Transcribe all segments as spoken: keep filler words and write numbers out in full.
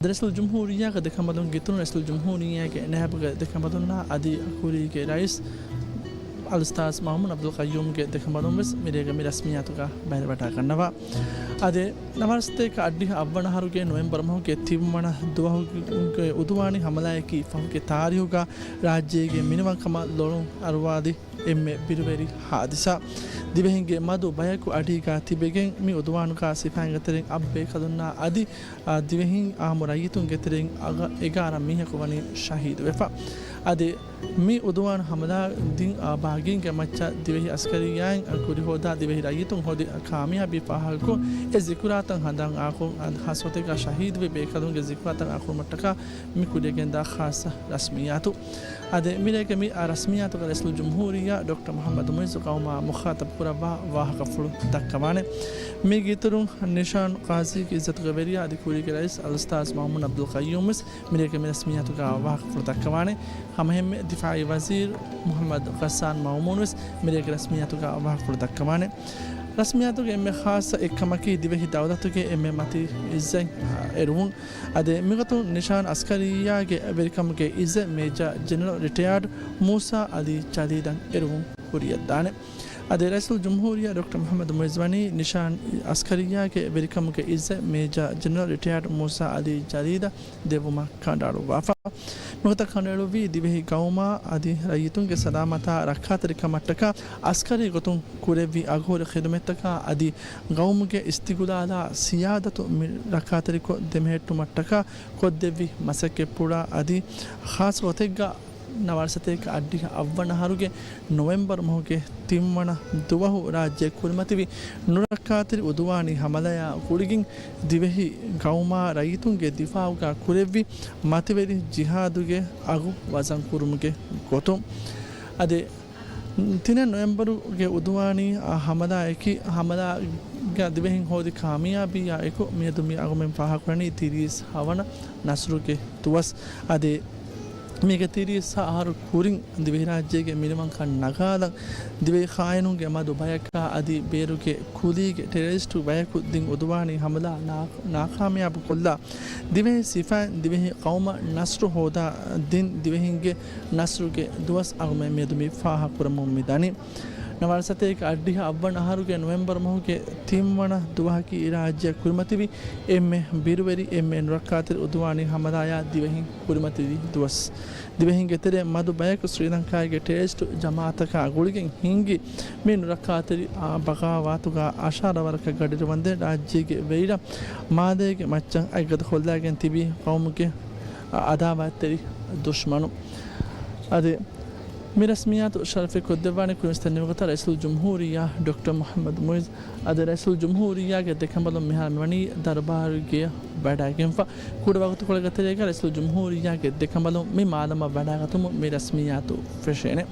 ރައީސުލްޖުމްހޫރިއްޔާގެ ދެކަނބަލުން ގިތުނު ރައީސުލްޖުމްހޫރިއްޔާގެ ނައިބުގެ ދެކަނބަލުންނާ އަދި ކުރީގެ ރައީސް އަލްއުސްތާޛް މައުމޫން އަބްދުލް ޤައްޔޫމްގެ ދެކަނބަލުން ވެސް މިރޭގެ މި ރަސްމިއްޔާތުގަ ބައިވެވަޑައިގަންނަވާ. އަދި ނަވާރަ ސަތޭކަ އަށްޑިހަ އަށްވަނަ އަހަރުގެ ނޮވެމްބަރު މަހުގެ ތިންވަނަ ދުވަހުގެ އުދުވާނީ ހަމަލާއަކީ ފަހުގެ ތާރީހުގަ ރާއްޖޭގެ މިނިވަންކަމަށް ލޮޅުން އަރުވާލި އެންމެ ބިރުވެރި ހާދިސާ. ދިވެހިންގެ މަދު ބަޔަކު އަޑީގަ ތިބެގެން މި އުދުވާނުގަ ސިފައިންގެ ތެރެއިން އަށް ބޭކަލުންނާ އަދި، އާ، ދިވެހިން އާއްމު ރައްޔިތުންގެ ތެރެއިން އަގަ-، އެގާރަ މީހަކު ވަނީ ޝަހީދުވެފަ. އަދި މި އުދުވާނު ހަމަލާ ދިން، އާ، ބާޣީންގެ މައްޗަށް ދިވެހި އަސްކަރިއްޔާއިން ކުރިހޯދާ ދިވެހި ރައްޔިތުން ހޯދި ކާމިޔާބީ ފާހަގަކޮށް، އެ ޒިކުރާތައް ހަނދާން އާކުރު-، އާ، ހާއްސަ ގޮތެއްގަ ޝަހީދުވި ބޭކަލުންގެ ޒިކުރާތައް އާކުރުމަށްޓަކާ މި ކުރިއަށް ގެންދާ ޚާއްޞަ ރަސްމިއްޔާތު. އަދި މިރޭގެ މި ރަސްމިއްޔާތުގަ ރައީސުލްޖުމްހޫރިއްޔާ ޑޮކްޓަރ މުޙައްމަދު މުޢިއްޒު ޤައުމާ މުޚާޠަބު ކުރައްވާ ވާހަކަފުޅު ދައްކަވާނެ. މީގެ އިތުރުން ނިޝާން ޤާޟީގެ އިއްޒަތުގެ ވެރިޔާ އަދި ކުރީގެ ރައީސް އަލްއުސްތާޛް މައުމޫން އަބްދުލް ޤައްޔޫމް ވެސް މިރޭގެ މި ރަސްމިއްޔާތުގަ ވާހަކަފުޅު ދައްކަވާނެ. ހަމައެހެންމެ ދިފާޢީ ވަޒީރު މުޙައްމަދު ޣައްސާން މައުމޫން ވެސް މިރޭގެ ރަސްމިއްޔާތުގަ ވާހަކަފުޅު ދައްކަވާނެ. ރަސްމިއްޔާތުގެ އެންމެ ޚާއްޞަ އެއްކަމަކީ ދިވެހި ދައުލަތުގެ އެންމެ މަތި އިއްޒަތް އެރުވުން. އަދި މިގޮތުން ނިޝާން އަސްކަރިއްޔާގެ ވެރިކަމުގެ އިއްޒަތް މޭޖާ ޖެނެރަލް ރިޓަޔާޑް މޫސާ އަލީ ޖަލީލަށް އެރުވުން ކުރިއަށްދާނެ. އަދި ރައީސުލްޖުމްހޫރިއްޔާ ޑޮކްޓަރ މުޙައްމަދު މުޢިއްޒު ވަނީ ނިޝާން އަސްކަރިއްޔާގެ ވެރިކަމުގެ އިއްޒަތް މޭޖާ ޖެނެރަލް ރިޓަޔާޑް މޫސާ އަލީ ޖަލީލަށް ދެއްވުމަށް ކަނޑައަޅުއްވާފަ. މިގޮތަށް ކަނޑައެޅުއްވީ ދިވެހި ޤައުމާ އަދި ރައްޔިތުންގެ ސަލާމަތާ ރައްކާތެރިކަމަށްޓަކާ އަސްކަރީ ގޮތުން ކުރެއްވި އަގުހުރި ޚިދުމަތްތަކާ އަދި ޤައުމުގެ އިސްތިޤުލާލާ ސިޔާދަތު މި ރައްކާތެރިކޮށް ދެމެހެއްޓުމަށްޓަކާ ކޮށްދެއްވި މަސައްކަތްޕުޅާ އަދި ޚާއްޞަ ގޮތެއްގަ ނަވާރަ ސަތޭކަ އަށްޑިހަ އަށްވަނަ އަހަރުގެ ނޮވެމްބަރު މަހުގެ ތިންވަނަ ދުވަހު ރާއްޖެ ކުރިމަތިވި ނުރައްކާތެރި އުދުވާނީ ހަމަލާއާ ގުޅިގެން ދިވެހި ޤައުމާ ރައްޔިތުންގެ ދިފާޢުގަ ކުރެއްވި މަތިވެރި ޖިހާދުގެ އަގު ވަޒަންކުރުމުގެ ގޮތުން. އަދި ތިނެއް ނޮވެމްބަރުގެ އުދުވާނީ އާ ހަމަލާއަކީ، ހަމަލާގަ ދިވެހިން ހޯދި ކާމިޔާބީއާ އެކު މިއަދު މި އަޅުގަނޑުމެން ފާހަގަކުރަނީ ތިރީސް ހަވަނަ ނަސްރުގެ ދުވަސް. އަދި މީގެ ތިރީސް އަހަރު ކުރިން ދިވެހިރާއްޖޭގެ މިނިވަންކަން ނަގާލަން، ދިވެހި ޚާއިނުންގެ މަދު ބަޔަކާ އަދި ބޭރުގެ ކުލީގެ ޓެރަރިސްޓު ބަޔަކު ދިން އުދުވާނީ ހަމަލާ ނާ-، ނާކާމިޔާބު ކޮށްލާ، ދިވެހި ސިފައިން ދިވެހި ޤައުމަށް ނަސްރު ހޯދާ ދިން ދިވެހިންގެ ނަސްރުގެ ދުވަސް އަޅުގަނޑުމެން މިއަދު މި ފާހަގަކުރަމުން މި ދަނީ. ނަވާރަ ސަތޭކަ އަށްޑިހަ އަށްވަނަ އަހަރުގެ ނޮވެމްބަރު މަހުގެ ތިންވަނަ ދުވަހަކީ ރާއްޖެއަށް ކުރިމަތިވި އެންމެ ބިރުވެރި، އެންމެ ނުރައްކާތެރި އުދުވާނީ ހަމަލާއާ ދިވެހިން ކުރިމަތިވި ދުވަސް. ދިވެހިންގެ ތެރޭ މަދު ބަޔަކު ސްރީލަންކާގެ ޓެރަރިސްޓު ޖަމާއަތަކާ ގުޅިގެން ހިންގި މި ނުރައްކާތެރި، އާ، ބަޣާވާތުގަ އަށާރަ ވަރަކަށް ގަޑިއިރުވަންދެން ރާއްޖޭގެ ވެރިރަށް މާލޭގެ މައްޗަށް އަތްގަދަކޮށްލާގެން ތިބީ ޤައުމުގެ އަ-، އަދާވާތްތެރި ދުޝްމަނު. އަދި މި ރަސްމިއްޔާތު ޝަރަފެއް ކޮށްދެއްވާނެ ކުރިންވެސް ދެންނެވި ގޮތަށް ރައީސުލްޖުމްހޫރިއްޔާ ޑޮކްޓަރ މުޙައްމަދު މުޢިއްޒު އަދި ރައީސުލްޖުމްހޫރިއްޔާގެ ދެކަނބަލުން މިހާރު މިވަނީ ދަރުބާރުގެއަށް ވަޑައިގެންފަ. ކުޑަ ވަގުތުކޮޅެއްގެ ތެރޭގަ ރައީސުލްޖުމްހޫރިއްޔާގެ ދެކަނބަލުން މި މާލަމަށް ވަޑައިގަތުމުން މި ރަސްމިއްޔާތު ފެށޭނެ.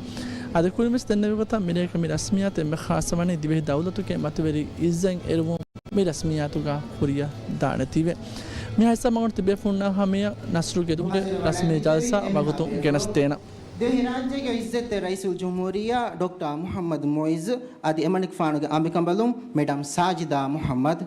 އަދި ކުރިންވެސް ދެންނެވި ގޮތަށް މިރޭގެ މި ރަސްމިއްޔާތު އެންމެ ޚާއްޞަ ވަނީ ދިވެހި ދައުލަތުގެ މަތިވެރި އިއްޒަތް އެރުވުން މި ރަސްމިއްޔާތުގަ ކުރިއަށް ދާނެތީވެ. މިހާ ހިސާބަށް އަޅުގަނޑު ތިބޭފުޅުންނާ ހަމަޔަށް ނަސްރުގެ ދުވަހުގެ ރަސްމީ ޖަލްސާ ވަގުތު ގެނެސްދޭނަން. ދިވެހިރާއްޖޭގެ އިއްޒަތްތެރި ރައީސުލްޖުމްހޫރިއްޔާ ޑޮކްޓަރ މުޙައްމަދު މުޢިއްޒު އަދި އެމަނިކުފާނުގެ އަނބިކަނބަލުން މެޑަމް ސާޖިދާ މުޙައްމަދު.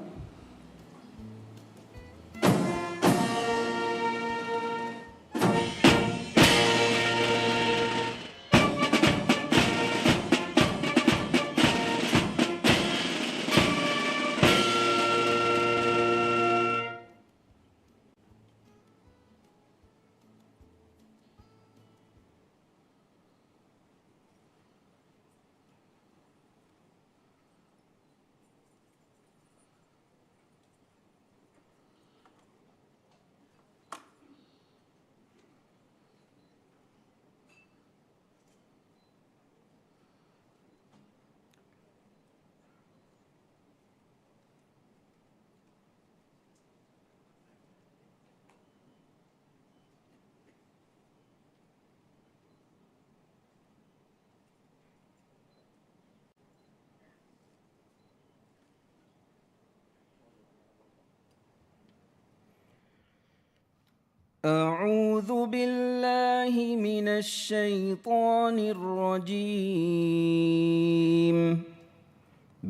أعوذ بالله من الشيطان الرجيم.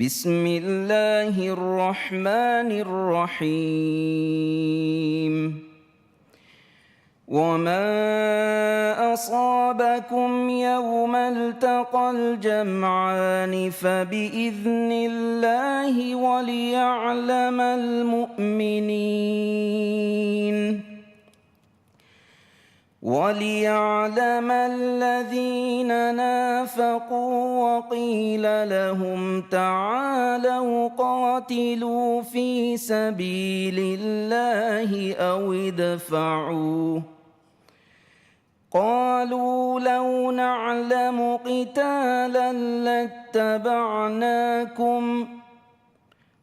بسم الله الرحمن الرحيم. وما أصابكم يوم التقى الجمعان فبإذن الله وليعلم المؤمنين، وليعلم الذين نافقوا، وقيل لهم تعالوا قاتلوا في سبيل الله أو ادفعوا، قالوا لو نعلم قتالا لاتبعناكم،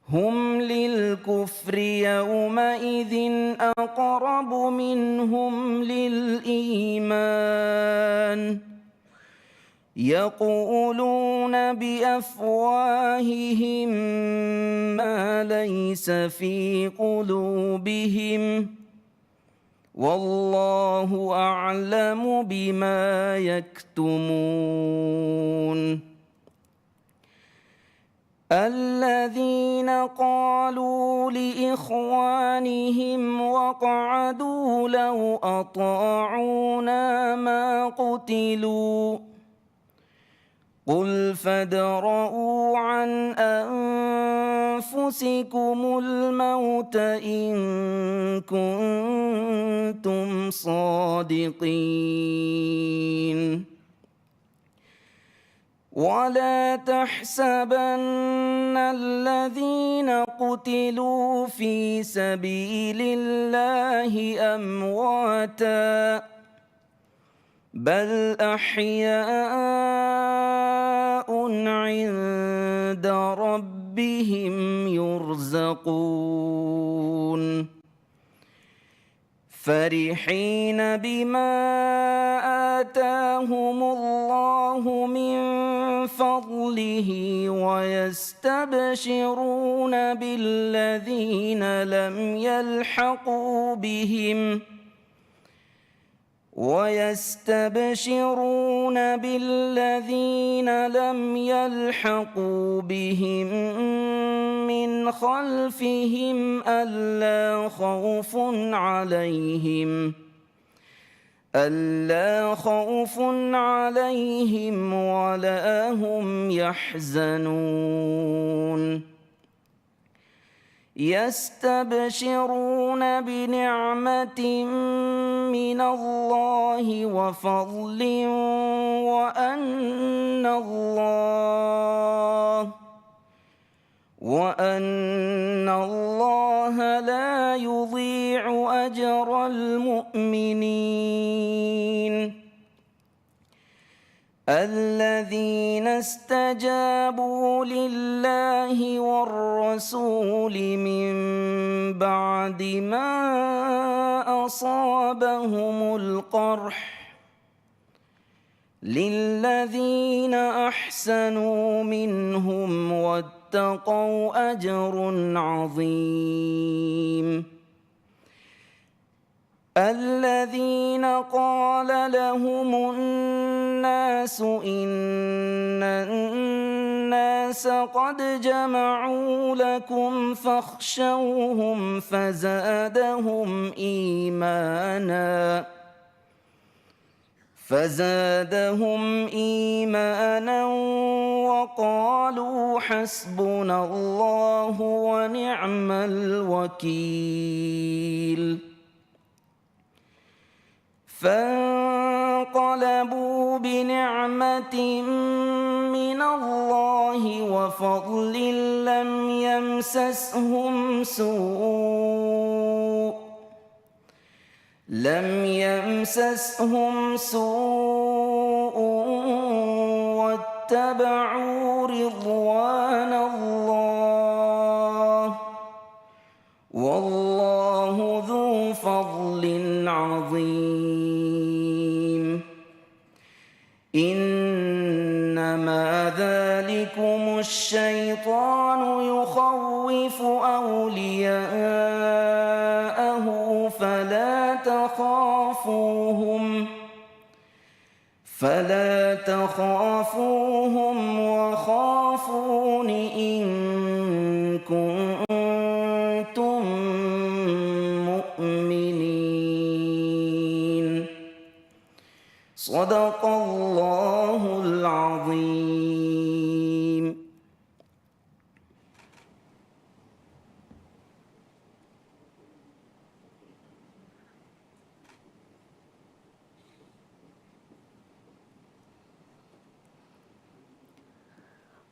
هم للكفر يومئذ أقرب منهم للإيمان، يقولون بأفواههم ما ليس في قلوبهم، والله أعلم بما يكتمون. الذين قالوا لإخوانهم وقعدوا لو أطاعونا ما قتلوا، قل فادرءوا عن أنفسكم الموت إن كنتم صادقين. ولا تحسبن الذين قتلوا في سبيل الله أمواتا، بل أحياء عند ربهم يرزقون. فرحين بما آتاهم الله من فضله ويستبشرون بالذين لم يلحقوا بهم، ويستبشرون بالذين لم يلحقوا بهم من خلفهم ألا خوف عليهم، ألا خوف عليهم ولا هم يحزنون. يستبشرون بنعمة من الله وفضل وأن الله، وأن الله لا يضيع أجر المؤمنين. الذين استجابوا لله والرسول من بعد ما أصابهم القرح، للذين أحسنوا منهم واتقوا أجر عظيم. الذين قال لهم الناس إن الناس قد جمعوا لكم فاخشوهم فزادهم إيمانا، فزادهم إيمانا وقالوا حسبنا الله ونعم الوكيل. فانقلبوا بنعمة من الله وفضل لم يمسسهم سوء، لم يمسسهم سوء واتبعوا رضوان الله، والله ذو فضل عظيم. إنما ذلكم الشيطان يخوف أولياءه فلا تخافوهم، فلا تخافوهم وخافون إن كنتم مؤمنين. صدق الله العظيم.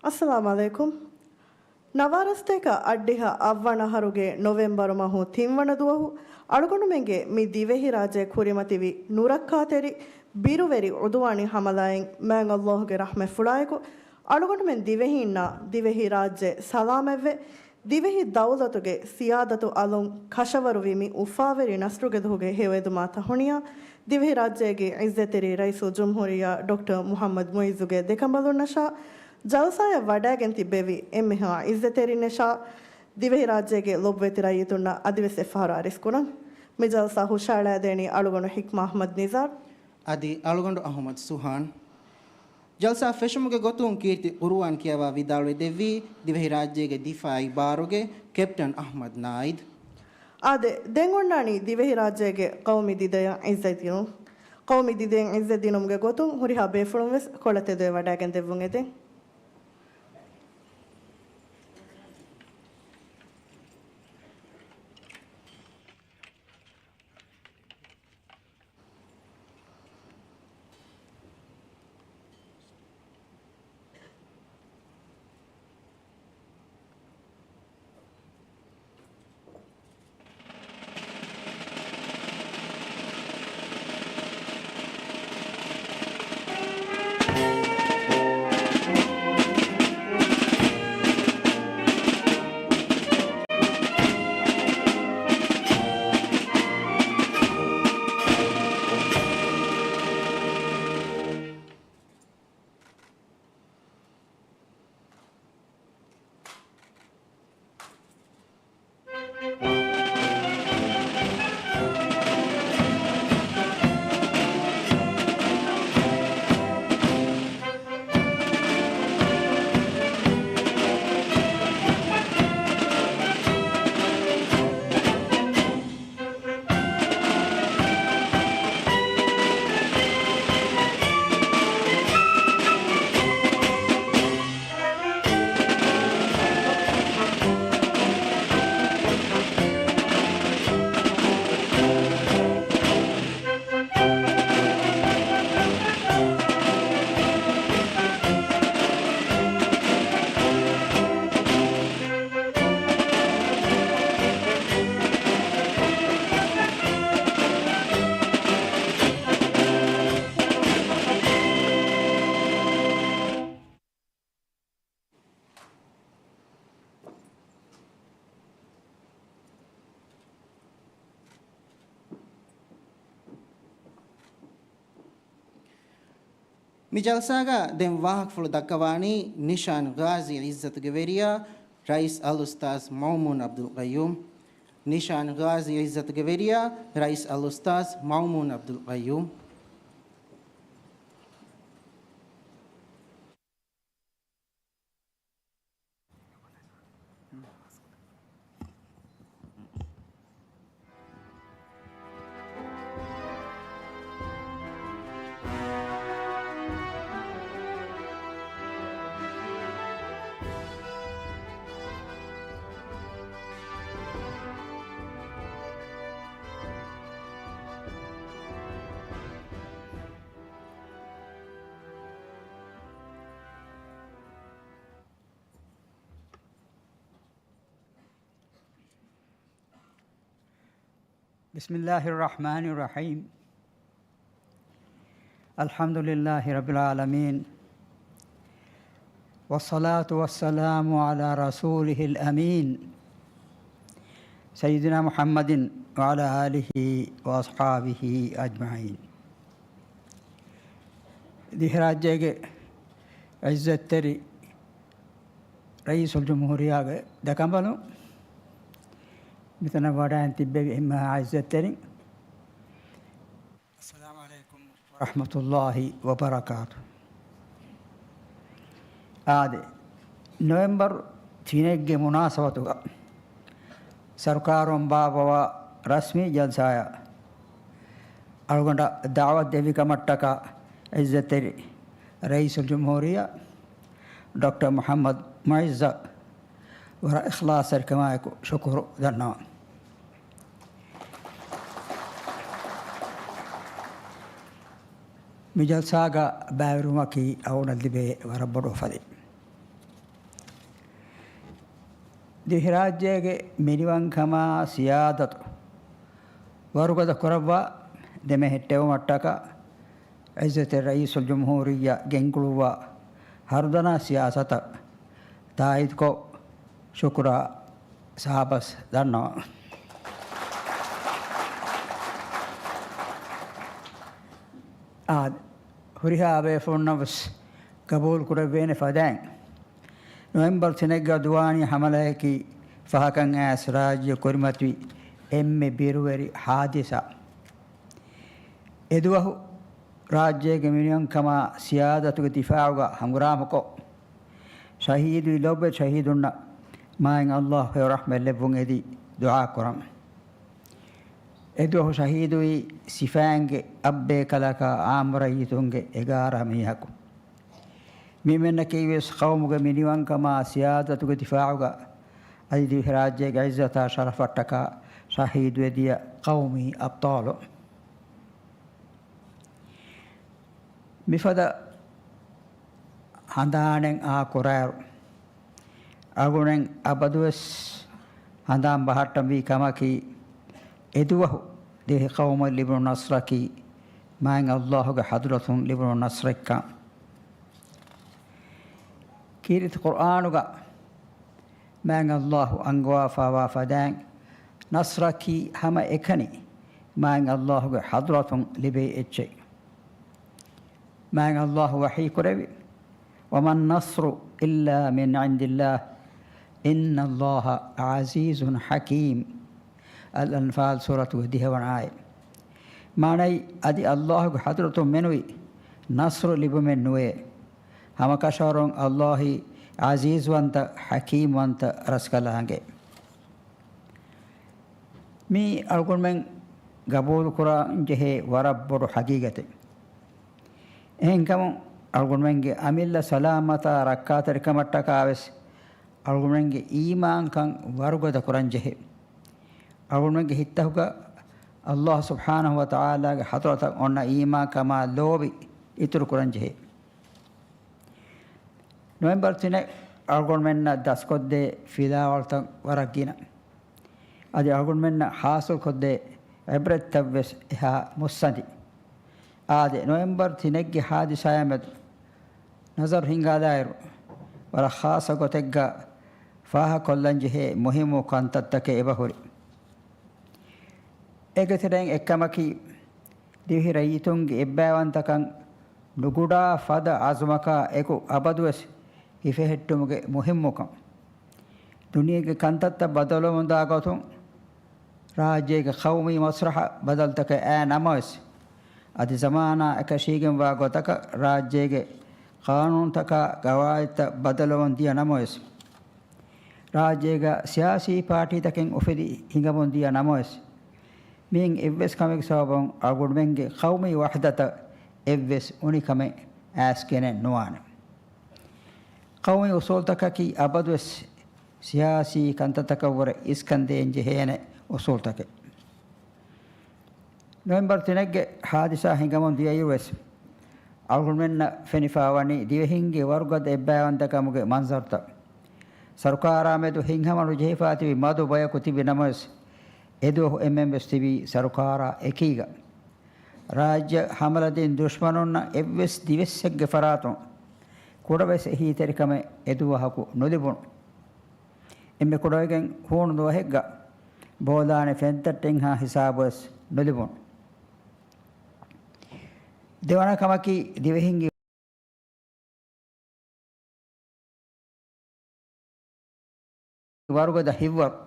އައްސަލާމު ޢަލައިކުމް. ނަވާރަސްތޭކަ އަށްޑިހަ އަށްވަނަ އަހަރުގެ ނޮވެމްބަރު މަހު ތިންވަނަ ދުވަހު އަޅުގަނޑުމެންގެ މި ދިވެހިރާއްޖެ ކުރިމަތިވި ނުރައްކާތެރި ބިރުވެރި ޢުދުވާނީ ޙަމަލާއިން މާތް ﷲ ގެ ރަޙްމަތްފުޅާއެކު، އަޅުގަނޑުމެން ދިވެހީންނާ ދިވެހިރާއްޖެ ސަލާމަތްވެ، ދިވެހި ދައުލަތުގެ ސިޔާދަތު އަލުން ކަށަވަރުވި މި އުފާވެރި ނަސްރުގެ ދުވަހުގެ ހެޔޮއެދުމާ ތަހުނިޔާ، ދިވެހިރާއްޖޭގެ ޢިއްޒަތްތެރި ރައީސުލްޖުމްހޫރިއްޔާ ޑޮކްޓަރ މުޙައްމަދު މުޢިއްޒުގެ ދެކަނބަލުންނަށާ، ޖަލްސާއަށް ވަޑައިގެން ތިއްބެވި އެންމެހާ ޢިއްޒަތްތެރިންނަށާ، ދިވެހިރާއްޖޭގެ ލޮބުވެތި ރައްޔިތުންނަށް އަދިވެސް އެއްފަހަރު އަރިސްކުރަން. މި ޖަލްސާ ހުށައަޅައިދޭނީ އަޅުގަނޑު ޙިކްމާ އަޙްމަދު ނިޒާރު. އަދި އަޅުގަނޑު އަޙްމަދު ސުހާން. ޖަލްސާ ފެށުމުގެ ގޮތުން ކީރިތި ޤުރުއާން ކިޔަވާ ވިދާޅުވެ ދެއްވީ ދިވެހިރާއްޖޭގެ ދިފާޢީ ބާރުގެ ކެޕްޓަން އަޙްމަދު ނާއިދު. އާދެ، ދެން އޮންނާނީ ދިވެހިރާއްޖޭގެ ޤައުމީ ދިދަޔަށް ޢިއްޒަތް ދިނުން. ޤައުމީ ދިދައިން ޢިއްޒަތް ދިނުމުގެ ގޮތުން ހުރިހާ ބޭފުޅުން ވެސް ކޮޅަށް ތެދުވެ ވަޑައިގެން ދެއްވުން އެދެން. މި ޖަލްސާގަ ދެން ވާހަކަފުޅު ދައްކަވާނީ ނިޝާން ޣާޒީ ޢިއްޒަތުގެ ވެރިޔާ ރައީސް އަލްއުސްތާޛް މައުމޫން ޢަބްދުލް ޤައްޔޫމް. ނިޝާން ޣާޒީ ޢިއްޒަތުގެ ވެރިޔާ ރައީސް އަލްއުސްތާޛް މައުމޫން ޢަބްދުލް ޤައްޔޫމް. بسم الله الرحمن الرحيم. الحمد لله رب العالمين. والصلاة والسلام على رسوله الأمين سيدنا محمد وعلى آله وأصحابه أجمعين. ދިވެހިރާއްޖޭގެ ޢިއްޒަތްތެރި ރައީސުލްޖުމްހޫރިއްޔާގެ ދެކަނބަލުން، މިތަނަށް ވަޑައިން ތިއްބެވި އެންމެހާ ޢިއްޒަތްތެރިން، އައްސަލާމު ޢަލައިކުމް ވަރަޙްމަތުﷲ ވަބަރަކާތު. އާދެ، ނޮވެމްބަރު ތިނެއްގެ މުނާސަބަތުގަ ސަރުކާރުން ބާއްވަވާ ރަސްމީ ޖަލްސާއަށް އަޅުގަނޑަށް ދަޢުވަތު ދެއްވި ކަމަށްޓަކާ ޢިއްޒަތްތެރި ރައީސުލްޖުމްހޫރިއްޔާ ޑޮކްޓަރ މުޙައްމަދު މުޢިއްޒަށް ވަރަށް އިޚްލާޞްތެރިކަމާއެކު ޝުކުރު ދަންނަވަން. މި ޖަލްސާގަ ބައިވެރިވުމަކީ އަޅުގަނޑަށް ލިބޭ ވަރަށް ބޮޑު އުފަލެއް. ދިވެހިރާއްޖޭގެ މިނިވަންކަމާ ސިޔާދަތު ވަރުގަދަ ކުރައްވާ، ދެމެހެއްޓެވުމަށްޓަކާ ޢިއްޒަތްތެރި ރައީސުލްޖުމްހޫރިއްޔާ ގެންގުޅުއްވާ ހަރުދަނާ ސިޔާސަތަށް ތާއީދުކޮށް، ޝުކުރާ ސާބަސް ދަންނަވަން. އާދެ، ހުރިހާ ބޭފުޅުންނަށް ވެސް ގަބޫލު ކުރެވޭނެ ފަދައިން، ނޮވެމްބަރު ތިނެއްގަ ދުވާނީ ހަމަލައަކީ ފަހަކަށް އައިސް ރާއްޖެ ކުރިމަތިވި އެންމެ ބިރުވެރި ހާދިސާ. އެދުވަހު ރާއްޖޭގެ މިނިވަންކަމާ ސިޔާދަތުގެ ދިފާޢުގަ ހަނގުރާމަކޮށް، ޝަހީދުވި ލޯބިވެތި ޝަހީދުންނަށް މާތް ﷲ އެ ރަޙްމަތް ލެއްވުން އެދި ދުޢާ ކުރަން. އެދުވަހު ޝަހީދުވި ސިފައިންގެ އަށްބޭކަލަކާ އާއްމު ރައްޔިތުންގެ އެގާރަ މީހަކު. މިމެންނަކީ ވެސް ޤައުމުގެ މިނިވަންކަމާ ސިޔާދަތުގެ ދިފާޢުގަ އަދި ދިވެހިރާއްޖޭގެ ޢިއްޒަތާ ޝަރަފަށްޓަކާ ޝަހީދުވެދިޔަ ޤައުމީ އަބްޠާލު. މިފަދަ ހަނދާނެއް އާކުރާއިރު، އަޅުގަނޑުމެން އަބަދުވެސް ހަނދާން ބަހައްޓަންވީ ކަމަކީ، އެދުވަހު ދިވެހި ޤައުމަށް ލިބުނު ނަޞްރަކީ މާތް ﷲ ގެ ޙަޟްރަތުން ލިބުނު ނަޞްރެއްކަން. ކީރިތި ޤުރްއާނުގަ މާތް ﷲ އަންގަވާފައިވާ ފަދައިން، ނަޞްރަކީ ހަމައެކަނި މާތް ﷲ ގެ ޙަޟްރަތުން ލިބޭ އެއްޗެއް. މާތް ﷲ ވަޙީ ކުރެއްވި، "وما النصر إلا من عند الله إن الله عزيز حكيم." އަލްއަންފާލް ސޫރަތުގެ ދިހަވަނަ އާޔަތް. މާނައީ، އަދި ﷲ ގެ ޙަޟްރަތުން މެނުވީ ނަޞްރު ލިބުމެއް ނުވޭ. ހަމަކަށަވަރުން ﷲ އީ ޢަޒީޒްވަންތަ، ޙަކީމްވަންތަ ރަސްކަލާނގެ. މީ އަޅުގަނޑުމެން ގަބޫލުކުރަން ޖެހޭ ވަރަށް ބޮޑު ޙަޤީޤަތެއް. އެހެންކަމުން އަޅުގަނޑުމެންގެ އަމިއްލަ ސަލާމަތާ ރައްކާތެރިކަމަށްޓަކާވެސް އަޅުގަނޑުމެންގެ އީމާންކަން ވަރުގަދަ ކުރަން ޖެހޭ. އަޅުގަނޑުމެންގެ ހިތްތަކުގަ ﷲ ސުބްޙާނަހޫ ވަތަޢާލާގެ ޙަޟްރަތަށް އޮންނަ އީމާންކަމާ ލޯބި އިތުރުކުރަން ޖެހޭ. ނޮވެމްބަރު ތިނެއް އަޅުގަނޑުމެންނަށް ދަސްކޮށްދޭ ފިލާވަޅުތައް ވަރަށް ގިނަ. އަދި އަޅުގަނޑުމެންނަށް ޙާޞިލްކޮށްދޭ ޢިބްރަތްތައްވެސް އެހާ މުއްސަނދި. އާދެ، ނޮވެމްބަރު ތިނެއްގެ ޙާދިސާއާ މެދު ނަޒަރު ހިންގާލާއިރު، ވަރަށް ޚާއްޞަ ގޮތެއްގަ ފާހަގަކޮށްލަންޖެހޭ މުހިއްމު ކަންތައްތަކެއް އެބަހުރި. އޭގެ ތެރެއިން އެއްކަމަކީ، ދިވެހި ރައްޔިތުންގެ އެއްބައިވަންތަކަން ނުގުޑާ ފަދަ ޢަޒުމަކާ އެކު އަބަދުވެސް ހިފެހެއްޓުމުގެ މުހިއްމުކަން. ދުނިޔޭގެ ކަންތައްތައް ބަދަލުވަމުންދާ ގޮތުން، ރާއްޖޭގެ ޤައުމީ މަސްލަޙަ ބަދަލުތަކެއް އައި ނަމަވެސް، އަދި ޒަމާނާ އެކަށީގެންވާ ގޮތަކަށް ރާއްޖޭގެ ޤާނޫނުތަކާ ގަވާއިދުތައް ބަދަލުވަމުން ދިޔަ ނަމަވެސް، ރާއްޖޭގަ ސިޔާސީ ޕާޓީތަކެއް އުފެދި ހިނގަމުން ދިޔަ ނަމަވެސް، މިއިން އެއްވެސް ކަމެއްގެ ސަބަބުން އަޅުގަނޑުމެންގެ ޤައުމީ ވަޙްދަތަށް އެއްވެސް އުނިކަމެއް އައިސްގެނެއް ނުވާނެ. ޤައުމީ އުސޫލުތަކަކީ އަބަދުވެސް ސިޔާސީ ކަންތައްތަކަށްވުރެ އިސްކަން ދޭން ޖެހޭނެ އުސޫލުތަކެއް. ނޮވެމްބަރު ތިނެއްގެ ޙާދިސާ ހިނގަމުން ދިޔައިރުވެސް، އަޅުގަނޑުމެންނަށް ފެނިފާވަނީ ދިވެހިންގެ ވަރުގަދަ އެއްބައިވަންތަކަމުގެ މަންޒަރުތައް. ސަރުކާރާ މެދު ހިތްހަމަ ނުޖެހިފާ ތިބި މަދު ބަޔަކު ތިބި ނަމަވެސް، އެދުވަހު އެންމެންވެސް ތިބީ ސަރުކާރާ އެކީގަ. ރާއްޖެ ހަމަލަދިން ދުޝްމަނުންނަށް އެއްވެސް ދިވެއްސެއްގެ ފަރާތުން ކުޑަވެސް އެހީތެރިކަމެއް އެދުވަހަކު ނުލިބުނު. އެންމެ ކުޑަވެގެން ހޫނު ދުވަހެއްގަ ބޯލާނެ ފެންތައްޓެއްހާ ހިސާބުވެސް ނުލިބުނު. ދެވަނަ ކަމަކީ، ދިވެހިންގެ ވަރުގަދަ ހިތްވަރު،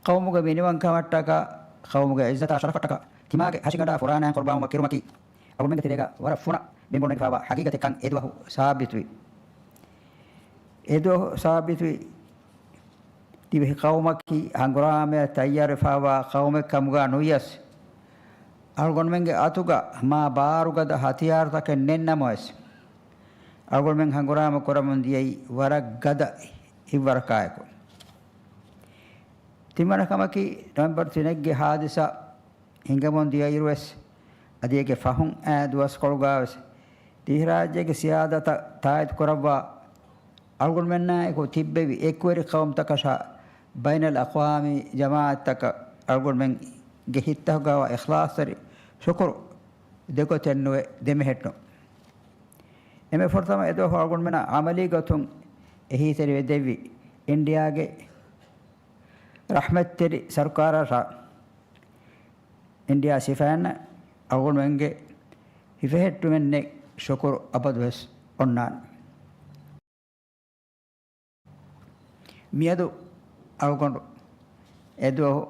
ޤައުމުގެ މިނިވަންކަމަށްޓަކާ، ޤައުމުގެ ޢިއްޒަތާ ޝަރަފަށްޓަކާ، ތިމާގެ ހަށިގަނޑާ ފުރާނައިން ޤުރްބާންވުމަށް ކިރުމަކީ، އަޅުގަނޑުމެންގެ ތެރޭގަ ވަރަށް ފުނަށް ބިނބުނެގިފާވާ ޙަޤީޤަތެއްކަން އެދުވަހު ސާބިތުވި. އެދުވަހު ސާބިތުވި، ދިވެހި ޤައުމަކީ ހަނގުރާމަޔަށް ތައްޔާރުވެފާވާ ޤައުމެއް ކަމުގަ ނުވިޔަސް، އަޅުގަނޑުމެންގެ އަތުގަ މާ ބާރުގަދަ ހަތިޔާރުތަކެއް ނެތްނަމަވެސް، އަޅުގަނޑުމެން ހަނގުރާމަ ކުރަމުން ދިޔައީ ވަރަށް ގަދަ ހިތްވަރަކާއެކު. ތިންވަނަ ކަމަކީ، ނޮވެމްބަރު ތިނެއްގެ ހާދިސާ ހިނގަމުން ދިޔައިރުވެސް، އަދި އޭގެ ފަހުން އައި ދުވަސްކޮޅުގަވެސް، ދިވެހިރާއްޖޭގެ ސިޔާދަތަށް ތާއީދު ކުރައްވާ، އަޅުގަނޑުމެންނާއެކު ތިއްބެވި އެކުވެރި ޤައުމުތަކަށާ ބައިނަލްއަޤްވާމީ ޖަމާޢަތްތަކަށް އަޅުގަނޑުމެންގެ ހިތްތަކުގައިވާ އިޚްލާޞްތެރި ޝުކުރު ދެގޮތެއްނުވެ ދެމެހެއްޓުން. އެންމެ ފުރަތަމަ އެދުވަހު އަޅުގަނޑުމެންނަށް ޢަމަލީ ގޮތުން އެހީތެރިވެ ދެއްވި އިންޑިއާގެ ރަޙްމަތްތެރި ސަރުކާރަށާ އިންޑިއާ ސިފައިންނަށް އަޅުގަނޑުމެންގެ ހިފެހެއްޓުމެއްނެތް ޝުކުރު އަބަދުވެސް އޮންނާނެ. މިއަދު އަޅުގަނޑު އެދުވަހު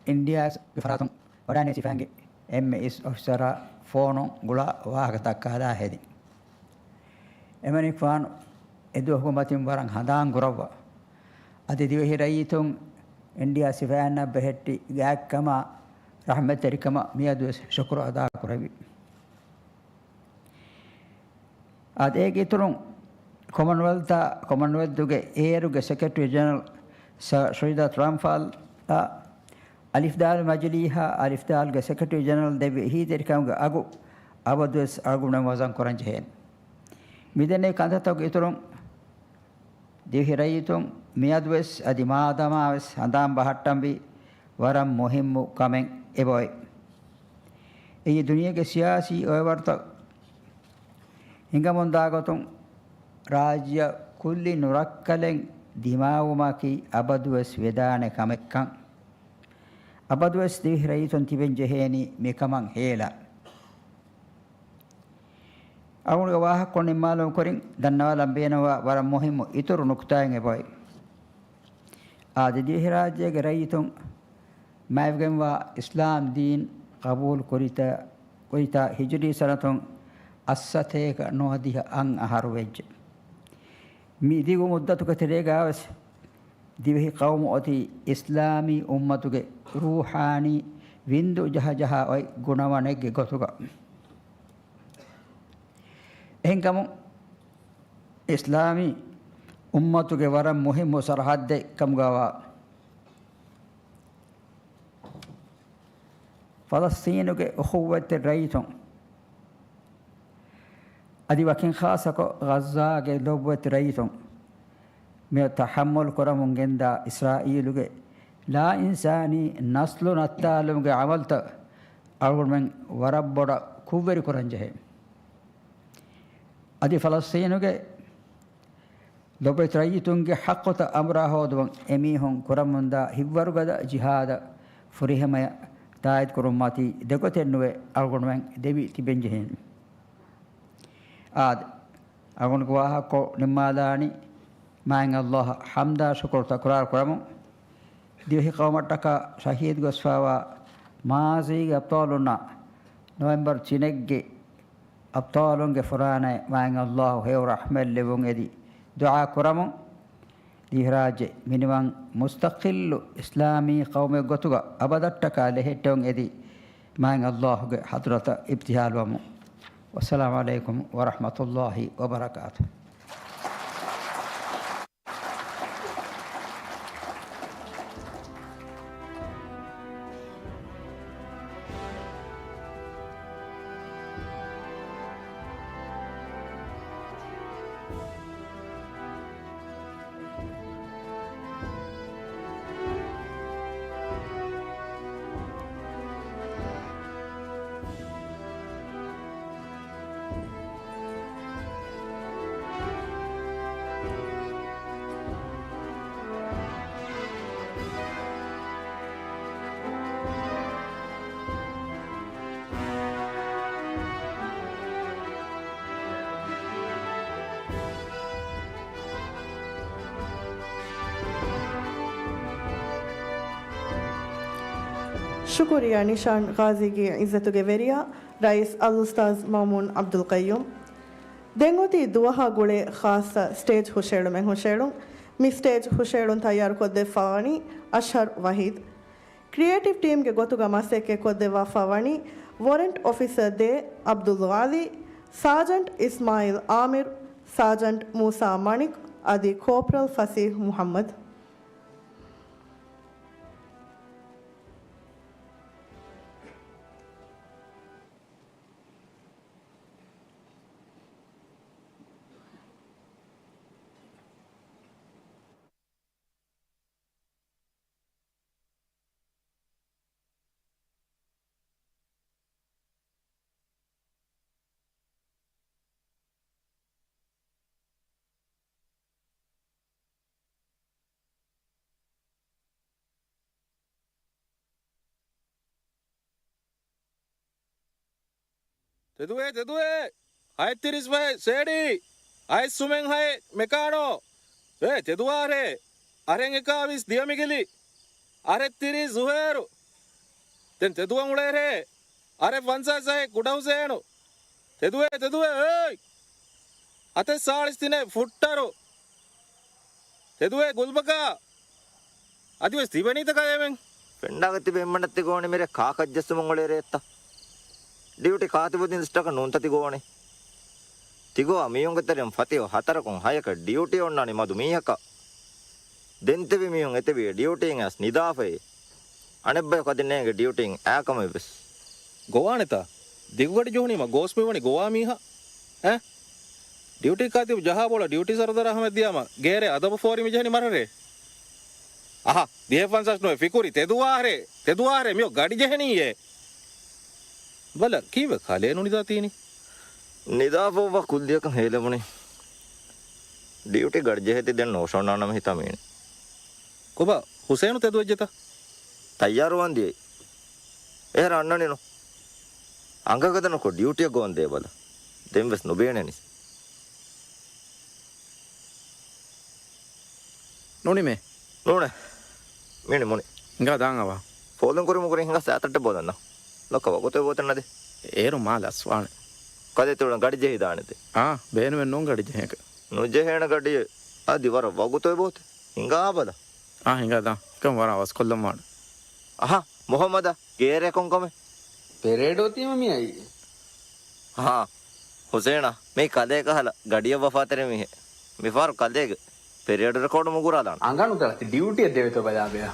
އިންޑިއާގެ ފަރާތުން ވަޑާނީ ސިފައިންގެ އެމްއެއެސް އޮފިސަރާ ފޯނުން ގުޅާ ވާހަކަ ދައްކާލާ ހެދި. އެމަނިކުފާނު އެދުވަހުގެ މަތިން ވަރަށް ހަނދާން ކުރައްވާ، އަދި ދިވެހި ރައްޔިތުން އިންޑިއާ ސިފައިންނަށް ބެހެއްޓި ގާތްކަމާ ރަޙްމަތްތެރިކަމަށް މިއަދުވެސް ޝުކުރު އަދާކުރެއްވި. އާދެ، އޭގެ އިތުރުން ކޮމަންވެލްތާ، ކޮމަންވެލްތުގެ އޭރުގެ ސެކްރެޓަރީ ޖެނެރަލް ސަރ ޝުރީދާ ތްރަންފާލްއާ، އަލިފްދާލު މަޖިލީހާ، އަލިފްދާލުގެ ސެކްރެޓަރީ ޖެނެރަލް ދެއްވި އެހީތެރިކަމުގެ އަގު އަބަދުވެސް އަޅުގަނޑުމެން ވަޒަން ކުރަން ޖެހޭނެ. މިދެންނެވި ކަންތައްތަކުގެ އިތުރުން، ދިވެހި ރައްޔިތުން މިއަދުވެސް އަދި މާދަމާވެސް ހަނދާން ބަހައްޓަންވީ ވަރަށް މުހިއްމު ކަމެއް އެބައޮތް. އެއީ ދުނިޔޭގެ ސިޔާސީ އޮއެވަރުތައް ހިނގަމުންދާ ގޮތުން ރާއްޖެއަށް ކުއްލި ނުރައްކަލެއް ދިމާވުމަކީ އަބަދުވެސް ވެދާނެ ކަމެއްކަން. އަބަދުވެސް ދިވެހި ރައްޔިތުން ތިބެން ޖެހޭނީ މިކަމަށް ހޭލާ. އަޅުގަނޑުގެ ވާހަކަކޮޅު ނިންމާލުމުގެ ކުރިން ދަންނަވާލަން ބޭނުންވާ ވަރަށް މުހިއްމު އިތުރު ނުކުތާއެއް އެބައޮތް. އާދެ، ދިވެހިރާއްޖޭގެ ރައްޔިތުން މައިވެގެންވާ އިސްލާމް ދީން ޤަބޫލު ކުރިތާ، ކުރިތާ ހިޖުރީ ސަނަތުން އަށްސަތޭކަ ނުވަދިހަ އަށް އަހަރު ވެއްޖެ. މި ދިގު މުއްދަތުގެ ތެރޭގަވެސް ދިވެހި ޤައުމު އޮތީ އިސްލާމީ އުއްމަތުގެ ރޫޙާނީ ވިންދު ޖަހަޖަހާ އޮތް ގުނަވަނެއްގެ ގޮތުގަ. އެހެންކަމުން، އިސްލާމީ އުއްމަތުގެ ވަރަށް މުހިއްމު ސަރަހައްދެއް ކަމުގަވާ ފަލަސްޠީނުގެ އުޚުއްވަތްތެރި ރައްޔިތުން، އަދި ވަކިން ޚާއްޞަކޮށް ޣައްޒާގެ ލޮބުވެތި ރައްޔިތުން މިއޮތް ތަޙައްމަލް ކުރަމުން ގެންދާ އިސްރާއީލުގެ ލާއިންސާނީ ނަސްލު ނައްތާލުމުގެ ޢަމަލުތައް އަޅުގަނޑުމެން ވަރަށް ބޮޑަށް ކުށްވެރި ކުރަން ޖެހޭ. އަދި ފަލަސްޠީނުގެ ލޮބުވެތި ރައްޔިތުންގެ ޙައްޤުތައް އަނބުރާ ހޯދުމަށް އެމީހުން ކުރަމުންދާ ހިތްވަރުގަދަ ޖިހާދަށް ފުރިހަމަޔަށް ތާއީދުކުރުން މަތީ ދެގޮތެއްނުވެ އަޅުގަނޑުމެން ދެވި ތިބެން ޖެހޭނެ. އާދެ، އަޅުގަނޑުގެ ވާހަކަކޮޅު ނިންމާލާނީ މާތް ﷲ އަށް ޙަމްދާ ޝުކުރު ތަކުރާރު ކުރަމުން، ދިވެހި ޤައުމަށްޓަކާ ޝަހީދު ގޮސްފައިވާ މާޒީގެ އަބްޠާލުންނަށް ނޮވެމްބަރު ތިނެއްގެ އަބްޠާލުންގެ ފުރާނައަށް މާތް ﷲ ހެޔޮ ރަޙްމަތް ލެއްވުން އެދި ދުޢާ ކުރަމުން، ދިވެހިރާއްޖެ މިނިވަން މުސްތަޤިއްލު އިސްލާމީ ޤައުމެއް ގޮތުގަ އަބަދަށްޓަކާ ލެހެއްޓެވުން އެދި، މާތް ﷲ ގެ ޙަޟްރަތަށް އިބްތިހާލުވަމުން. ވައްސަލާމު ޢަލައިކުމް ވަރަޙްމަތުﷲ ވަބަރަކާތުހު. ޝުކުރިއްޔާ ނިޝާން ޣާޒީގެ ޢިއްޒަތުގެ ވެރިޔާ ރައީސް އަލްއުސްތާޛް މައުމޫން ޢަބްދުލް ޤައްޔޫމް. ދެން އޮތީ ދުވަހާ ގުޅޭ ޚާއްޞަ ސްޓޭޖް ހުށައެޅުމެއް ހުށައެޅުން. މި ސްޓޭޖް ހުށައެޅުން ތައްޔާރުކޮށްދެއްވާވަނީ އަޝްހަރު ވަހީދު. ކްރިއޭޓިވް ޓީމްގެ ގޮތުގަ މަސައްކަތް ކޮށްދެއްވާފަ ވަނީ ވޮރެންޓް އޮފިސަރ ދޭ އަބްދުލް ޣާލީ، ސާޖަންޓް އިސްމާއިލް އާމިރު، ސާޖަންޓް މޫސާ މަނިކް އަދި ކޯޕްރަލް ފަސީހް މުޙައްމަދު. ތެދުވޭ، ތެދުވޭ! ހައެއް ތިރީސް ފަހެއް ސޭޑީ، އައިސް ސުމެން ހައެއް މެކާނޯ. އޭ، ތެދުވާރޭ! އަރެން އެކާވީސް ދިޔަ މިގިލި. އަރެއް ތިރީސް ޒުހޭރު. ދެން ތެދުވަން އުޅޭރޭ. އަރެއް ފަންސާސް ހައެއް ކުޑަ ހުސޭނު. ތެދުވޭ، ތެދުވޭ، އޭތް! ހަތެއް ސާޅީސް ތިނެއް ފުއްޓަރު. ތެދުވޭ ގުލްބަކާ. އަދިވެސް ތިބެނީތަ ކަލޭމެން؟ ފެންޑާގަ ތިބެ އެއްމަނަށް ތި ގޮވަނީ މިރޭ ކާކަށް ޖެއްސުމުން އުޅޭ ރޭއްތަ؟ ޑިއުޓީ ކާތިބު ދިން ސްޓަކަށް ނޫންތަ ތި ގޮވަނީ؟ ތި ގޮވާ މީހުންގެ ތެރެއިން ފަތިހު ހަތަރަކުން ހަޔަކަށް ޑިއުޓީ އޮންނާނީ މަދު މީހަކަށް. ދެން ތިބި މީހުން އެތިބީ ޑިއުޓީއިން އައިސް ނިދާފައި. އަނެއްބަޔަކު އަދި ނޭނގެ ޑިއުޓީއިން އާކަމެއްވެސް. ގޮވާނެތާ؟ ދިގުގަޑި ޖެހުނީމަ ގޯސް މިވަނީ ގޮވާ މީހާ؟ އެ؟ ޑިއުޓީ ކާތިބު ޖަހާ ބޯޅަ ޑިއުޓީ ސަރުދާރާ ހަމަ ދިޔާމަ ގޭރޭ އަދަބު ފޯރި މި ޖެހެނީ މަރަރޭ. އަހަ، ދިހަ ފަންސާސް ނުވެ ފިކުރި ތެދުވާހަރޭ، ތެދުވާހަރޭ މިއޮ ގަޑި ޖެހެނީއޭ. ބަލަ، ކީއްވެ ކަލޭ ނުނިދާ ތީނީ؟ ނިދާފައްވާ ކުއްލިއަކަށް ހޭލެވުނީ. ޑިއުޓީ ގަޑި ޖެހޭތީ ދެން ނޯޝޯނާނަމަ ހިތަމީނެ. ކޮބާ، ހުސޭނު ތެދުވެއްޖެތަ؟ ތައްޔާރުވާން ދިޔައީ. އެހެރަ އަންނަނީނު. އަނގަގަދަ ނުކޮށް ޑިއުޓީއަށް ގޮވަން ދޭ ބަލަ. ދެންވެސް ނުބޭނެނީ. ނޫނީމޭ. ނޫނޭ. މީނި މުނި. ހިނގާ ދާން އަވާ. ފޯލުން ކުރިމު ކުރިން ހިނގާ ސާތައްޓެއް ބޯލަން ނަ. ލޮކަ ވަގުތެއް ބޯތެއް ނަދޭ. އޭރު މާ ލަސްވާނެ. ކަލޭ ތިއުޅަން ގަޑި ޖެހިދާނެތެ. އާ، ބޭނުމެއް ނޫން ގަޑި ޖެހޭކަށް. ނުޖެހޭނެ ގަޑިއެއް. އަދި ވަރަށް ވަގުތެއް ބޯތެ. ހިނގާ ބަލަ. އާ، ހިނގާ ދާ. ކަން ވަރަށް އަވަސްކޮށްލަން ވާނެ. އަހަ، މުހައްމަދަށް ގޭރޭ ކޮންކަމެއް؟ ޕެރޭޑް އޮތީމަ މި އައީ. ހާ، ހުސޭނާ، މީ ކަލޭ ކަހަލަ ގަޑިއަށް ވަފާތެރި މީހެއް. މިފަހަރު ކަލޭގެ ޕެރޭޑް ރެކޯޑު މުގުރާލާނަން. އަނގަނުދަޅަތި ޑިއުޓީއަށް ދެވޭތޯ ބަލާބެޔާ.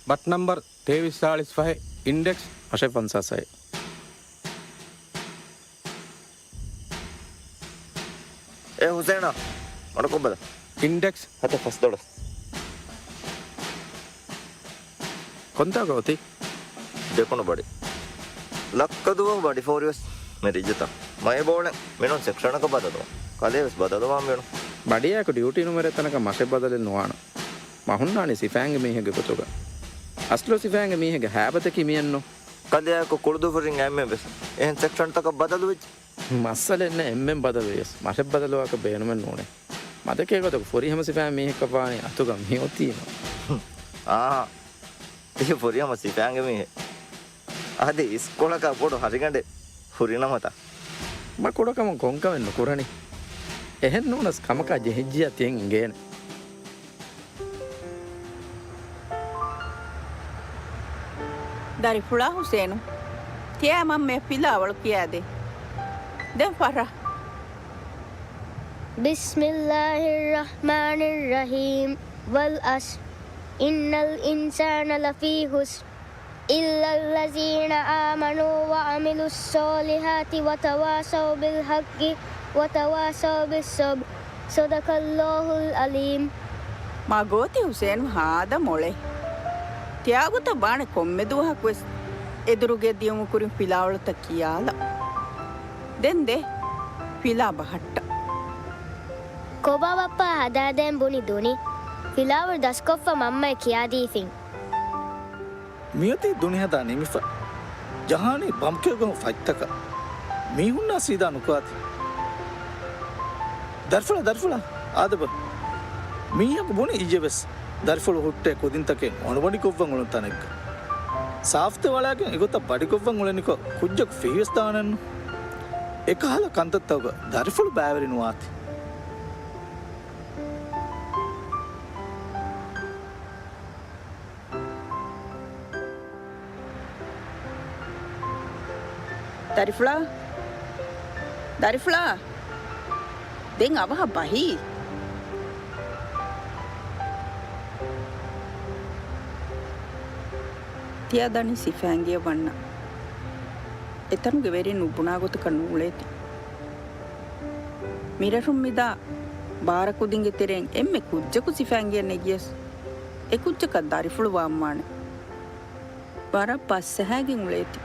ބަޓް ނަމްބަރު ތޭވީސް ސާޅީސް ފަހެއް، އިންޑެކްސް މަށެއް ފަންސާސް ހައެއް. އޭ ހުސޭނާ، މަޑުކޮށްބަލަ. އިންޑެކްސް. ހަތަ ފަސްދޮޅަސް. ކޮންތާކަށް އޮތީ؟ ދެކުނު ބަޑި. ލައްކަ ދުވަހު ބަޑި ފޯރިވެސް މެރިއްޖެތަ؟ މައިބޯޅެން މިނޫން ސެކްޝަނަކަށް ބަދަލުވަން. ކަލޭވެސް ބަދަލުވާން މިނު. ބަޑިއާއެކު ޑިއުޓީ ނުމެރެއް ތަނަކަށް މަށެއް ބަދަލެއް ނުވާނަ. މަ ހުންނާނީ ސިފައިންގެ މީހެއްގެ ގޮތުގަ. އަސްލު ސިފައިންގެ މީހެއްގެ ހައިބަތަކީ މިއެއްނު. ކަލެއާއެކު ކުޅުދުވަހު ހުރިން އެންމެން ވެސް އެހެން ސެކްޝަންތަކަށް ބަދަލުވެއްޖެ. މައްސަލައެއް ނެތް އެންމެން ބަދަލުވިޔަސް. މަށެއް ބަދަލުވާކަށް ބޭނުމެއް ނޫނޭ. މަދެކޭ ގޮތަކު ފުރިހަމަ ސިފައިން މީހެއްކަށް ވާނީ އަތުގަ މިއޮތީމަ. އާ، ތި ފުރިހަމަ ސިފައިންގެ މީހެއް. އަދި އިސްކޮޅަކާ ބޮޑު ހަށިގަނޑެއް ހުރިނަމަތަ؟ މަ ކުޑަކަމުން ކޮންކަމެއް ނުކުރަނީ. އެހެން ނޫނަސް ކަމަކާ ޖެހިއްޖިޔާ ތިޔަން އިނގޭނެ. ދަރިފުޅާ ހުސޭނު، ތިޔަ މަންމަޔަށް ފިލާވަޅު ކިޔާދޭ. ދެން ފަށާ. بسم الله الرحمن الرحيم. والعصر. إن الإنسان لفي خسر. إلا الذين آمنوا وعملوا الصالحات وتواصوا بالحق وتواصوا بالصبر. صدق الله العظيم. މާ ގޯތި ހުސޭން ހާދަ މޮޅޭ. ތިޔާގޮތަށް ވާނެ ކޮންމެ ދުވަހަކުވެސް އެދުރުގެ ދިޔުމު ކުރިން ފިލާވަޅުތައް ކިޔާލަ. ދެން ދޭ، ފިލާ ބަހައްޓަ. ކޮބާ ބައްޕާ ހަދާދޭން ބުނި ދުނި؟ ފިލާވަޅު ދަސްކޮށްފަ މަންމައަށް ކިޔާދީފިން. މިއޮތީ ދުނިހަދާ ނިމިފަ. ޖަހާނީ ބަމްކެއުގަހު ފަތްތަކަށް. މީހުންނާ ސީދާ ނުކާތި. ދަރިފުޅާ، ދަރިފުޅާ، އާދެބަ. މީހަކު ބުނި އިއްޔެވެސް ދަރިފުޅު ހުއްޓޭ ކުދިންތަކެއް އޮނުބަޑިކޮށްވަން އުޅުނު ތަނެއްގަ. ސާފުތެ ވަޅާގެން އެގޮތަށް ބަޑިކޮށްވަން އުޅެނިކޮށް ކުއްޖަކު ފިހިވެސް ދާނެއްނު. އެކަހަލަ ކަންތައްތަކުގަ ދަރިފުޅު ބައިވެރި ނުވާތީ. ދަރިފުޅާ! ދަރިފުޅާ! ދެން އަވަހަށް ބަހީ. ތިޔަ ދަނީ ސިފައިންގެއަށް ވަންނަ. އެތަނުގެ ވެރިން ނުބުނާ ގޮތަކަށް ނޫޅޭތި. މިރަށުން މިދާ ބާރަ ކުދިންގެ ތެރެއިން އެންމެ ކުއްޖަކު ސިފައިންގެއަށް ނެގިޔަސް، އެ ކުއްޖަކަށް ދަރިފުޅު ވާންވާނެ. ވަރަށް ބަސްއަހާގެން އުޅޭތި.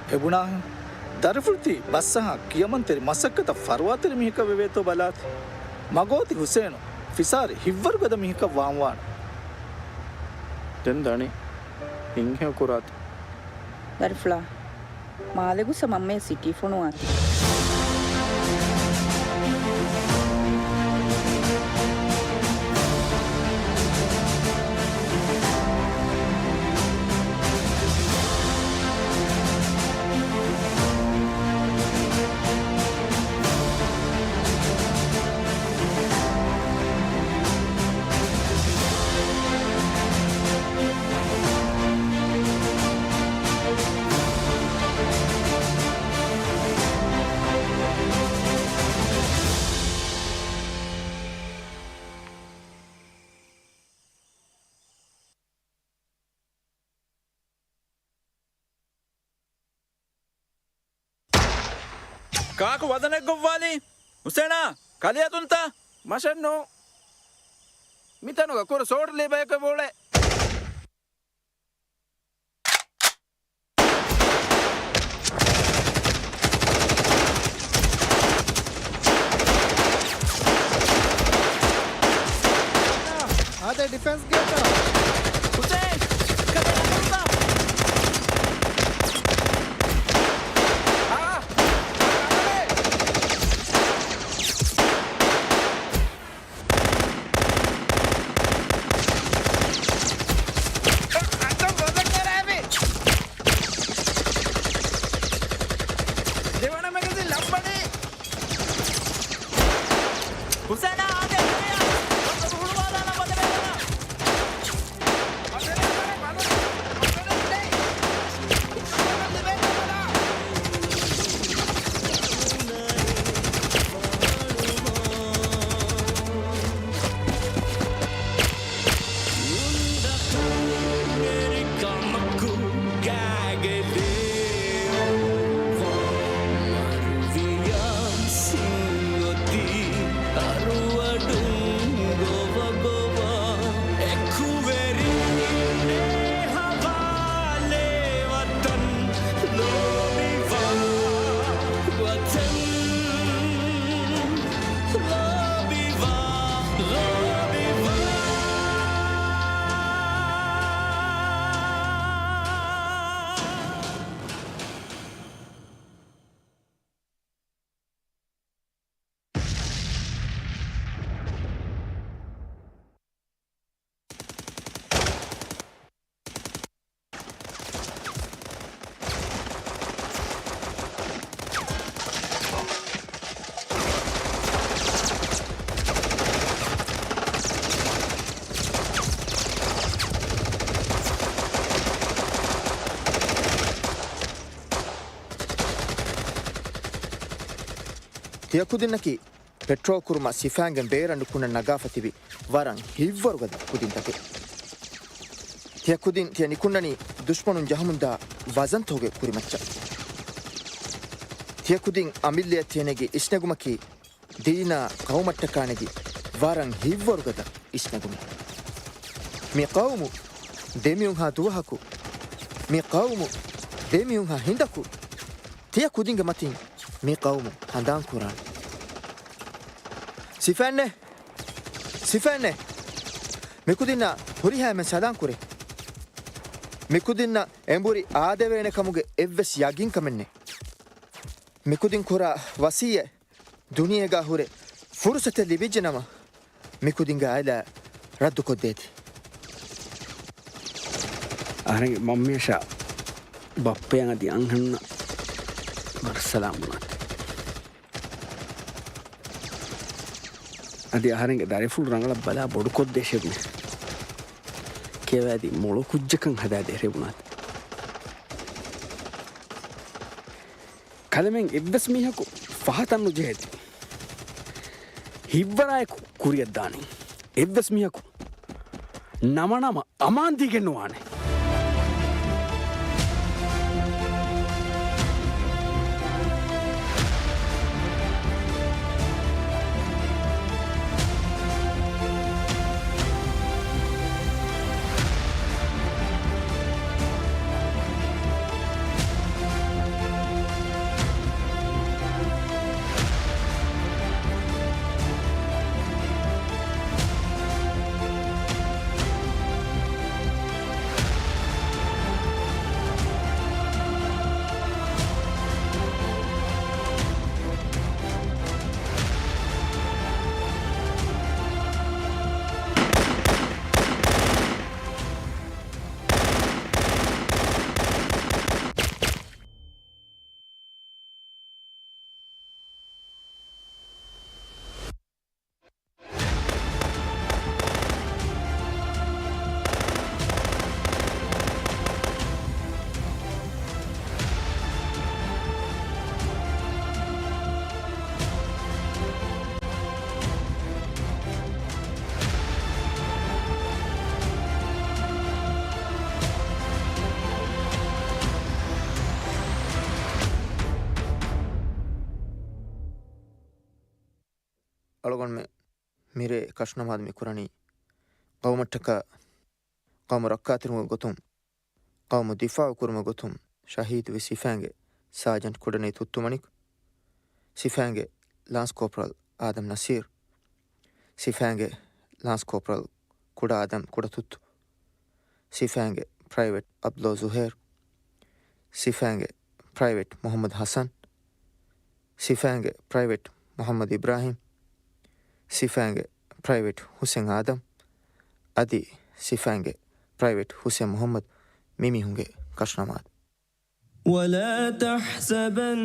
އެބުނާހެން، ދަރިފުޅު ތި ބަސްއަހާ ކިޔަމަންތެރި މަސައްކަތަށް ފަރުވާތެރި މީހަކަށް ވެވޭތޯ ބަލާތި. މަގޯތި ހުސޭނު ފިސާރި ހިއްވަރުގަދަ މީހަކަށް ވާންވާނެ. ދެން ދަނީ ހިތްހެޔޮ ކުރާތި. ދަރިފުޅާ، މާލެގުސަ މަންމަޔަށް ސިޓީ ފޮނުވާތި. ކާކު ވަޒަނެއް ގޮއްވާލީ؟ ހުސޭނާ، ކަލެއަތުންތަ؟ މަށެއްނު. މިތަނުގަ ކުރު ސޯޓް ލީބަޔަކަށް އުޅޭ. އާދެ، ޑިފެންސް ގޭޓަށް. ހުސޭން! ކަލޭ އަތުންތަ؟ އާ! އާ! އަތޮޅު ގޮދަން އެރާވި. ދެވަނަ މެގަޒިން ލައްވަނީ. ހުސޭނާ، އާދެ، ހުރިޔާ. ހުޅުވާލާނަން ބަދަ ބޭނުން. ތިޔަ ކުދިންނަކީ ޕެޓްރޯލް ކުރުމަށް ސިފައިންގެ ބޭރަށް ނުކުންނަން ނަގާފަ ތިބި ވަރަށް ހިތްވަރުގަދަ ކުދިންތަކެއް. ތިޔަ ކުދިން ތިޔަ ނިކުންނަނީ ދުޝްމަނުން ޖަހަމުންދާ ވަޒަންތަކުގެ ކުރިމައްޗަށް. ތިޔަ ކުދިން އަމިއްލަޔަށް ތިޔަ ނެގި އިސްނެގުމަކީ ދީނާ ޤައުމަށްޓަކާ ނެގި ވަރަށް ހިތްވަރުގަދަ އިސްނެގުމެއް. މި ޤައުމު ދެމިއުންހާ ދުވަހަކު، މި ޤައުމު ދެމިއުންހާ ހިނދަކު ތިޔަ ކުދިންގެ މަތިން މި ޤައުމު ހަނދާން ކުރާނެ. ސިފައިންނޭ! ސިފައިންނޭ! މިކުދިންނާ ހުރިހާ އެންމެން ސަލާން ކުރޭ. މިކުދިންނަށް އެނބުރި އާދެވޭނެ ކަމުގެ އެއްވެސް ޔަގީންކަމެއް ނެތް. މިކުދިން ކުރާ ވަސިއްޔަތް ދުނިޔޭގާ ހުރެ ފުރުސަތެއް ލިބިއްޖެ ނަމަ، މިކުދިންގެ އާއިލާ ރައްދުކޮށްދޭތި. އަހަރެންގެ މަންމިއަށާ ބައްޕަޔަށް އަދި އަންހެނުންނަށް ވަރަށް ސަލާމް ބުނާތި. އަދި އަހަރެންގެ ދަރިފުޅު ރަނގަޅަށް ބަލާ ބޮޑުކޮށްދޭށޭ ބުނޭ. ކިޔަވާދީ މޮޅު ކުއްޖަކަށް ހަދާދޭށޭ ބުނާތި. ކަލަމެން އެއްވެސް މީހަކު ފަހަތަށް ނުޖެހޭތި. ހިތްވަރާއެކު ކުރިއަށްދާނީ. އެއްވެސް މީހަކު ނަމަނަމަ އަމާންދީގެން ނުވާނެ. އަޅުގަނޑުމެ މިރޭ ކަށުނަމާދު މި ކުރަނީ، ޤައުމަށްޓަކާ ޤައުމު ރައްކާތެރިވުމުގެ ގޮތުން، ޤައުމު ދިފާޢު ކުރުމުގެ ގޮތުން ޝަހީދުވި ސިފައިންގެ ސާޖަންޓް ކުޑަނީ ތުއްތުމަނިކު، ސިފައިންގެ ލާންސް ކޯޕްރަލް އާދަމް ނަސީރު، ސިފައިންގެ ލާންސް ކޯޕްރަލް ކުޑަ އާދަމް ކުޑަތުއްތު، ސިފައިންގެ ޕްރައިވެޓް އަބްދުﷲ ޒުހޭރު، ސިފައިންގެ ޕްރައިވެޓް މުޙައްމަދު ޙަސަން، ސިފައިންގެ ޕްރައިވެޓް މުޙައްމަދު އިބްރާހީމް، ސިފައިންގެ ޕްރައިވެޓް ޙުސެން އާދަމް، އަދި ސިފައިންގެ ޕްރައިވެޓް ޙުސެން މުޙައްމަދު މި މީހުންގެ ކަށުނަމާދު. ولا تحسبن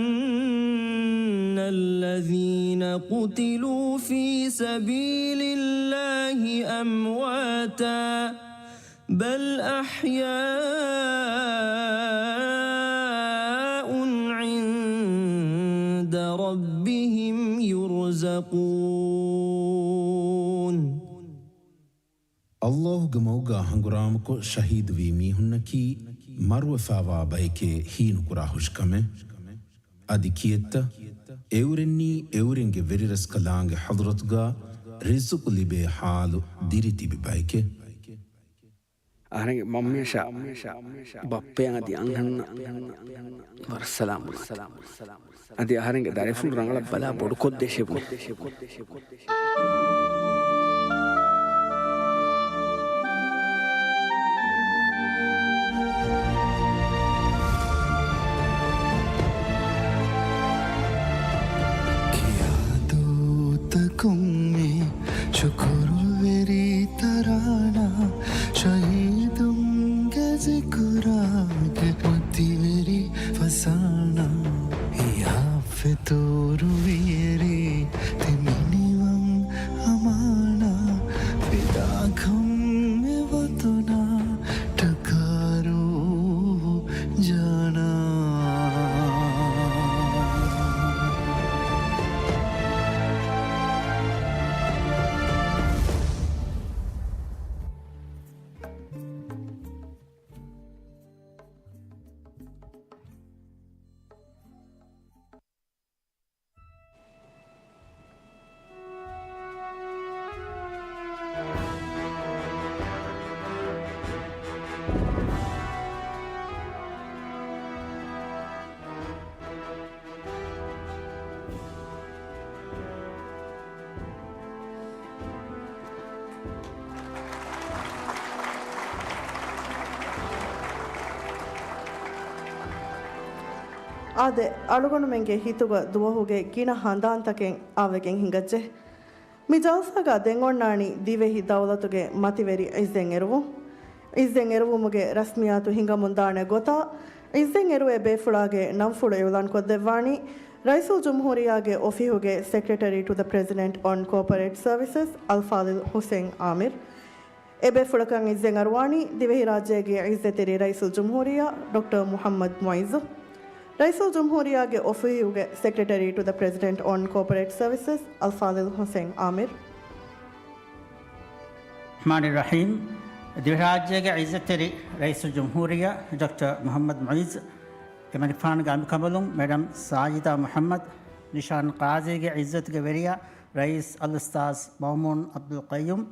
الذين قتلوا في سبيل الله أمواتا بل أحياء عند ربهم يرزقون. ﷲ ގެ މަގުގާ ހަނގުރާމަކޮށް ޝަހީދުވީ މީހުންނަކީ މަރުވެފާވާ ބައެކޭ ހީނުކުރާ ހުށިކަމެއް. އަދި ކިއެއްތަ؟ އެއުރެންނީ އެއުރެންގެ ވެރިރަސްކަލާނގެ ޙަޟްރަތުގާ ރިޒުޤު ލިބޭ ޙާލު ދިރިތިބި ބައެކޭ. އަހަރެންގެ މަންމަޔަށާ ބައްޕަޔަށް އަދި އަންހެނުންނަށް ވަރަށް ސަލާމް ބުނާތި. އަދި އަހަރެންގެ ދަރިފުޅު ރަނގަޅަށް ބަލާ ބޮޑުކޮށްދޭށޭ ބުނޭ. ކިޔާ ދޫތަކުން މި ޝުކުރުވެރި ތަރާނާ، ޝަހީދުންގެ ޒިކުރާގެ މަތިވެރި ފަސާނާ. ހިޔާ ފެތުރު ވިޔަރި ތި މިނިވަން އަމާނާ، ފިދާކަން މި ވަތަނާ ޓަކާރޫ ޖާނާ. އާދެ، އަޅުގަނޑުމެންގެ ހިތުގަ ދުވަހުގެ ގިނަ ހަނދާންތަކެއް އަވެގެން ހިނގައްޖެ. މި ޖަލްސާގަ ދެން އޮންނާނީ ދިވެހި ދައުލަތުގެ މަތިވެރި އިއްޒަތް އެރުވުން. އިއްޒަތް އެރުވުމުގެ ރަސްމިއްޔާތު ހިނގަމުންދާނެ ގޮތާ، އިއްޒަތް އެރުވޭ ބޭފުޅާގެ ނަންފުޅު އިޢުލާންކޮށްދެއްވާނީ، ރައީސުލްޖުމްހޫރިއްޔާގެ އޮފީހުގެ ސެކްރެޓަރީ ޓު ދަ ޕްރެޒިޑެންޓް އޮން ކޯޕަރޭޓް ސަރވިސަސް އަލްފާޟިލް ޙުސައިން އާމިރު. އެބޭފުޅަކަށް އިއްޒަތް އަރުވާނީ ދިވެހިރާއްޖޭގެ އިއްޒަތްތެރި ރައީސުލްޖުމްހޫރިއްޔާ ޑޮކްޓަރ މުޙައްމަދު މުޢިއްޒު، ރައީސުލްޖުމްހޫރިއްޔާގެ އޮފީހުގެ ސެކްރެޓަރީ ޓު ދަ ޕްރެޒިޑެންޓް އޮން ކޯޕަރޭޓް ސަރވިސަސް އަލްފާޟިލް ޙުސައިން އާމިރު. ރަޙްމާނި ރަޙީމް. ދިވެހިރާއްޖޭގެ އިއްޒަތްތެރި ރައީސުލްޖުމްހޫރިއްޔާ ޑޮކްޓަރ މުޙައްމަދު މުޢިއްޒު، އެމަނިކުފާނުގެ އަނބިކަނބަލުން މެޑަމް ސާޖިދާ މުޙައްމަދު، ނިޝާން ޤާޟީގެ އިއްޒަތުގެ ވެރިޔާ ރައީސް އަލްއުސްތާޛް މައުމޫން ޢަބްދުލް ޤައްޔޫމް،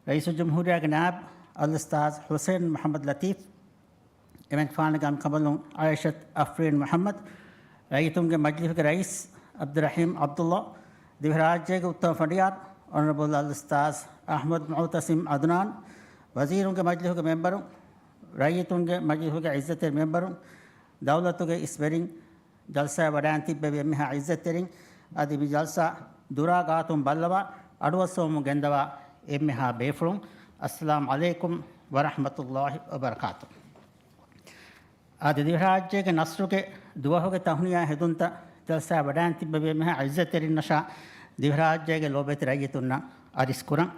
ރައީސުލްޖުމްހޫރިއްޔާގެ ނާއިބު އަލްއުސްތާޛް ޙުސައިން މުޙައްމަދު ލަތީފް، އެމަނިކުފާނުގެ އަނބިކަނބަލުން އައިޝަތު އަފްރީން މުޙައްމަދު، ރައްޔިތުންގެ މަޖިލިހުގެ ރައީސް ޢަބްދުއްރަޙީމް ޢަބްދުﷲ، ދިވެހިރާއްޖޭގެ އުއްތަމަ ފަނޑިޔާރު އޮނަރަބަލް އަލްއުސްތާޛް އަޙްމަދު މުޢުތަސިމް ޢަދުނާން، ވަޒީރުންގެ މަޖިލިހުގެ މެމްބަރުން، ރައްޔިތުންގެ މަޖިލިހުގެ އިއްޒަތްތެރި މެމްބަރުން، ދައުލަތުގެ އިސްވެރިން، ޖަލްސާއަށް ވަޑައިން ތިއްބެވި އެންމެހާ އިއްޒަތްތެރިން، އަދި މި ޖަލްސާ ދުރާ ގާތުން ބައްލަވާ އަޑުއައްސަވަމުން ގެންދަވާ އެންމެހާ ބޭފުޅުން، އައްސަލާމް ޢަލައިކުމް ވަރަޙްމަތުﷲ ވަބަރަކާތު. އާދެ، ދިވެހިރާއްޖޭގެ ނަޞްރުގެ ދުވަހުގެ ތަހުނިޔާ ހެދުންތައް ޖަލްސާއަށް ވަޑައިން ތިއްބެވި އެންމެހާ އިއްޒަތްތެރިންނަށާ ދިވެހިރާއްޖޭގެ ލޯބިވެތި ރައްޔިތުންނަށް އަރިސް ކުރަން.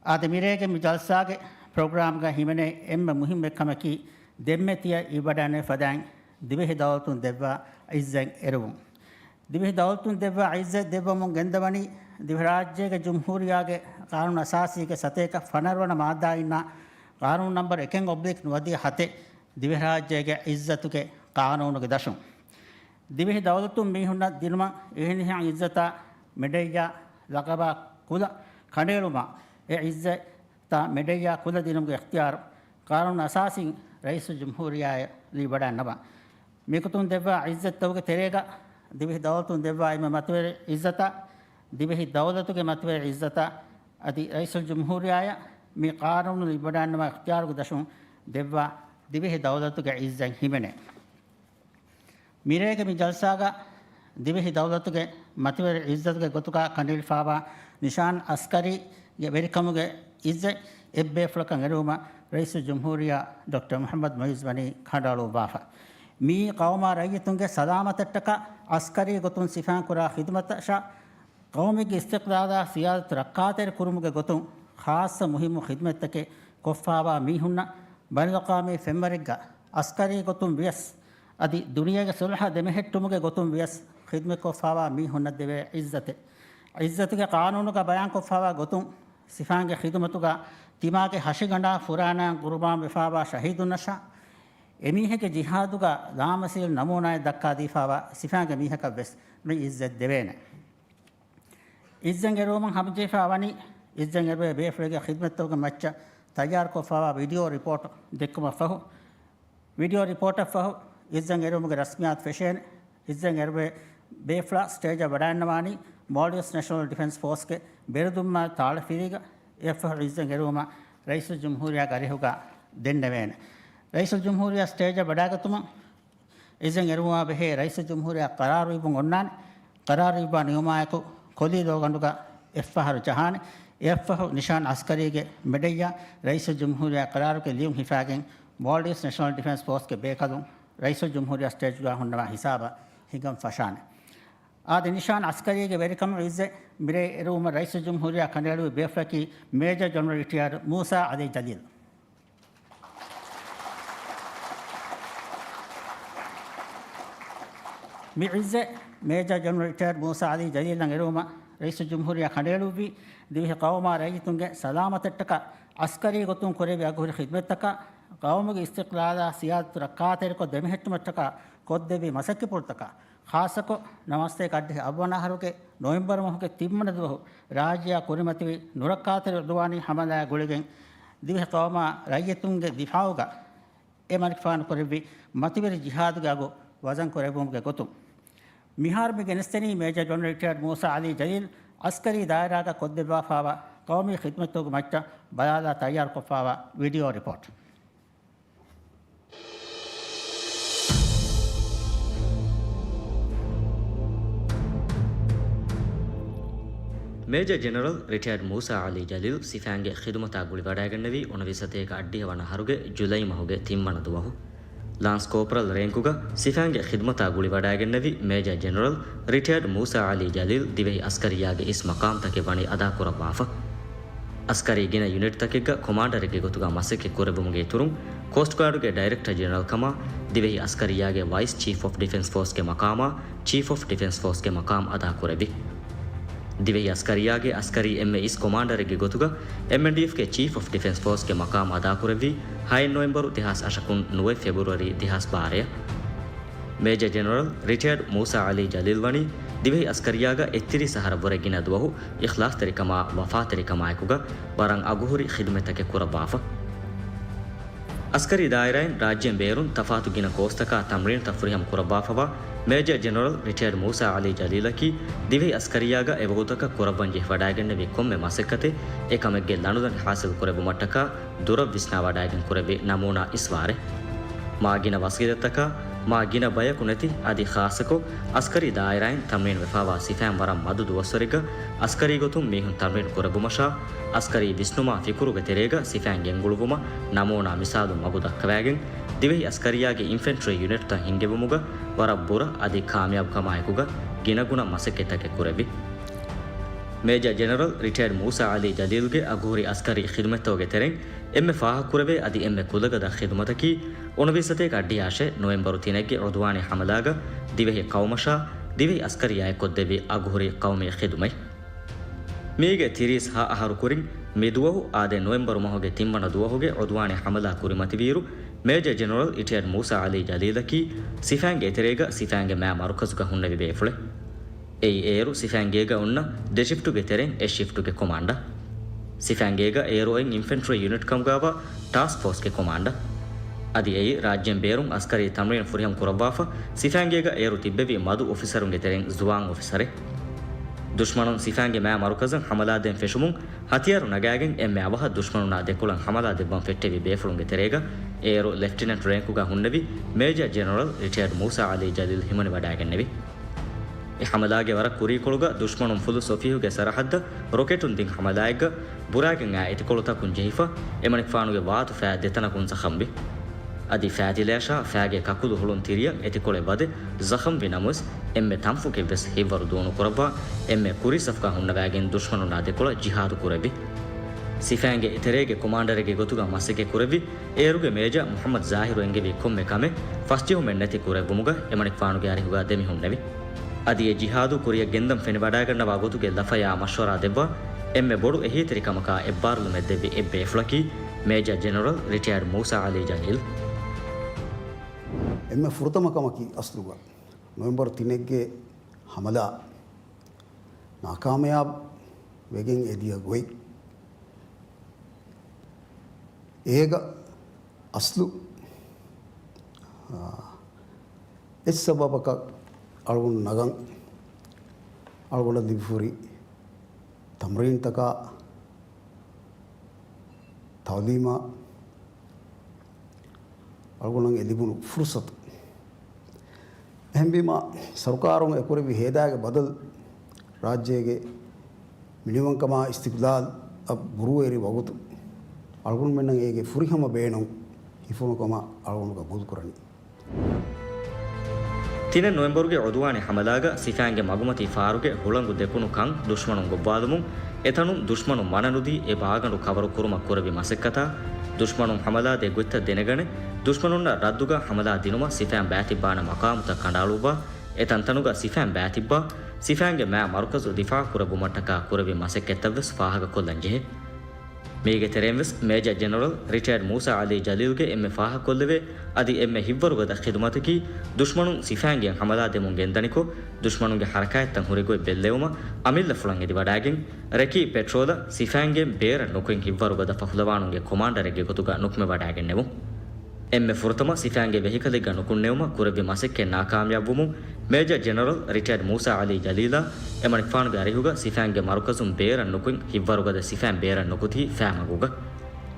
އާދެ، މިރޭގެ މި ޖަލްސާގެ ޕްރޮގްރާމްގަ ހިމެނޭ އެންމެ މުހިއްމު އެއްކަމަކީ، ދެންމެ ތިޔަ އިވިވަޑައިން ފަދައިން ދިވެހި ދައުލަތުން ދެއްވާ އިއްޒަތް އެރުވުން. ދިވެހި ދައުލަތުން ދެއްވާ އިއްޒަތް ދެއްވަމުން ގެންދަވަނީ، ދިވެހިރާއްޖޭގެ ޖުމްހޫރިއްޔާގެ ޤާނޫނު އަސާސީގެ ސަތޭކަ ފަނަރަ ވަނަ މާއްދާއިންނާ ޤާނޫނު ނަމްބަރު އެކެއް އޮބްލިކް ނުވަދިހަ ހަތެއް، ދިވެހިރާއްޖޭގެ އިއްޒަތުގެ ޤާނޫނުގެ ދަށުން. ދިވެހި ދައުލަތުން މީހުންނަށް ދިނުމަށް އިހެނިހެން އިއްޒަތާ މެޑައްޔާ ލަޤަބާ ކުލަ ކަނޑައެޅުމާ، އެ އިއްޒަތް ތައް މެޑައްޔާ ކުލަ ދިނުމުގެ އިޚްތިޔާރު ޤާނޫނު އަސާސީން ރައީސުލްޖުމްހޫރިއްޔާއަށް ލިބިވަޑައިގަންނަވާ. މިގޮތުން ދެއްވާ އިއްޒަތްތަކުގެ ތެރޭގަ ދިވެހި ދައުލަތުން ދެއްވާ އެންމެ މަތިވެރި އިއްޒަތާ، ދިވެހި ދައުލަތުގެ މަތިވެރި އިއްޒަތާ އަދި ރައީސުލްޖުމްހޫރިއްޔާއަށް މި ޤާނޫނު ލިބިވަޑައިގަންނަވާ އިޚްތިޔާރުގެ ދަށުން ދެއްވާ ދިވެހި ދައުލަތުގެ އިއްޒަތް ހިމެނޭ. މިރޭގެ މި ޖަލްސާގަ ދިވެހި ދައުލަތުގެ މަތިވެރި އިއްޒަތުގެ ގޮތުގަ ކަނޑައެޅިފާވާ ނިޝާން އަސްކަރީގެ ވެރިކަމުގެ އިއްޒަތް އެއްބޭފުޅަކަށް އެރުވުމަށް ރައީސުލްޖުމްހޫރިއްޔާ ޑޮކްޓަރ މުޙައްމަދު މުޢިއްޒު ވަނީ ކަނޑައަޅުއްވާފަ. މިއީ ޤައުމާ ރައްޔިތުންގެ ސަލާމަތަށްޓަކާ އަސްކަރީ ގޮތުން ސިފައިން ކުރާ ޚިދުމަތަށާ، ޤައުމީ އިސްތިޤްލާލާ ސިޔާދަތު ރައްކާތެރި ކުރުމުގެ ގޮތުން ޚާއްޞަ މުހިއްމު ޚިދުމަތްތަކެއް ކޮށްފާވާ މީހުންނަށް ބައިނަލްއަޤްވާމީ ފެންވަރެއްގަ އަސްކަރީ ގޮތުން ވިޔަސް، އަދި ދުނިޔޭގެ ޞުލްޙަ ދެމެހެއްޓުމުގެ ގޮތުން ވިޔަސް ޚިދުމަތްކޮށްފާވާ މީހުންނަށް ދެވޭ އިއްޒަތެއް. އިއްޒަތުގެ ޤާނޫނުގަ ބަޔާންކޮށްފާވާ ގޮތުން، ސިފައިންގެ ޚިދުމަތުގަ ތިމާގެ ހަށިގަނޑާ ފުރާނައިން ޤުރުބާން ވެފާވާ ޝަހީދުންނަށާ، އެމީހެއްގެ ޖިހާދުގަ ލާމަސީލު ނަމޫނާއެއް ދައްކާދީފާވާ ސިފައިންގެ މީހަކަށް ވެސް މި އިއްޒަތް ދެވޭނެ. އިއްޒަތް އެރުވުމަށް ހަމަޖެހިފާ ވަނީ، އިއްޒަތް އެރުވޭ ބޭފުޅެއްގެ ޚިދުމަތްތަކުގެ މައްޗަށް ތައްޔާރުކޮށްފާވާ ވީޑިއޯ ރިޕޯޓް ދެއްކުމަށްފަހު، ވީޑިއޯ ރިޕޯޓަށްފަހު އިއްޒަތް އެރުވުމުގެ ރަސްމިއްޔާތު ފެށޭނެ. އިއްޒަތް އެރުވޭ ބޭފުޅާ ސްޓޭޖަށް ވަޑައިގަންނަވާނީ މޯލްޑިވްސް ނެޝަނަލް ޑިފެންސް ފޯސްގެ ބިރުދުންމާ ތާޅަފިލީގަ. އެއަށްފަހު އިއްޒަތް އެރުވުމަށް ރައީސުލްޖުމްހޫރިއްޔާގެ އަރިހުގަ ދެންނެވޭނެ. ރައީސުލްޖުމްހޫރިއްޔާ ސްޓޭޖަށް ވަޑައިގަތުމަށް އިޒިން އެރުވުމާ ބެހޭ ރައީސުލްޖުމްހޫރިއްޔާ ޤަރާރު އިއްވުން އޮންނާނެ. ޤަރާރު އިއްވާ ނިޢުމާއެކު ކޮލީ ލޯގަނޑުގަ އެއްފަހަރު ޖަހާނެ. އެއަށްފަހު ނިޝާން އަސްކަރީގެ މެޑައްޔާ ރައީސުލްޖުމްހޫރިއްޔާ ޤަރާރުގެ ލިޔުން ހިފާގެން މޯލްޑިވްސް ނެޝަނަލް ޑިފެންސް ފޯސްގެ ބޭކަލުން ރައީސުލްޖުމްހޫރިއްޔާ ސްޓޭޖުގަ ހުންނަވާ ހިސާބަށް ހިނގަން ފަށާނެ. އާދެ، ނިޝާން އަސްކަރީގެ ވެރިކަމުގެ އިއްޒަތް މިރޭ އެރުވުމަށް ރައީސުލްޖުމްހޫރިއްޔާ ކަނޑައެޅުއްވި ބޭފުޅަކީ މޭޖަރ ޖެނެރަލް ރިޓަޔާޑް މޫސާ ޢަލީ ޖަލީލް. މި އިއްޒަތް މޭޖަރ ޖެނެރަލް ރިޓަޔާޑް މޫސާ ޢަލީ ޖަލީލަށް އެރުވުމަށް ރައީސުލްޖުމްހޫރިއްޔާ ކަނޑައެޅުއްވީ، ދިވެހި ޤައުމާ ރައްޔިތުންގެ ސަލާމަތަށްޓަކާ އަސްކަރީ ގޮތުން ކުރެއްވި އަގުހުރި ޚިދުމަތްތަކާ، ޤައުމުގެ އިސްތިޤްލާލާ ސިޔާދަތު ރައްކާތެރިކޮށް ދެމެހެއްޓުމަށްޓަކާ ކޮށްދެއްވި މަސައްކަތްޕުޅުތަކާ، ޚާއްޞަކޮށް، ނަވާރަ ސަތޭކަ އަށްޑިހަ އަށްވަނަ އަހަރުގެ ނޮވެމްބަރު މަހުގެ ތިންވަނަ ދުވަހު ރާއްޖެއާ ކުރިމަތިވި ނުރައްކާތެރި ޢުދުވާނީ ޙަމަލާއާ ގުޅިގެން، ދިވެހި ޤައުމާ ރައްޔިތުންގެ ދިފާޢުގަ އެމަނިކުފާނު ކުރެއްވި މަތިވެރި ޖިހާދުގެ އަގު ވަޒަން ކުރެއްވުމުގެ ގޮތުން. މިހާރު މި ގެނެސްދެނީ މޭޖަރ ޖެނެރަލް ރިޓަޔާޑް މޫސާ ޢަލީ ޖަލީލް އަސްކަރީ ދާއިރާގަ ކޮށްދެއްވާފާވާ ޤައުމީ ޚިދުމަތްތަކުގެ މައްޗަށް ބަލާލާ ތައްޔާރުކޮށްފާވާ ވީޑިއޯ ރިޕޯޓް. މޭޖަރ ޖެނެރަލް ރިޓަޔާޑް މޫސާ ޢަލީ ޖަލީލް ސިފައިންގެ ޚިދުމަތާ ގުޅިވަޑައިގެންނެވީ އުނަވީސް ސަތޭކަ އަށްޑިހަ ވަނަ އަހަރުގެ ޖުލައި މަހުގެ ތިންވަނަ ދުވަހު. ލާންސް ކޯޕްރަލް ރޭންކުގަ ސިފައިންގެ ޚިދުމަތާ ގުޅިވަޑައިގެންނެވި މޭޖަރ ޖެނެރަލް ރިޓަޔަރޑް މޫސާ ޢަލީ ޖަލީލް ދިވެހި އަސްކަރިއްޔާގެ އިސް މަޤާމްތަކެއް ވަނީ އަދާކުރައްވާފަ. އަސްކަރީ ގިނަ ޔުނިޓްތަކެއްގަ ކޮމާންޑަރެއްގެ ގޮތުގަ މަސައްކަތް ކުރެއްވުމުގެ އިތުރުން، ކޯސްޓް ގާޑުގެ ޑައިރެކްޓަރ ޖެނެރަލް ކަމާ، ދިވެހި އަސްކަރިއްޔާގެ ވައިސް ޗީފް އޮފް ޑިފެންސް ފޯސްގެ މަޤާމާ، ޗީފް އޮފް ޑިފެންސް ފޯސްގެ މަޤާމް އަދާކުރެއްވި. ދިވެހި އަސްކަރިއްޔާގެ އަސްކަރީ އެންމެ އިސް ކޮމާންޑަރެއްގެ ގޮތުގަ އެމްއެންޑީއެފްގެ ޗީފް އޮފް ޑިފެންސް ފޯސްގެ މަޤާމް އަދާކުރެއްވީ ހައެއް ނޮވެމްބަރު ދެހާސް އަށަކުން ނުވަ ފެބްރުއަރީ ދެހާސް ބާރައަށް. މޭޖަރ ޖެނެރަލް ރިޓަޔަރޑް މޫސާ ޢަލީ ޖަލީލް ވަނީ ދިވެހި އަސްކަރިއްޔާގަ އެއްތިރީސް އަހަރަށްވުރެ ގިނަ ދުވަހު އިޚްލާޞްތެރިކަމާ ވަފާތެރިކަމާއެކުގަ ވަރަށް އަގުހުރި ޚިދުމަތްތަކެއް ކުރައްވާފަ. އަސްކަރީ ދާއިރާއިން ރާއްޖޭން ބޭރުން ތަފާތު ގިނަ ކޯސްތަކާ ތަމްރީނުތައް ފުރިހަމަ ކުރައްވާފަވާ މޭޖަރ ޖެނެރަލް ރިޓަޔަރޑް މޫސާ ޢަލީ ޖަލީލަކީ ދިވެހި އަސްކަރިއްޔާގަ އެވަގުތަކަށް ކުރައްވަންޖެހިވަޑައިގެންނެވި ކޮންމެ މަސައްކަތެއް އެކަމެއްގެ ލަނޑުދަނޑި ޙާޞިލު ކުރެއްވުމަށްޓަކާ ދުރަށް ވިސްނާވަޑައިގެން ކުރެއްވި ނަމޫނާ އިސްވާރެއް. މާ ގިނަ ވަސީލަތްތަކާ، މާ ގިނަ ބަޔަކު ނެތި، އަދި ޚާއްޞަކޮށް، އަސްކަރީ ދާއިރާއިން ތަމްރީން ވެފާވާ ސިފައިން ވަރަށް މަދު ދުވަސްވަރެއްގަ އަސްކަރީ ގޮތުން މީހުން ތަމްރީން ކުރެއްވުމަށާ، އަސްކަރީ ވިސްނުމާ ފިކުރުގެ ތެރޭގަ ސިފައިން ގެންގުޅުއްވުމަށް ނަމޫނާ މިސާލު މަގު ދައްކަވައިގެން، ދިވެހި އަސްކަރިއްޔާގެ އިންފެންޓްރީ ޔުނިޓްތައް ހިންގެވުމުގަ ވަރަށް ބުރަ އަދި ކާމިޔާބުކަމާއެކުގަ ގިނަގުނަ މަސައްކަތްތަކެއް ކުރެއްވި. މޭޖަރ ޖެނެރަލް ރިޓަޔަރޑް މޫސާ ޢަލީ ޖަލީލްގެ އަގުހުރި އަސްކަރީ ޚިދުމަތްތަކުގެ ތެރެއިން އެންމެ ފާހަގަކުރެވޭ އަދި އެންމެ ކުލަގަދަ ޚިދުމަތަކީ، އުނަވީސް ސަތޭކަ އަށްޑިހަ އަށެއް ނޮވެމްބަރު ތިނެއްގެ ޢުދުވާނީ ޙަމަލާގަ ދިވެހި ޤައުމަށާ ދިވެހި އަސްކަރިއްޔާއެއްކޮށްދެއްވި އަގުހުރި ޤައުމީ ޚިދުމަތް. މީގެ ތިރީސް ހަ އަހަރު ކުރިން މި ދުވަހު އާދެ ނޮވެމްބަރު މަހުގެ ތިންވަނަ ދުވަހުގެ ޢުދުވާނީ ޙަމަލާ ކުރިމަތިވިއިރު، މޭޖަރ ޖެނެރަލް ރިޓަޔަރޑް މޫސާ ޢަލީ ޖަލީލަކީ ސިފައިންގެ އެތެރޭގަ ސިފައިންގެ މާ މަރުކަޒުގަ ހުންނެވި ބޭފުޅެއް. އެއީ އޭރު ސިފައިންގޭގަ އޮންނަ ދެ ޝިފްޓުގެ ތެރެއިން އެއް ޝިފްޓުގެ ކޮމާންޑަރ. ސިފައިންގޭގަ އޭރު އޮތް އިންފެންޓްރީ ޔުނިޓް ކަމުގައިވާ ޓާސްކް ފޯސްގެ ކޮމާންޑަރ. އަދި އެއީ ރާއްޖޭން ބޭރުން އަސްކަރީ ތަމްރީން ފުރިހަމަ ކުރައްވާފަ، ސިފައިންގޭގަ އޭރު ތިއްބެވި މަދު އޮފިސަރުންގެ ތެރެއިން ޒުވާން އޮފިސަރެއް. ދުޝްމަނުން ސިފައިންގެ މާ މަރުކަޒަށް ހަމަލާ ދޭން ފެށުމުން، ހަތިޔާރު ނަގާގެން އެންމެ އަވަހަށް ދުޝްމަނުންނާ ދެކޮޅަށް ހަމަލާ ދެއްވަން ފެއްޓެވި ބޭފުޅުންގެ ތެރޭގަ އޭރު ލެފްޓިނެންޓް ރޭންކުގަ ހުންނެވި މޭޖަރ ޖެނެރަލް ރިޓަޔަރޑް މޫސާ ޢަލީ ޖަލީލް ހިމަނިވަޑައިގެންނެވި. އެ ހަމަލާގެ ވަރަށް ކުރީކޮޅުގަ ދުޝްމަނުން ފުލުސް އޮފީހުގެ ސަރަހައްދަށް ރޮކެޓުން ދިން ހަމަލާއެއްގަ ބުރާގެން އާ އެތިކޮޅުތަކުން ޖެހިފަ، އެމަނިކުފާނުގެ ވާތު ފައި ދެތަނަކުން ޒަޚަމްވި. އަދި ފައިތިލަޔަށާ ފައިގެ ކަކުލު ހުޅުން ތިރިއަށް އެތިކޮޅެއް ވަދެ ޒަޚަމްވި ނަމަވެސް، އެންމެ ތަންފުކެއްވެސް ހިތްވަރު ދޫނުކުރައްވާ، އެންމެ ކުރީ ސަފުގަ ހުންނަވައިގެން ދުޝްމަނުންނާ ދެކޮޅަށް ޖިހާދު ކުރެއްވި. ސިފައިންގެ ތެރޭގެ ކޮމާންޑަރެއްގެ ގޮތުގަ މަސައްކަތް ކުރެއްވި އޭރުގެ މޭޖަރ މުޙައްމަދު ޒާހިރު އެންގެވި ކޮންމެ ކަމެއް ފަސްޖެހުމެއް ނެތި ކުރެއްވުމުގަ އެމަނިކުފާނުގެ އަރިހުގަ ދެމިހުންނެވި. އަދި އެ ޖިހާދު ކުރިއަށް ގެންދަން ފެނިވަޑައިގަންނަވާ ގޮތުގެ ލަފަޔާ މަޝްވަރާ ދެއްވާ އެންމެ ބޮޑު އެހީތެރިކަމަކާ އެއްބާރުލުމެއް ދެއްވި އެއްބޭފުޅަކީ މޭޖަރ ޖެނެރަލް ރިޓަޔަރޑް މޫސާ ޢަލީ ޖަލީލް. އެންމެ ފުރަތަމަ ކަމަކީ އަސްލުގަ ނޮވެމްބަރު ތިނެއްގެ ހަމަލާ ނާކާމިޔާބު ވެގެން އެދިޔަ ގޮތް. އޭގަ އަސްލު، އާ، އެއް ސަބަބަކަށް އަޅުގަނޑު ނަގަން، އަޅުގަނޑަށް ލިބިފުރި ތަމްރީންތަކާ، ތައުލީމާ، އަޅުގަނޑަށް އެ ލިބުނު ފުރުސަތު. އެހެންވީމާ، ސަރުކާރުން އެކުރެއްވި ހޭދާގެ ބަދަލު، ރާއްޖޭގެ މިނިވަންކަމާ އިސްތިޤްލާލަށް ބުރޫއެރި ވަގުތު، އަޅުގަނޑުމެންނަށް އޭގެ ފުރިހަމަ ބޭނުން ހިފުނު ކަމަށް އަޅުގަނޑުގަ ގުދުކުރަނީ. ތިނެއް ނޮވެމްބަރުގެ ޢުދުވާނީ ޙަމަލާގަ ސިފައިންގެ މަގުމަތީ ފާރުގެ ހުޅަނގު ދެކުނު ކަން ދުޝްމަނުން ގޮއްވާލުމުން، އެތަނުން ދުޝްމަނުން ވަނަނުދީ އެ ބާގަނޑު ކަވަރު ކުރުމަށް ކުރެއްވި މަސައްކަތާ، ދުޝްމަނުން ހަމަލާ ދޭ ގޮތްތައް ދެނެގަނެ، ދުޝްމަނުންނަށް ރައްދުގަ ހަމަލާ ދިނުމަށް ސިފައިން ބައިތިއްބާނެ މަޤާމުތައް ކަނޑައަޅުއްވާ، އެ ތަންތަނުގަ ސިފައިން ބައިތިއްބާ، ސިފައިންގެ މާ މަރުކަޒު ދިފާޢު ކުރެއްވުމަށްޓަކާ ކުރެއްވި މަސައްކަތްތައްވެސް ފާހަގަކޮށްލަން ޖެހޭ. މީގެ ތެރެއިންވެސް މޭޖަރ ޖެނެރަލް ރިޓަޔަރޑް މޫސާ ޢަލީ ޖަލީލްގެ އެންމެ ފާހަގަކޮށްލެވޭ އަދި އެންމެ ހިތްވަރުގަދަ ޚިދުމަތަކީ، ދުޝްމަނުން ސިފައިންގެ ހަމަލާ ދެމުން ގެންދަނިކޮށް، ދުޝްމަނުންގެ ޙަރަކާތްތައް ހުރިގޮތް ބެއްލެވުމަށް އަމިއްލަފުޅަށް އެދިވަޑައިގެން، ރެކީ ޕެޓްރޯލަށް ސިފައިންގެ ބޭރަށް ނުކުތް ހިތްވަރުގަދަ ފަހުލަވާނުންގެ ކޮމާންޑަރެއްގެ ގޮތުގަ ނުކުމެވަޑައިގެންނެވުން. އެންމެ ފުރަތަމަ ސިފައިންގެ ވެހިކަލެއްގަ ނުކުންނެވުމަށް ކުރެއްވި މަސައްކަތް ނާކާމިޔާބުވުމުން، މޭޖަރ ޖެނެރަލް ރިޓަޔަރޑް މޫސާ ޢަލީ ޖަލީލާ އެމަނިކުފާނުގެ އަރިހުގަ ސިފައިންގެ މަރުކަޒުން ބޭރަށް ނުކުތް ހިތްވަރުގަދަ ސިފައިން ބޭރަށް ނުކުތީ ފައިމަގުގަ.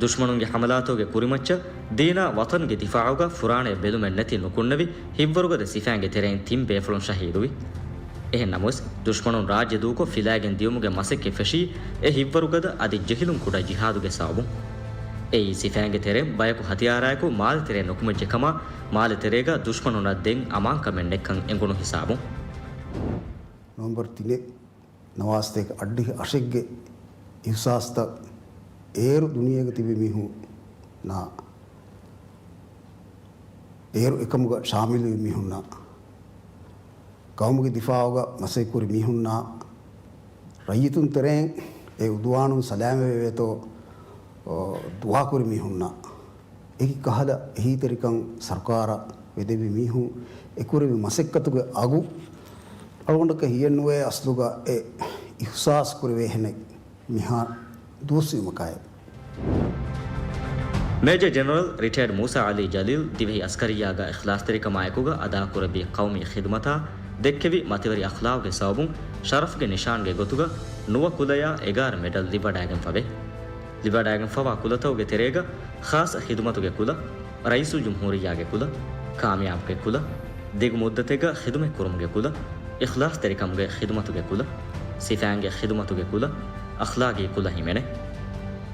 ދުޝްމަނުންގެ ހަމަލާތަކުގެ ކުރިމައްޗަށް ދީނާ ވަޠަންގެ ދިފާޢުގަ ފުރާނައެއް ބެލުމެއް ނެތި ނުކުންނެވި ހިތްވަރުގަދަ ސިފައިންގެ ތެރެއިން ތިން ބޭފުޅުން ޝަހީދުވި. އެހެން ނަމަވެސް، ދުޝްމަނުން ރާއްޖެ ދޫކޮށް ފިލައިގެން ދިޔުމުގެ މަސައްކަތް ފެށީ އެ ހިތްވަރުގަދަ އަދި ޖެހިލުން ކުޑަ ޖިހާދުގެ ސަބަބުން. އެއީ ސިފައިންގެ ތެރެއިން ބަޔަކު ހަތިޔާރާއެކު މާލެ ތެރެއަށް ނުކުމެއްޖެ ކަމަށް، މާލެ ތެރޭގަ ދުޝްމަނުންނަށް ދެން އަމާންކަމެއް ނެތްކަން އެނގުނު ހިސާބުން. ނޮވެމްބަރު ތިނެއް ނަވާސްތޭކަ އަށްޑިހަ އަށެއްގެ އިހުސާސްތައް އޭރު ދުނިޔޭގަ ތިބި މީހުންނާ އޭރު އެކަމުގަ ޝާމިލުވި މީހުންނާ، ޤައުމުގެ ދިފާޢުގަ މަސައްކަތްކުރި މީހުންނާ، ރައްޔިތުން ތެރެއިން އެ އުދުވާނުން ސަލާމަތްވެވޭތޯ، އޯ، ދުޢާކުރި މީހުންނާ، އެކި ކަހަލަ އެހީތެރިކަން ސަރުކާރަށް ވެދެވި މީހުން އެކުރެވި މަސައްކަތުގެ އަގު އަޅުގަނޑަކަށް ހިޔެއްނުވޭ އަސްލުގަ އެ އިހުސާސް ކުރެވޭހެނެއް މިހާ ދުވަސްވީމަކާއެއް. މޭޖަ ޖެނެރަލް ރިޓަޔަރޑް މޫސާ ޢަލީ ޖަލީލް ދިވެހި އަސްކަރިއްޔާގަ އިޚްލާޞްތެރިކަމާއެކުގަ އަދާކުރެއްވި ޤައުމީ ޚިދުމަތާ ދެއްކެވި މަތިވެރި އަޚްލާޤުގެ ސަބަބުން ޝަރަފްގެ ނިޝާންގެ ގޮތުގަ ނުވަ ކުލަޔާ އެގާރަ މެޑަލް ލިބިވަޑައިގެންފަވޭ. ލިބިވަޑައިގެންފަވާ ކުލަތަކުގެ ތެރޭގަ ޚާއްޞަ ޚިދުމަތުގެ ކުލަ، ރައީސުލްޖުމްހޫރިއްޔާގެ ކުލަ، ކާމިޔާބުގެ ކުލަ، ދިގު މުއްދަތެއްގަ ޚިދުމަތްކުރުމުގެ ކުލަ، އިޚްލާޞްތެރިކަމުގެ ޚިދުމަތުގެ ކުލަ، ސިފައިންގެ ޚިދުމަތުގެ ކުލަ، އަޚްލާޤީ ކުލަ ހިމެނޭ.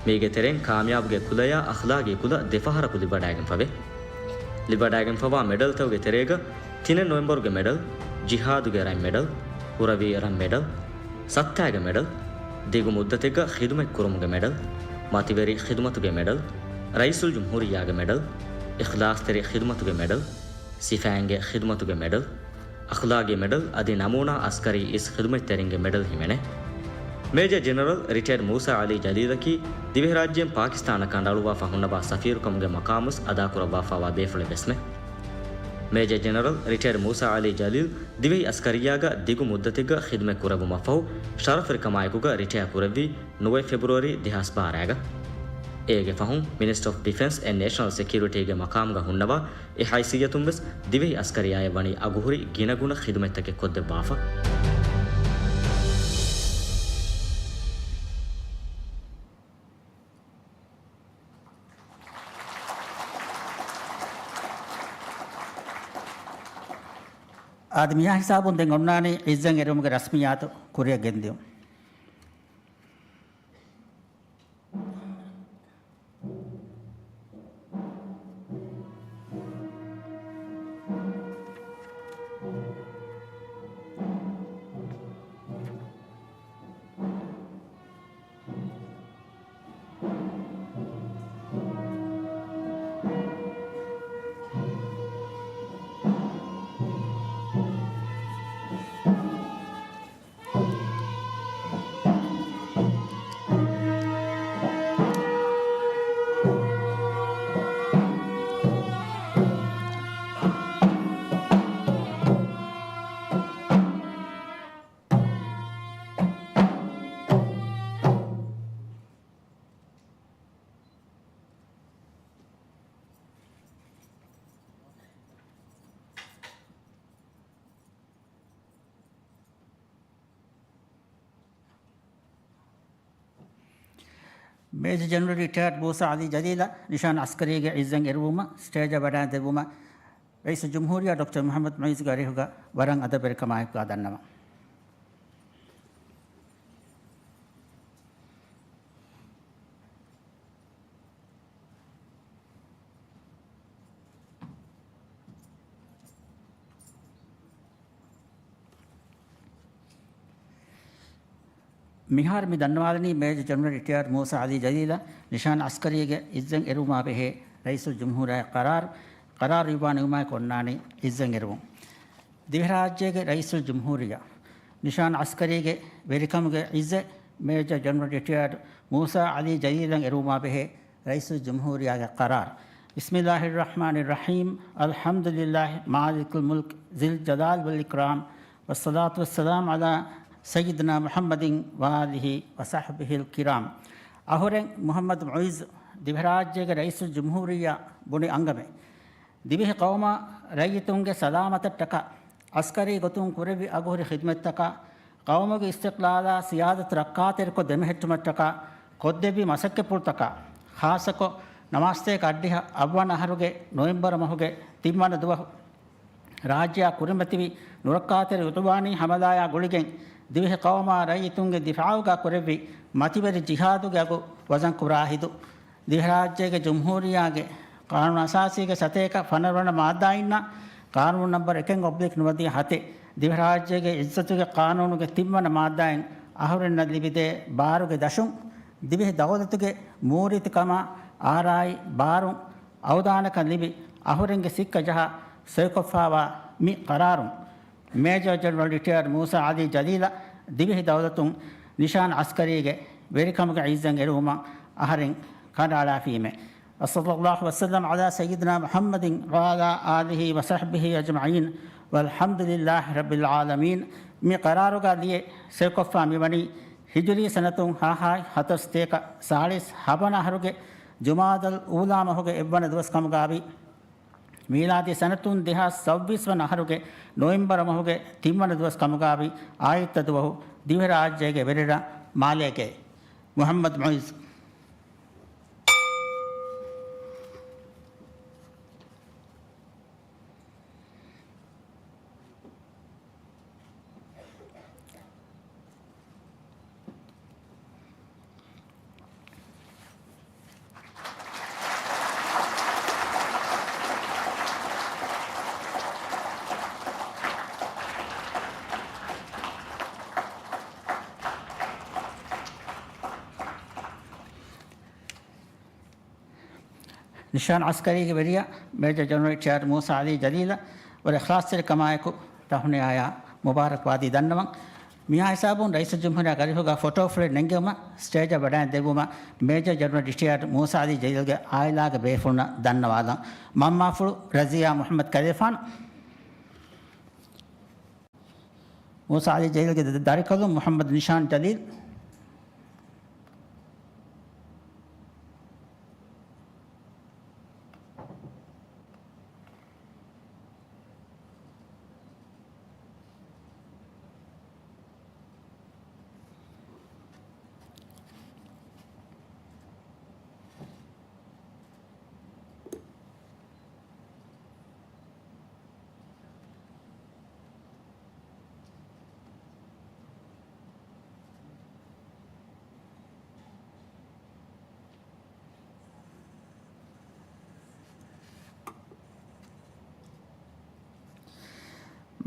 މީގެ ތެރެއިން ކާމިޔާބުގެ ކުލަޔާ އަޚްލާޤީ ކުލަ ދެފަހަރަކު ލިބިވަޑައިގެންފަވޭ. ލިބިވަޑައިގެންފަވާ މެޑަލްތަކުގެ ތެރޭގަ ތިނެއް ނޮވެމްބަރުގެ މެޑަލް، ޖިހާދުގެ ރަތް މެޑަލް، ކުރަވީ ރަތް މެޑަލް، ސައްތާގެ މެޑަލް، ދިގު މުއްދަތެއްގަ ޚިދުމަތްކުރުމުގެ މެޑަލް، މަތިވެރި ޚިދުމަތުގެ މެޑަލް، ރައީސުލްޖުމްހޫރިއްޔާގެ މެޑަލް، އިޚްލާޞްތެރި ޚިދުމަތުގެ މެޑަލް، ސިފައިންގެ ޚިދުމަތުގެ މެޑަލް، އަޚްލާޤީ މެޑަލް އަދި ނަމޫނާ އަސްކަރީ އިސް ޚިދުމަތްތެރިންގެ މެޑަލް ހިމެނޭ. މޭޖަ ޖެނެރަލް ރިޓަޔަރޑް މޫސާ ޢަލީ ޖަލީލަކީ ދިވެހިރާއްޖޭން ޕާކިސްތާނަށް ކަނޑައަޅުއްވާފަ ހުންނަވާ ސަފީރުކަމުގެ މަޤާމުވެސް އަދާކުރައްވާފައިވާ ބޭފުޅެއް ވެސްމެ. މޭޖަ ޖެނެރަލް ރިޓަޔަރޑް މޫސާ ޢަލީ ޖަލީލް ދިވެހި އަސްކަރިއްޔާގަ ދިގު މުއްދަތެއްގަ ޚިދުމަތް ކުރެއްވުމަށްފަހު، ޝަރަފުވެރިކަމާއެކުގަ ރިޓަޔާ ކުރެއްވީ ނުވަ ފެބްރުއަރީ ދެހާސް ބާރައިގަ. އޭގެ ފަހުން މިނިސްޓަރ އޮފް ޑިފެންސް އެންޑް ނޭޝަނަލް ސެކިއުރިޓީގެ މަޤާމުގަ ހުންނަވާ އެ ހައިސިއްޔަތުން ވެސް ދިވެހި އަސްކަރިއްޔާއަށް ވަނީ އަގުހުރި ގިނަގުނަ ޚިދުމަތްތަކެއް ކޮށްދެއްވާފަ. އާދެ، މިހާ ހިސާބުން ދެން އޮންނާނީ ޢިއްޒަތް އެރުވުމުގެ ރަސްމިއްޔާތު ކުރިއަށް ގެންދިޔުން. މޭޖަ ޖެނެރަލް ރިޓަޔާޑް މޫސާ ޢަލީ ޖަލީލަށް ނިޝާން އަސްކަރީގެ ޢިއްޒަތް އެރުވުމަށް ސްޓޭޖަށް ވަޑައިދެއްވުމަށް ރައީސުލްޖުމްހޫރިއްޔާ ޑޮކްޓަރ މުޙައްމަދު މުޢިއްޒުގެ އަރިހުގަ ވަރަށް އަދަބުވެރިކަމާއެކުގަ ދަންނަވަން. މިހާރު މި ދަންނަވާލަނީ މޭޖަ ޖެނެރަލް ރިޓަޔާޑް މޫސާ ޢަލީ ޖަލީލަށް ނިޝާން އަސްކަރީގެ ޢިއްޒަތް އެރުވުމާ ބެހޭ ރައީސުލްޖުމްހޫރިއްޔާގެ ޤަރާރު، ޤަރާރު އިއްވާ ނިންމުމާއެކު އޮންނާނީ ޢިއްޒަތް އެރުވުން. ދިވެހިރާއްޖޭގެ ރައީސުލްޖުމްހޫރިއްޔާ ނިޝާން އަސްކަރީގެ ވެރިކަމުގެ ޢިއްޒަތް މޭޖަ ޖެނެރަލް ރިޓަޔާޑް މޫސާ ޢަލީ ޖަލީލަށް އެރުވުމާ ބެހޭ ރައީސުލްޖުމްހޫރިއްޔާގެ ޤަރާރު. بسم الله الرحمن الرحيم. الحمد لله مالك الملك ذي الجلال والإكرام. والصلاة والسلام على سيدنا محمد وآله وصحبه الكرام. އަހުރެން މުޙައްމަދު މުޢިއްޒު ދިވެހިރާއްޖޭގެ ރައީސުލްޖުމްހޫރިއްޔާ ބުނި އަންގަމެއް. ދިވެހި ޤައުމާ ރައްޔިތުންގެ ސަލާމަތަށްޓަކާ އަސްކަރީ ގޮތުން ކުރެއްވި އަގުހުރި ޚިދުމަތްތަކާ، ޤައުމުގެ އިސްތިޤްލާލާ ސިޔާދަތު ރައްކާތެރިކޮށް ދެމެހެއްޓުމަށްޓަކާ ކޮށްދެއްވި މަސައްކަތްޕުޅުތަކާ، ޚާއްޞަކޮށް ނަވާސްތޭކަ އަށްޑިހަ އަށްވަނަ އަހަރުގެ ނޮވެމްބަރު މަހުގެ ތިންވަނަ ދުވަހު ރާއްޖެއާ ކުރިމަތިވި ނުރައްކާތެރި ޢުދުވާނީ ޙަމަލާޔާ ގުޅިގެން، ދިވެހި ޤައުމާ ރައްޔިތުންގެ ދިފާޢުގަ ކުރެއްވި މަތިވެރި ޖިހާދުގެ އަގު ވަޒަން ކުރާ ހިނދު، ދިވެހިރާއްޖޭގެ ޖުމްހޫރިއްޔާގެ ޤާނޫނު އަސާސީގެ ސަތޭކަ ފަނަރަ ވަނަ މާއްދާއިންނާ، ޤާނޫނު ނަންބަރު އެކެއް އޮބްލިކް ނުވަދިހަ ހަތެއް، ދިވެހިރާއްޖޭގެ އިއްޒަތުގެ ޤާނޫނުގެ ތިންވަނަ މާއްދާއިން އަހުރެންނަށް ލިބިދޭ ބާރުގެ ދަށުން، ދިވެހި ދައުލަތުގެ މޫރިތިކަމާ އާރާއި ބާރުން އަވަދާނަކަން ލިބި، އަހުރެންގެ ސިއްކަ ޖަހާ ސޮއިކޮށްފާވާ މި ޤަރާރުން، މޭޖަރ ޖެނެރަލް ރިޓަޔާޑް މޫސާ ޢަލީ ޖަލީލަށް ދިވެހި ދައުލަތުން ނިޝާން ޢަސްކަރީގެ ވެރިކަމުގެ އިއްޒަތް އެރުވުމަށް އަހަރެން ކަނޑައަޅާފީމޭ. وصلى الله وسلم على سيدنا محمد وعلى آله وصحبه أجمعين والحمد لله رب العالمين. މި ޤަރާރުގަ ލިޔެ ސޮއިކޮށްފާ މިވަނީ ހިޖުރީ ސަނަތުން ހާހާއި ހަތަރުސަތޭކަ ސާޅީސް ހަވަނަ އަހަރުގެ ޖުމާދަލް އޫލާ މަހުގެ އެއްވަނަ ދުވަސް ކަމުގައި، މީލާދީ ސަނަތުން ދެހާސް ސައުވީސް ވަނަ އަހަރުގެ ނޮވެމްބަރު މަހުގެ ތިންވަނަ ދުވަސް ކަމުގައި، އާއްތަ ދުވަހު ދިވެހިރާއްޖޭގެ ވެރިރަށް މާލޭގައި. މުޙައްމަދު މުޢިއްޒު. ނިޝާން ޢަސްކަރީގެ ވެރިޔާ މޭޖަރ ޖެނެރަލް ރިޓަޔާޑް މޫސާ ޢަލީ ޖަލީލަށް ވަރަށް އިޚްލާޞްތެރިކަމާއެކު ތަހުނިޔާޔާ މުބާރަކްބާދީ ދަންނަވަން. މިހާ ހިސާބުން ރައީސުލްޖުމްހޫރިއްޔާ ގަރިހުގަ ފޮޓޯ ފުޅެއް ނެންގެވުމަށް ސްޓޭޖަށް ވަޑައިން ދެއްވުމަށް މޭޖަރ ޖެނެރަލް ރިޓަޔާޑް މޫސާ ޢަލީ ޖަލީލްގެ އާއިލާގެ ބޭފުޅުންނަށް ދަންނަވާލަން. މަންމާފުޅު ރަޒިޔާ މުޙައްމަދު ކަލޭފާނު. މޫސާ ޢަލީ ޖަލީލްގެ ދަ-، ދަރިކަލުން މުޙައްމަދު ނިޝާން ޖަލީލް.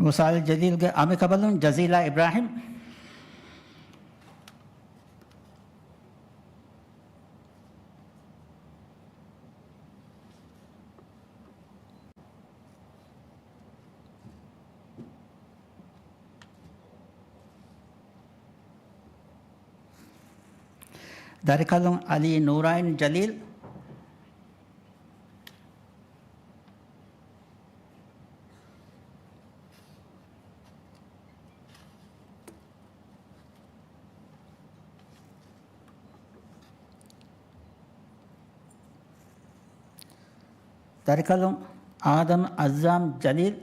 މޫސާ ޢަލީ ޖަލީލްގެ އަނބިކަނބަލުން ޖަޒީލާ އިބްރާހިމް. ދަރިކަލުން ޢަލީ ނޫރާއިން ޖަލީލް. ދަރިކަލުން އާދަމް އައްޒާމް ޖަލީލް.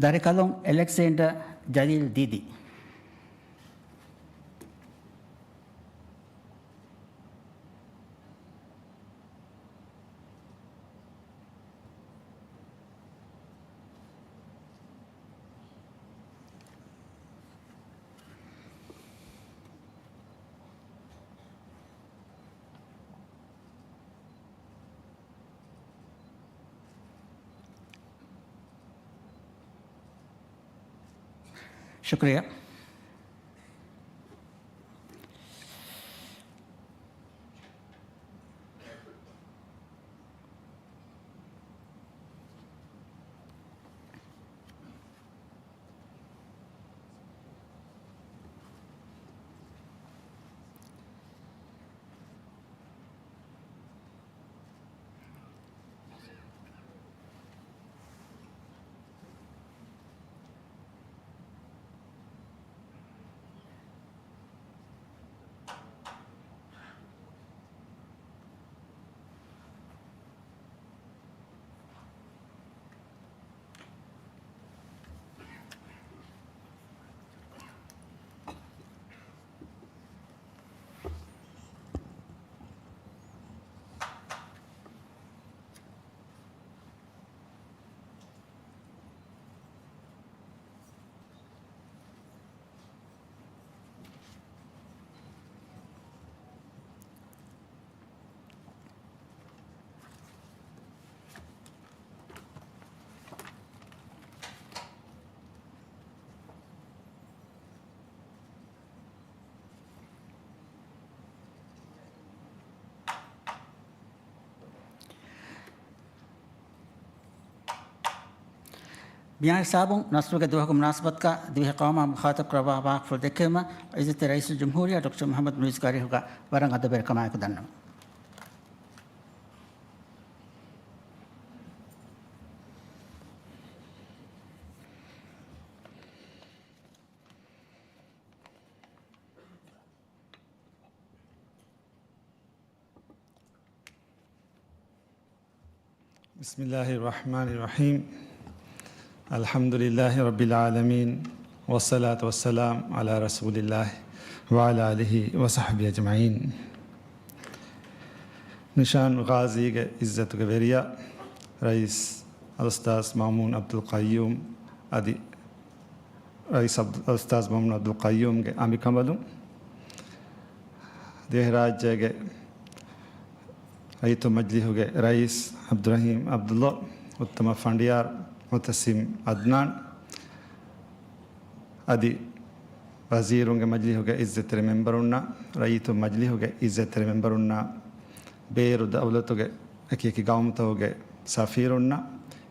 ދަރިކަލުން އެލެކްސޭންޑަރ ޖަލީލް ދީދީ. ޝުކުރިއްޔާ. މިއާ ހިސާބުން ނަޞްރުގެ ދުވަހުގެ މުނާސަބަތުގަ ދިވެހި ޤައުމާ މުޚާޠަބު ކުރައްވާ ވާހަކަފުޅު ދެއްކެވުމަށް ޢިއްޒަތްތެރި ރައީސުލްޖުމްހޫރިއްޔާ ޑޮކްޓަރ މުޙައްމަދު މުޢިއްޒުގެ އަރިހުގަ ވަރަށް އަދަބުވެރިކަމާއެކު ދަންނަވަން. بسم الله الرحمن الرحيم. الحمد لله رب العالمين، والصلاة والسلام على رسول الله وعلى آله وصحبه أجمعين. ނިޝާން ޣާޒީގެ ޢިއްޒަތުގެ ވެރިޔާ، ރައީސް އަލްއުސްތާޛް މައުމޫން ޢަބްދުލް ޤައްޔޫމް އަދި ރައީސް އަބްދު-، އަލްއުސްތާޛް މައުމޫން ޢަބްދުލް ޤައްޔޫމްގެ އަނބިކަނބަލުން، ދިވެހިރާއްޖޭގެ ރައްޔިތު މަޖިލީހުގެ ރައީސް ޢަބްދުއްރަޙީމް ޢަބްދުﷲ، އުއްތަމަ ފަނޑިޔާރު މުޢުތަސިމް ޢަދްނާން، އަދި ވަޒީރުންގެ މަޖިލީހުގެ ޢިއްޒަތްތެރި މެންބަރުންނާ، ރައްޔިތު މަޖިލީހުގެ ޢިއްޒަތްތެރި މެންބަރުންނާ، ބޭރު ދައުލަތުގެ އެކި އެކި ގައުމުތަކުގެ ސަފީރުންނަށް،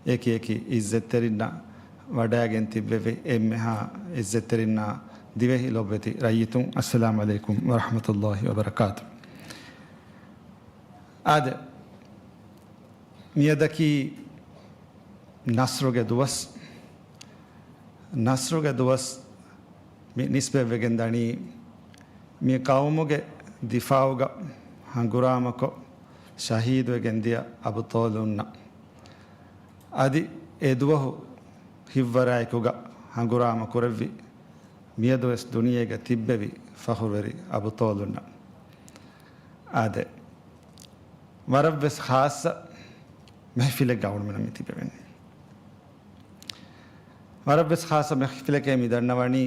އެކި އެކި ޢިއްޒަތްތެރިންނަށް، ވަޑައިގެން ތިއްބެވި އެންމެހާ ޢިއްޒަތްތެރިންނާ، ދިވެހި ލޮބުވެތި ރައްޔިތުން، އައްސަލާމު ޢަލައިކުމް ވަރަޙްމަތުﷲ ވަބަރަކާތު. އާދެ، މިއަދަކީ ނަޞްރުގެ ދުވަސް. ނަޞްރުގެ ދުވަސް މި ނިސްބަތްވެގެން ދަނީ، މި ޤައުމުގެ ދިފާޢުގަ ހަނގުރާމަކޮށް ޝަހީދުވެގެން ދިޔަ އަބުޠާލުންނަށް. އަދި އެ ދުވަހު ހިތްވަރާއެކުގަ ހަނގުރާމަ ކުރެއްވި، މިއަދުވެސް ދުނިޔޭގަ ތިއްބެވި ފަޚުރުވެރި އަބުޠާލުންނަށް. އާދެ، ވަރަށްވެސް ޚާއްޞަ މެހެފިލެއްގަ އަޅުމެން މި ތިބެވެނީ. ވަރަށްވެސް ޚާއްޞަ މެހެފިލެކޭ މި ދަންނަވަނީ.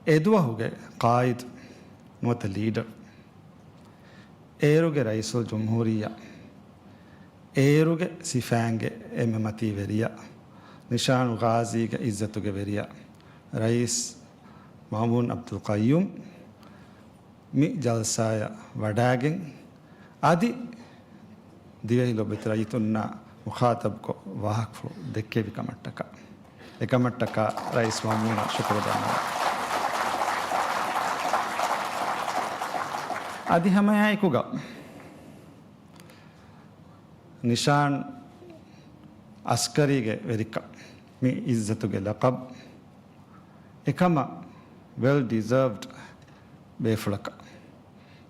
އެދުވަހުގެ ޤާއިދު ނުވަތަ ލީޑަރު، އޭރުގެ ރައީސުލްޖުމްހޫރިއްޔާ، އޭރުގެ ސިފައިންގެ އެންމެ މަތީ ވެރިޔާ، ނިޝާން ޣާޒީގެ ޢިއްޒަތުގެ ވެރިޔާ، ރައީސް މައުމޫން ޢަބްދުލް ޤައްޔޫމް، މި ޖަލްސާއަށް ވަޑައިގެން، އަދި ދިވެހި ލޮބުވެތި ރައްޔިތުންނާ މުޚާޠަބުކޮށް ވާހަކަފުޅު ދެއްކެވި ކަމަށްޓަކާ، އެކަމަށްޓަކާ ރައީސް މައުމޫނަށް ޝުކުރު ދަންނަވަން. އަދި ހަމައެއާއެކުގަ ނިޝާން އަސްކަރީގެ ވެރިކަން، މި ޢިއްޒަތުގެ ލަޤަބު، އެކަމަށް ވެލް ޑިޒާވްޑް ބޭފުޅަކަށް،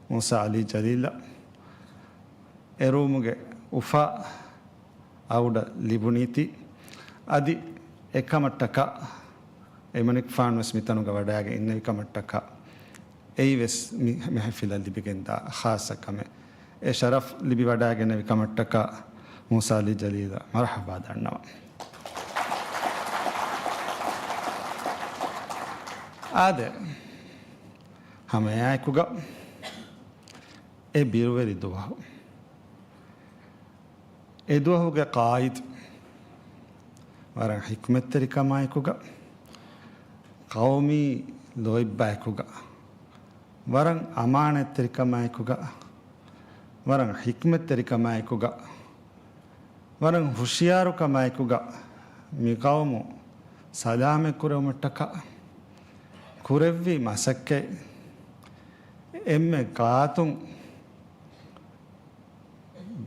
މޫސާ ޢަލީ ޖަލީލަށް އެރޫމުގެ އުފާ އައުޑަށް ލިބުނީތީ، އަދި އެކަމަށްޓަކާ އެމަނިކުފާނު ވެސް މިތަނުގަ ވަޑައިގެން އިންނެވި ކަމަށްޓަކާ، އެއީ ވެސް މި މެހެފިލަށް ލިބިގެންދާ ޚާއްޞަ ކަމެއް. އެ ޝަރަފް ލިބިވަޑައިގެންނެވި ކަމަށްޓަކާ މޫސާ ޢަލީ ޖަލީލަށް މަރުޙަބާ ދަންނަވަން. އާދެ، ހަމައެއާއެކުގަ އެ ބިރުވެރި ދުވަހު، އެ ދުވަހުގެ ޤާއިދު ވަރަށް ޙިކްމަތްތެރިކަމާއެކުގަ، ޤައުމީ ލޯތްބާއެކުގަ، ވަރަށް އަމާނަތްތެރިކަމާއެކުގަ، ވަރަށް ޙިކްމަތްތެރިކަމާއެކުގަ، ވަރަށް ހުޝިޔާރުކަމާއެކުގަ މި ޤައުމު ސަލާމަތް ކުރެވުމަށްޓަކާ ކުރެއްވި މަސައްކަތް އެންމެ ގާތުން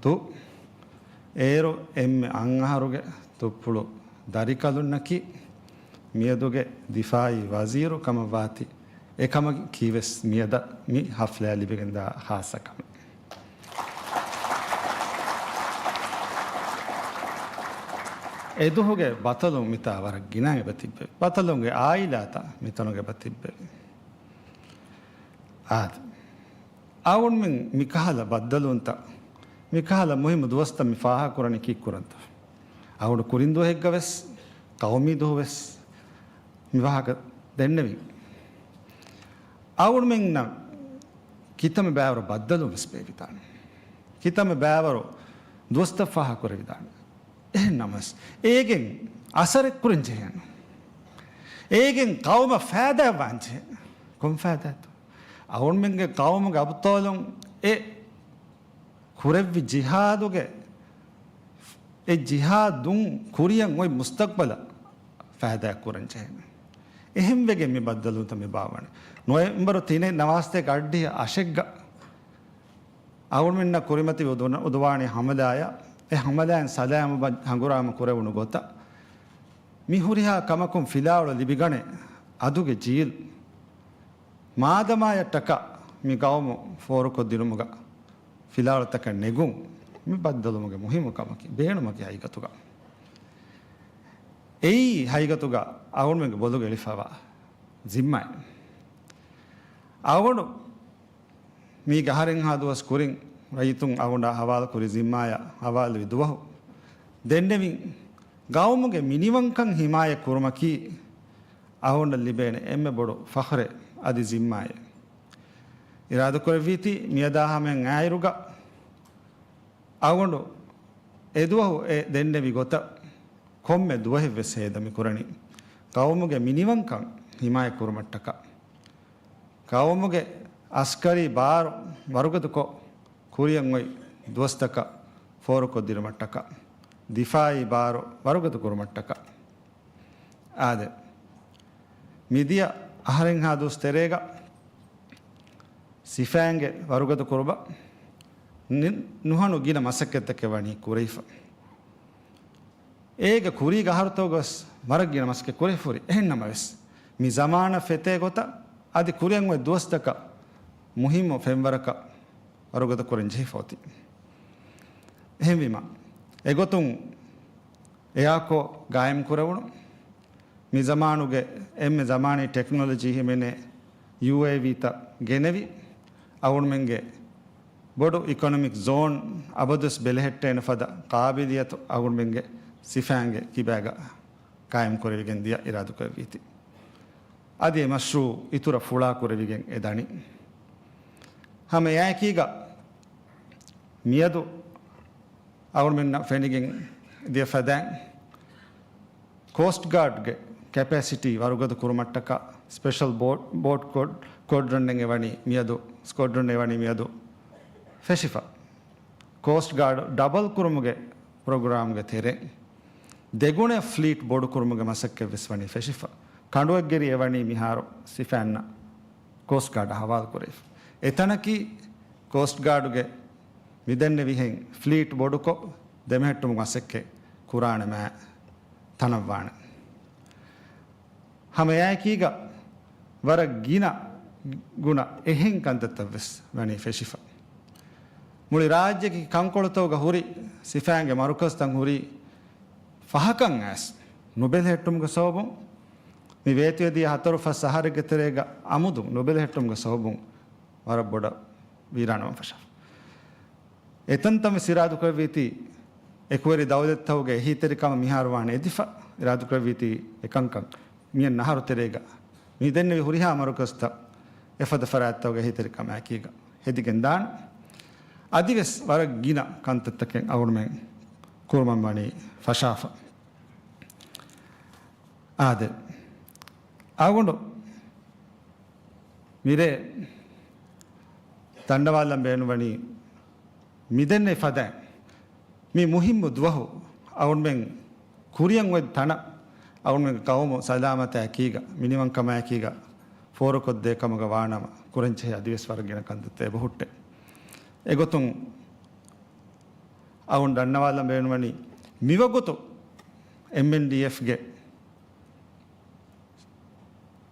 ދު އޭރު އެންމެ އަށް އަހަރުގެ ދުއްޕުޅު ދަރިކަލުންނަކީ މިއަދުގެ ދިފާޢީ ވަޒީރު ކަމަށް ވާތީ، އެކަމަކީވެސް މިއަދަށް މި ޙަފްލާއަށް ލިބިގެންދާ ޚާއްޞަ ކަމެއް. އެދުވަހުގެ ބަޠަލުން މިތާ ވަރަށް ގިނަ އެބަ ތިއްބެވި. ބަޠަލުންގެ ޢާއިލާތައް މިތަނުގަ އެބަ ތިއްބެވި. އާދެ، އަޅުގަނޑުމެން މިކަހަލަ ބައްދަލުވުންތައް، މިކަހަލަ މުހިއްމު ދުވަސްތައް މި ފާހަގަކުރަނީ ކީއްކުރަންތޯ؟ އަޅުގަނޑު ކުރިން ދުވަހެއްގަ ވެސް، ޤައުމީ ދުވަހު ވެސް މި ވާހަކަ ދެންނެވި. އަޅުގަނޑުމެންނަށް ކިތަންމެ ބައިވަރު ބައްދަލުވުން ވެސް ބޭއްވިދާނެ. ކިތަންމެ ބައިވަރު ދުވަސްތައް ފާހަގަކުރެވިދާނެ. އެހެން ނަމަވެސް، އޭގެން އަސަރެއް ކުރަން ޖެހޭނެ. އޭގެން ޤައުމަށް ފައިދާއެއް ވާން ޖެހޭ. ކޮން ފައިދާތޯ؟ އަޅުގަނޑުމެންގެ ޤައުމުގެ އަބުޠާލުން އެ ކުރެއްވި ޖިހާދުގެ އެ ޖިހާދުން ކުރިއަށް އޮތް މުސްތަޤްބަލަށް ފައިދާ ކުރަން ޖެހޭނެ. އެހެންވެގެން މި ބައްދަލުވުންތައް މި ބާވަނީ. ނޮވެމްބަރު ތިނެއް ނަވާސްތޭކަ އަށްޑިހަ އަށެއްގަ އަޅުގަނޑުމެންނަށް ކުރިމަތިވި އުދު-، އުދުވާނީ ހަމަލާއަށް. އެ ހަމަލާއިން ސަލާމަތް ހަނގުރާމަ ކުރެވުނު ގޮތަށް މި ހުރިހާ ކަމަކުން ފިލާވަޅު ލިބިގަނެ އަދުގެ ޖީލް މާދަމާޔަށްޓަކާ މި ގައުމު ފޯރުކޮށްދިނުމުގަ ފިލާވަޅުތަކަށް ނެގުން މި ބައްދަލުވުމުގެ މުހިއްމު ކަމަކީ، ބޭނުމަކީ ހަގީގަތުގަ. އެއީ ހަގީގަތުގަ އަޅުގަނޑުމެންގެ ބޮލުގަ އެޅިފަވާ ޒިންމާއެއް. އަޅުގަނޑު މީގެ އަހަރެއްހާ ދުވަސް ކުރިން ރައްޔިތުން އަޅުގަނޑާ ހަވާލުކުރި ޒިންމާޔަށް ހަވާލުވި ދުވަހު ދެންނެވިން ގައުމުގެ މިނިވަންކަން ހިމާޔަތް ކުރުމަކީ އަޅުގަނޑަށް ލިބޭނެ އެންމެ ބޮޑު ފަޚުރެއް އަދި ޒިންމާއެއް. އިރާދަކުރެއްވީތީ މިއަދާ ހަމައިން އާއިރުގަ އަޅުގަނޑު އެދުވަހު އެ ދެންނެވި ގޮތަށް ކޮންމެ ދުވަހެއްވެސް ހޭދަ މި ކުރަނީ ގައުމުގެ މިނިވަންކަން ހިމާޔަތް ކުރުމަށްޓަކާ. ގައުމުގެ އަސްކަރީ ބާރު ވަރުގަދަކޮށް ކުރިއަށް އޮތް ދުވަސްތަކަށް ފޯރުކޮށްދިނުމަށްޓަކާ، ދިފާއީ ބާރު ވަރުގަދަ ކުރުމަށްޓަކާ. އާދެ، މިދިޔަ އަހަރެއްހާ ދުވަސް ތެރޭގަ ސިފައިންގެ ވަރުގަދަ ކުރުމަށް ނި-، ނުހަނު ގިނަ މަސައްކަތްތަކެއް ވަނީ ކުރެވިފަ. އޭގެ ކުރީގެ އަހަރުތަކުގަވެސް ވަރަށް ގިނަ މަސައްކަތް ކުރެފަ ހުރި. އެހެން ނަމަވެސް، މި ޒަމާނަށް ފެތޭ ގޮތަށް އަދި ކުރިއަށް އޮތް ދުވަސްތަކަށް މުހިއްމު ފެންވަރަކަށް ވަރުގަދަ ކުރަން ޖެހިފަ އޮތީ. އެހެންވީމަ، އެގޮތުން އެއާކޯ ގާއިމް ކުރެވުނު މި ޒަމާނުގެ އެންމެ ޒަމާނީ ޓެކްނޮލޮޖީ ހިމެނޭ ޔޫއޭވީތައް ގެނެވި، އަޅުގަނޑުމެންގެ ބޮޑު އިކޮނޮމިކް ޒޯން އަބަދުވެސް ބެލެހެއްޓޭނެ ފަދަ ޤާބިލިއްޔަތު އަޅުގަނޑުމެންގެ ސިފައިންގެ ކިބާގަ ޤާއިމް ކުރެވިގެން ދިޔަ އިރާދަކުރެއްވީތީ. އަދި އެ މަޝްރޫޢު އިތުރަށް ފުޅާ ކުރެވިގެން އެ ދަނީ. ހަމަ އެއާއެކީގަ މިއަދު އަޅުގަނޑުމެންނަށް ފެނިގެން ދިޔަ ފަދައިން، ކޯސްޓް ގާޑްގެ ކެޕޭސިޓީ ވަރުގަދަ ކުރުމަށްޓަކާ ސްޕެޝަލް ބޯޓް، ބޯޓް ކޯޑް، ކޯޑްރަންއެއް އެވަނީ މިއަދު، ސްކޯޑްރަން އެވަނީ މިއަދު ފެށިފަ. ކޯސްޓް ގާޑް ޑަބަލް ކުރުމުގެ ޕްރޮގްރާމްގެ ތެރެއިން ދެގުނަ ފްލީޓް ބޮޑު ކުރުމުގެ މަސައްކަތް ވެސް ވަނީ ފެށިފަ. ކަނޑުއެއްގެރި އެވަނީ މިހާރު ސިފައިންނަށް ކޯސްޓް ގާޑަށް ހަވާލު ކުރެވިފަ. އެތަނަކީ ކޯސްޓް ގާޑުގެ މިދެންނެވިހެން ފްލީޓް ބޮޑުކޮށް ދެމެހެއްޓުމުގެ މަސައްކަތް ކުރާނެ މާ ތަނަށްވާނެ. ހަމަ އެއާއެކީގަ ވަރަށް ގިނަ ގުނަ އެހެން ކަންތައްތައް ވެސް ވަނީ ފެށިފަ. މުޅި ރާއްޖޭގެ ކަންކޮޅުތަކުގަ ހުރި ސިފައިންގެ މަރުކަޒުތައް ހުރީ ފަހަކަށް އައިސް ނުބެލެހެއްޓުމުގެ ސަބަބުން، މި ވޭތުވެދިޔަ ހަތަރު ފަސް އަހަރެއްގެ ތެރޭގަ އަމުދު ނުބެލެހެއްޓުމުގެ ސަބަބުން ވަރަށް ބޮޑަށް ވީރާންވަން ފަށާފަ. އެތަންތަން ވެސް އިރާދަކުރެއްވީތީ، އެކުވެރި ދައުލަތްތަކުގެ އެހީތެރިކަމަށް މިހާރު ވާނެ އެދިފަ، އިރާދަކުރެއްވީތީ އެކަންކަން މިއަންނަ އަހަރު ތެރޭގަ މި ދެންނެވި ހުރިހާ މަރުކަޒުތައް އެފަދަ ފަރާތްތަކުގެ އެހީތެރިކަމާއެކީގަ ހެދިގެން ދާން. އަދިވެސް ވަރަށް ގިނަ ކަންތައްތަކެއް އަޅުގަނޑުމެން ކުރުމަށް ވަނީ ފަށާފަ. އާދެ، އަޅުގަނޑު މިރޭ ދަންނަވާލަން ބޭނުންވަނީ މިދެންނެވި ފަދައިން މި މުހިއްމު ދުވަހު އަޅުގަނޑުމެން ކުރިއަށް އޮތް ތަނަށް އަޅުގަނޑުމެންގެ ޤައުމު ސަލާމަތާއެކީގަ މިނިވަންކަމާއެކީގަ ފޯރުކޮށްދޭ ކަމުގަ ވާނަމަ ކުރަންޖެހޭ އަދިވެސް ވަރަށް ގިނަ ކަންތައްތައް އެބަހުއްޓޭ. އެގޮތުން އަޅުގަނޑު ދަންނަވާލަން ބޭނުންވަނީ މިވަގުތު އެމްއެންޑީއެފްގެ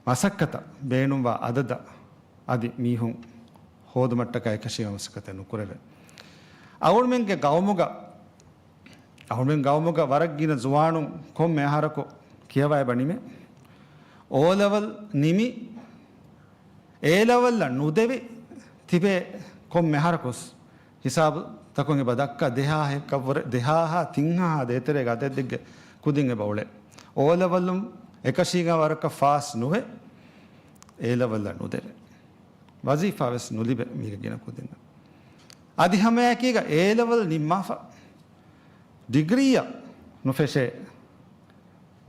މަސައްކަތަށް ބޭނުންވާ އަދަދަށް އަދި މީހުން ހޯދުމަށްޓަކާ އެކަށީގެން މަސައްކަތެއް ނުކުރެވޭ. އަޅުގަނޑުމެންގެ ގައުމުގަ، އަޅުގަނޑުމެން ގައުމުގަ ވަރަށް ގިނަ ޒުވާނުން ކޮންމެ އަހަރަކު ކިޔަވައި އެބަ ނިމޭ. އޯ ލެވެލް ނިމި، އޭ ލެވެލްއަށް ނުދެވި ތިބޭ ކޮންމެ އަހަރަކުވެސް ހިސާބުތަކުން އެބަ ދައްކާ ދެހާހެއްކަށްވުރެ، ދެހާހާ ތިންހާހާ ދޭތެރޭގަ އަދަދެއްގެ ކުދިން އެބަ އުޅޭ. އޯ ލެވެލުން އެކަށީގެން ވަރަކަށް ފާސް ނުވެ، އޭ ލެވެލްއަށް ނުދެވޭ. ވަޒީފާ ވެސް ނުލިބޭ މީގެ ގިނަ ކުދިންނަށް. އަދި ހަމައެކީގަ އޭ ލެވެލް ނިންމާފަ ޑިގްރީއަށް ނުފެށޭ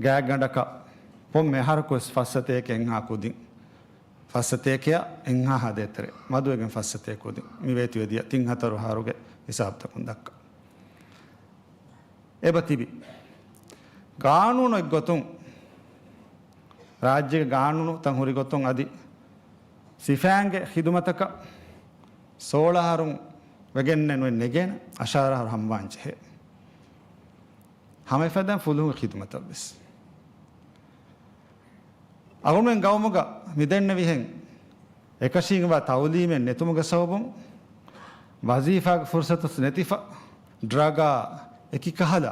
ގާތްގަނޑަކަށް ކޮންމެ އަހަރަކުވެސް ފައްސަތޭކަ އެއްހާ ކުދިން، ފައްސަތޭކައަށް އެއްހާހާ ދޭތެރޭ، މަދުވެގެން ފައްސަތޭކަ ކުދިން، މި ވޭތުވެދިޔަ ތިން ހަތަރު އަހަރުގެ ހިސާބުތަކުން ދައްކާ. އެބަ ތިބި. ގާނޫނު އެއްގޮތުން، ރާއްޖޭގެ ގާނޫނުތައް ހުރި ގޮތުން އަދި ސިފައިންގެ ޚިދުމަތަކަށް ސޯޅަ އަހަރުން ވެގެންނެއް ނުވެ ނެގޭނެ، އަށާރަ އަހަރު ހަމަވާން ޖެހޭ. ހަމަ އެފަދައިން ފުލުހުންގެ ޚިދުމަތަށް ވެސް. އަޅުމެން ގައުމުގަ މިދެންނެވިހެން އެކަށީގެންވާ ތައުލީމެއް ނެތުމުގެ ސަބަބުން ވަޒީފާގެ ފުރުސަތު ނެތިފަ، ޑްރަގާ އެކިކަހަލަ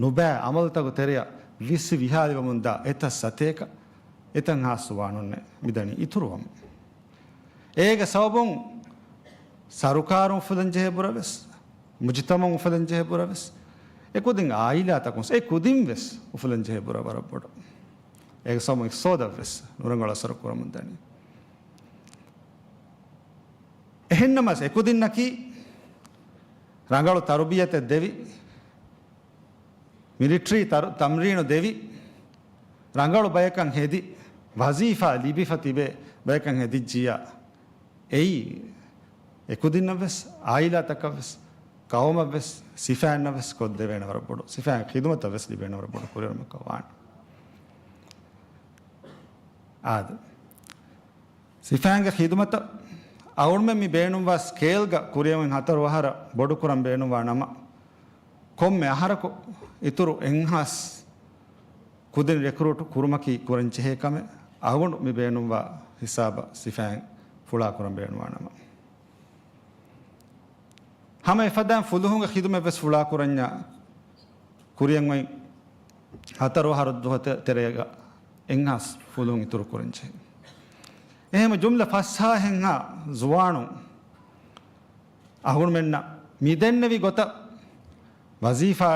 ނުބައި އަމަލުތަކުގެ ތެރެއަށް ވިސް ވިހާލިވަމުންދާ އެތައް ސަތޭކަ އެތައް ހާސް ޒުވާނުންނެއް މިދަނީ އިތުރުވަމުން. އޭގެ ސަބަބުން ސަރުކާރުން އުފުލަން ޖެހޭ ބުރަ ވެސް، މުޖުތަމަޢުން އުފުލަން ޖެހޭ ބުރަ ވެސް، އެކުދިން އާއިލާތަކުން އެ ކުދިން ވެސް އުފުލަން ޖެހޭ ބުރަ ވަރަށް ބޮޑު. އޭގެ ސަބަބުން އިޤްތިޞާދަށް ވެސް ނުރަނގަޅު އަސަރު ކުރަމުން ދަނީ. އެހެންނަމަވެސް އެކުދިންނަކީ ރަނގަޅު ތަރުބިޔަތެއް ދެވި، މިލިޓްރީ ތަރު-، ތަމްރީނު ދެވި، ރަނގަޅު ބަޔަކަށް ހެދި، ވަޒީފާ ލިބިފަ ތިބޭ ބަޔަކަށް ހެދިއްޖިއްޔާ، އެއީ އެކުދިންނަށް ވެސް، އާއިލާތަކަށް ވެސް، ޤައުމަށް ވެސް، ސިފައިންނަށް ވެސް ކޮށްދެވޭނެ ވަރަށް ބޮޑު، ސިފައިން ޚިދުމަތަށް ވެސް ލިބޭނެ ވަރަށް ބޮޑު ކުރިއެރުމަކަށް ވާނެ. އާދެ. ސިފައިންގެ ޚިދުމަތަށް އަޅުމެން މި ބޭނުންވާ ސްކޭލްގަ ކުރިއަށް ހަތަރު އަހަރަށް ބޮޑުކުރަން ބޭނުންވާ ނަމަ، ކޮންމެ އަހަރަކު އިތުރު އެއްހާސް ކުދިން ރެކްރޫޓް ކުރުމަކީ ކުރަން ޖެހޭ ކަމެއް. އަޅުގަނޑު މި ބޭނުންވާ ހިސާބަށް ސިފައިން ފުޅާކުރަން ބޭނުންވާ ނަމަ، ހަމަ އެފަދައިން ފުލުހުންގެ ޚިދުމަތް ވެސް ފުޅާކުރަންޏާ ކުރިއަށް އޮތް ހަތަރު އަހަރު ދުވަހު ތެ-، ތެރޭގަ އެއްހާސް ފުލުހުން އިތުރު ކުރަން ޖެހޭ. އެހެން ޖުމްލަ ފަސްހާސް އެއްހާސް ޒުވާނުން އަހުރުމެންނަށް މިދެންނެވި ގޮތަށް ވަޒީފާ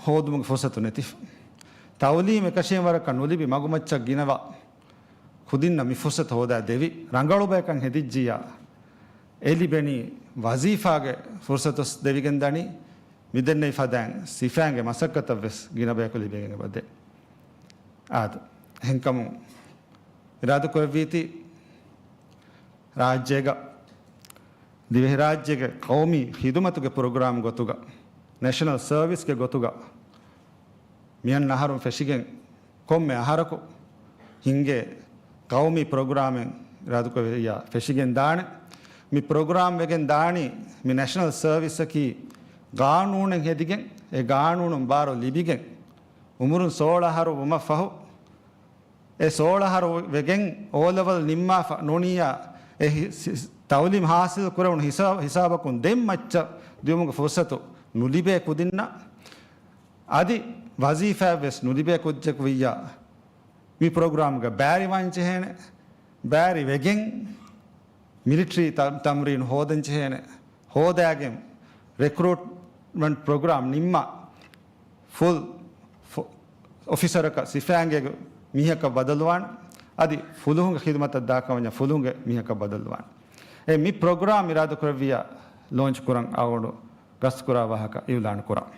ހޯދުމުގެ ފުރުސަތު ނެތިފަ، ތައުލީމް އެކަށީގެންވަރަކަށް ނުލިބި މަގުމައްޗަށް ގިނަވާ ކުދިންނަށް މި ފުރުސަތު ހޯދާ ދެވި، ރަނގަޅު ބަޔަކަށް ހެދިއްޖިއްޔާ، އެ ލިބެނީ ވަޒީފާގެ ފުރުސަތު ދެވިގެން ދަނީ. މިދެންނެވި ފަދައިން ސިފައިންގެ މަސައްކަތަށް ވެސް ގިނަ ބަޔަކު ލިބިގެން އެބަދޭ. އާދެ. އެހެންކަމުން އިރާދަކުރެއްވީތީ، ރާއްޖޭގަ ދިވެހިރާއްޖޭގެ ޤައުމީ ޚިދުމަތުގެ ޕްރޮގްރާމް ގޮތުގަ، ނޭޝަނަލް ސަރވިސްގެ ގޮތުގަ މިއަންނަ އަހަރުން ފެށިގެން ކޮންމެ އަހަރަކު ހިންގޭ ޤައުމީ ޕްރޮގްރާމެއް އިރާދަކުރެއްވިއްޔާ ފެށިގެން ދާނެ. މި ޕްރޮގްރާމް ވެގެން ދާނީ މި ނޭޝަނަލް ސަރވިސްއަކީ ގާނޫނެއް ހެދިގެން، އެ ގާނޫނުން ބާރު ލިބިގެން، އުމުރުން ސޯޅަ އަހަރު ވުމަށް ފަހު، އެ ސޯޅަ އަހަރު ވެގެން އޯ ލެވެލް ނިންމާފަ ނޫނިއްޔާ، އެ ހި-، ސި-، ތައުލީމް ޙާޞިލް ކުރެވުނު ހިސާ-، ހިސާބަކުން ދެން މައްޗަށް ދިއުމުގެ ފުރުސަތު ނުލިބޭ ކުދިންނަށް، އަދި ވަޒީފާއެއް ވެސް ނުލިބޭ ކުއްޖަކު ވިއްޔާ، މި ޕްރޮގްރާމްގަ ބާރިވާން ޖެހޭނެ. ބާރި ވެގެން މިލިޓްރީ ތަ-، ތަމްރީން ހޯދަން ޖެހޭނެ. ހޯދާގެން ރެކްރޫޓްމަންޓް ޕްރޮގްރާމް ނިންމާ، ފުލް ފު-، އޮފިސަރަކަށް ސިފައިންގެ މީހަކަށް ބަދަލުވާން. އަދި ފުލުހުންގެ ޚިދުމަތަށް ދާކަމަށް ފުލުހުންގެ މީހަކަށް ބަދަލުވާން. އެ މި ޕްރޮގްރާމް އިރާދަކުރެއްވިއްޔާ ލޯންޗް ކުރަން އަޅުގަނޑު ގަސްތުކުރާ ވާހަކަ އިއުލާން ކުރަން.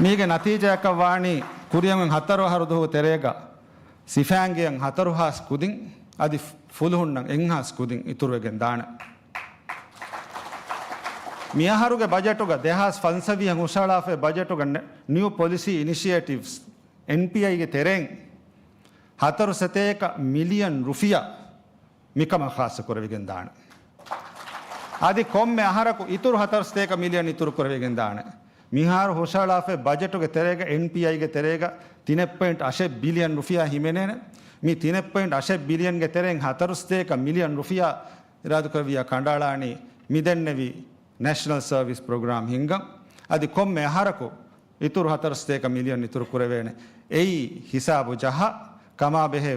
މީގެ ނަތީޖާއަކަށް ވާނީ ކުރިއަށް ހަތަރު އަހަރު ދުވަހު ތެރޭގަ ސިފައިންގެއަށް ހަތަރު ހާސް ކުދިން އަދި ފުލުހުންނަށް އެއްހާސް ކުދިން އިތުރުވެގެން ދާނެ. މިއަހަރުގެ ބަޖެޓުގަ ދެހާސް ފަންސަވީހަށް ހުށަހަޅާފައި ބަޖެޓުގަ ނެ-، ނިއު ޕޮލިސީ އިނިޝިއޭޓިވްސް، އެންޕީއައިގެ ތެރެއިން ހަތަރު ސަތޭކަ މިލިއަން ރުފިޔާ މިކަމަށް ޚާއްޞަ ކުރެވިގެން ދާނެ. އަދި ކޮންމެ އަހަރަކު އިތުރު ހަތަރު ސަތޭކަ މިލިއަން އިތުރު ކުރެވިގެން ދާނެ. މިހާރު ހުށަހަޅާފައި ބަޖެޓުގެ ތެރޭގަ، އެންޕީއައިގެ ތެރޭގަ ތިނެއް ޕޮއިންޓް އަށެއް ބިލިއަން ރުފިޔާ ހިމެނޭނެ. މި ތިނެއް ޕޮއިންޓް އަށެއް ބިލިއަންގެ ތެރެއިން ހަތަރު ސަތޭކަ މިލިއަން ރުފިޔާ އިރާދަކުރެއްވިއްޔާ ކަނޑައަޅާނީ މިދެންނެވި ނޭޝަނަލް ސަރވިސް ޕްރޮގްރާމް ހިންގަން. އަދި ކޮންމެ އަހަރަކު އިތުރު ހަތަރު ސަތޭކަ މިލިއަން އިތުރު ކުރެވޭނެ. އެއީ ހިސާބު ޖަހާ ކަމާ ބެހޭ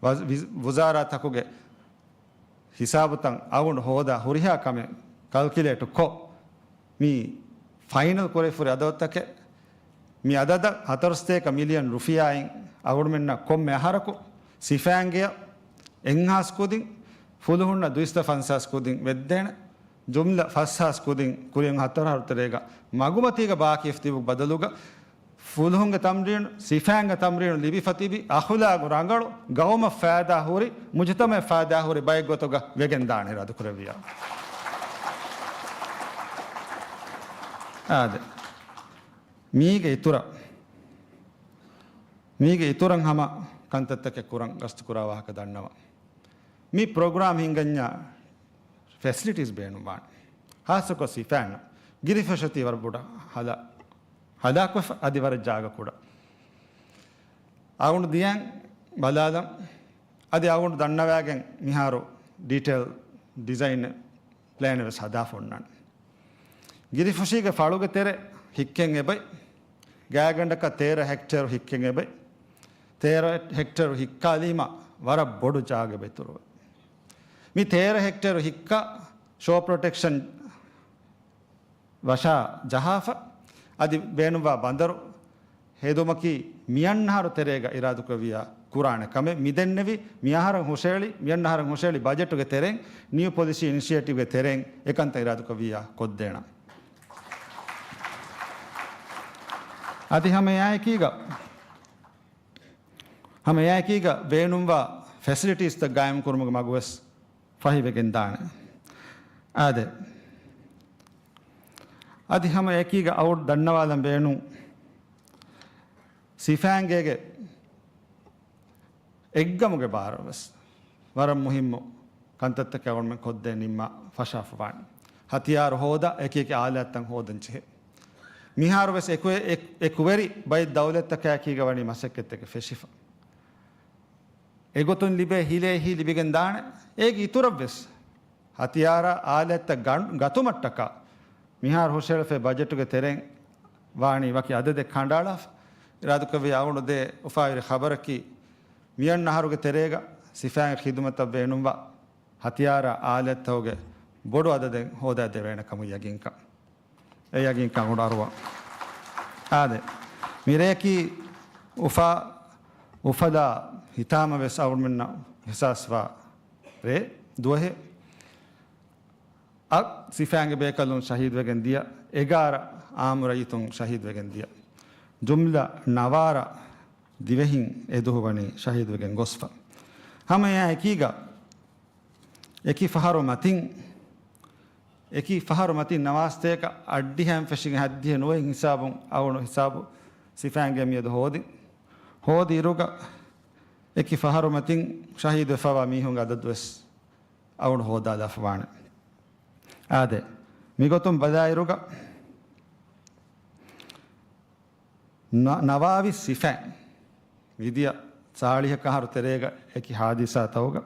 ވަޒ-، ވިޒް-، ވުޒާރާތަކުގެ ހިސާބުތައް އަޅުގަނޑު ހޯދާ ހުރިހާ ކަމެއް ކަލްކިއުލޭޓު ކޮށް، މި ފައިނަލް ކުރެވިފަހުރި އަދަދުތަކެއް. މި އަދަދަށް ހަތަރު ސަތޭކަ މިލިއަން ރުފިޔާއިން އަޅުގަނޑުމެންނަށް ކޮންމެ އަހަރަކު ސިފައިންގެއަށް އެއްހާސް ކުދިން، ފުލުހުންނަށް ދުއިސައްތަ ފަންސާސް ކުދިން ވެއްދޭނެ. ޖުމްލަ ފަސްހާސް ކުދިން ކުރިއަށް ހަތަރު އަހަރު ތެރޭގަ މަގުމަތީގަ ބާކީވެފަ ތިބު ބަދަލުގަ ފުލުހުންގެ ތަމްރީނު، ސިފައިންގެ ތަމްރީނު ލިބިފަ ތިބި، އަޚުލާގު ރަނގަޅު، ގައުމަށް ފައިދާ ހުރި، މުޖުތަމައަށް ފައިދާ ހުރި ބައެއް ގޮތުގަ ވެގެން ދާނެ އިރާދަކުރެއްވިއްޔާ. އާދެ. މީގެ އިތުރަށް، މީގެ އިތުރަށް ހަމަ ކަންތައްތަކެއް ކުރަން ގަސްތުކުރާ ވާހަކަ ދަންނަވަން. މި ޕްރޮގްރާމް ހިންގަންޏާ ފެސިލިޓީސް ބޭނުންވާނެ. ހާއްސަކޮށް ސިފައިންނަށް. ގިރިފޮށި އޮތީ ވަރަށް ބޮޑަށް ހަލާ-، ހަލާކުވެފަ، އަދި ވަރަށް ޖާގަ ކުޑަ. އަޅުގަނޑު ދިޔައިން ބަލާލަން. އަދި އަޅުގަނޑު ދަންނަވައިގެން މިހާރު ޑީޓެއިލް ޑިޒައިން ޕްލޭނެއް ވެސް ހަދާފަ އޮންނާނެ. ގިރިފޮށީގެ ފަޅުގެ ތެރެ ހިއްކެން އެބައި. ގާތްގަނޑަކަށް ތޭރަ ހެކްޓޭރު ހިއްކެން އެބައި. ތޭރަ ހެކްޓޭރު ހިއްކާލީމަ ވަރަށް ބޮޑު ޖާގަ އެބައި އިތުރުވޭ. މި ތޭރަ ހެކްޓޭރު ހިއްކާ ޝޯ ޕްރޮޓެކްޝަން ވަށާ ޖަހާފަ، އަދި ބޭނުންވާ ބަނދަރު ހެދުމަކީ މިއަންނަހަރު ތެރޭގަ އިރާދަކުރެއްވިއްޔާ ކުރާނެ ކަމެއް. މިދެންނެވި މިއަހަރަށް ހުށައެޅި، މިއަންނަހަރަށް ހުށައެޅި ބަޖެޓުގެ ތެރެއިން، ނިއު ޕޮލިސީ އިނިޝިއޭޓިވްގެ ތެރެއިން އެކަންތައް އިރާދަކުރެއްވިއްޔާ ކޮށްދޭނަން. އަދި ހަމަ އެއާއެކީގަ، ހަމަ އެއާއެކީގަ ބޭނުންވާ ފެސިލިޓީސްތައް ގާއިމް ކުރުމުގެ މަގުވެސް ފަހިވެގެން ދާނެ. އާދެ. އަދި ހަމަ އެކީގަ އަޅުގަނޑު ދަންނަވާލަން ބޭނުން ސިފައިންގޭގެ އެއްގަމުގެ ބާރަށް ވެސް ވަރަށް މުހިއްމު ކަންތައްތަކެއް އަޅުގަނޑުމެން ކޮށްދޭން ނިންމާ ފަށާފަވާނެ. ހަތިޔާރު ހޯދާ، އެކި އެކި އާލާތްތައް ހޯދަން ޖެހޭ. މިހާރު ވެސް އެކު-، އެ-، އެ-، އެކުވެރި ބައެއް ދައުލަތްތަކާއެކީގަ ވަނީ މަސައްކަތްތަކެއް ފެށިފަ. އެގޮތުން ލިބޭ ހިލޭ ހި ލިބިގެން ދާނެ. އޭގެ އިތުރަށް ވެސް ހަތިޔާރާ އާލާތްތައް ގަ-، ގަތުމަށްޓަކާ މިހާރު ހުށައެޅިފައި ބަޖެޓުގެ ތެރެއިން ވާނީ ވަކި އަދަދެއް ކަނޑައަޅާފަ. އިރާދަކުރެއްވިއްޔާ އަޅުގަނޑު ދޭ އުފާވެރި ޚަބަރަކީ، މިއަންނަ އަހަރުގެ ތެރޭގަ ސިފައިންގެ ޚިދުމަތަށް ބޭނުންވާ ހަތިޔާރާ އާލާތްތަކުގެ ބޮޑު އަދަދެއް ހޯދާ ދެވޭނެ ކަމުގެ ޔަގީންކަން. އެ ޔަގީންކަން އަޅުގަނޑު އަރުވާ. އާދެ. މިރެޔަކީ އުފާ، އުފަލާ ހިތާމަވެސް އަޅުގަނޑުމެންނަށް އިހްސާސްވާ ރޭ ދުވަހެއް. އަށް ސިފައިންގެ ބޭކަލުން ޝަހީދުވެގެން ދިޔަ، އެގާރަ އާއްމު ރައްޔިތުން ޝަހީދުވެގެން ދިޔަ، ޖުމްލަ ނަވާރަ ދިވެހިން އެދުވަހު ވަނީ ޝަހީދުވެގެން ގޮސްފަ. ހަމަ އެއާ އެކީގަ އެކި ފަހަރު މަތިން، އެކި ފަހަރު މަތިން ނަވާސްތޭކަ އަށްޑިހައިން ފެށިގެން ހައްދިހަ ނުވައެއް ހިސާބުން އަޅުގަނޑު ހިސާބު ސިފައިންގެ މިއަދު ހޯދި، ހޯދި އިރުގަ އެކި ފަހަރު މަތިން ޝަހީދުވެފަވާ މީހުންގެ އަދަދުވެސް އަޅުގަނޑު ހޯދާލާފަވާނެ. އާދެ، މިގޮތުން ބަލާއިރުގަ ނަ-، ނަވާވި ސިފައިން މިދިޔަ ސާޅީހަކަ އަހަރު ތެރޭގަ އެކި ހާދިސާތަކުގަ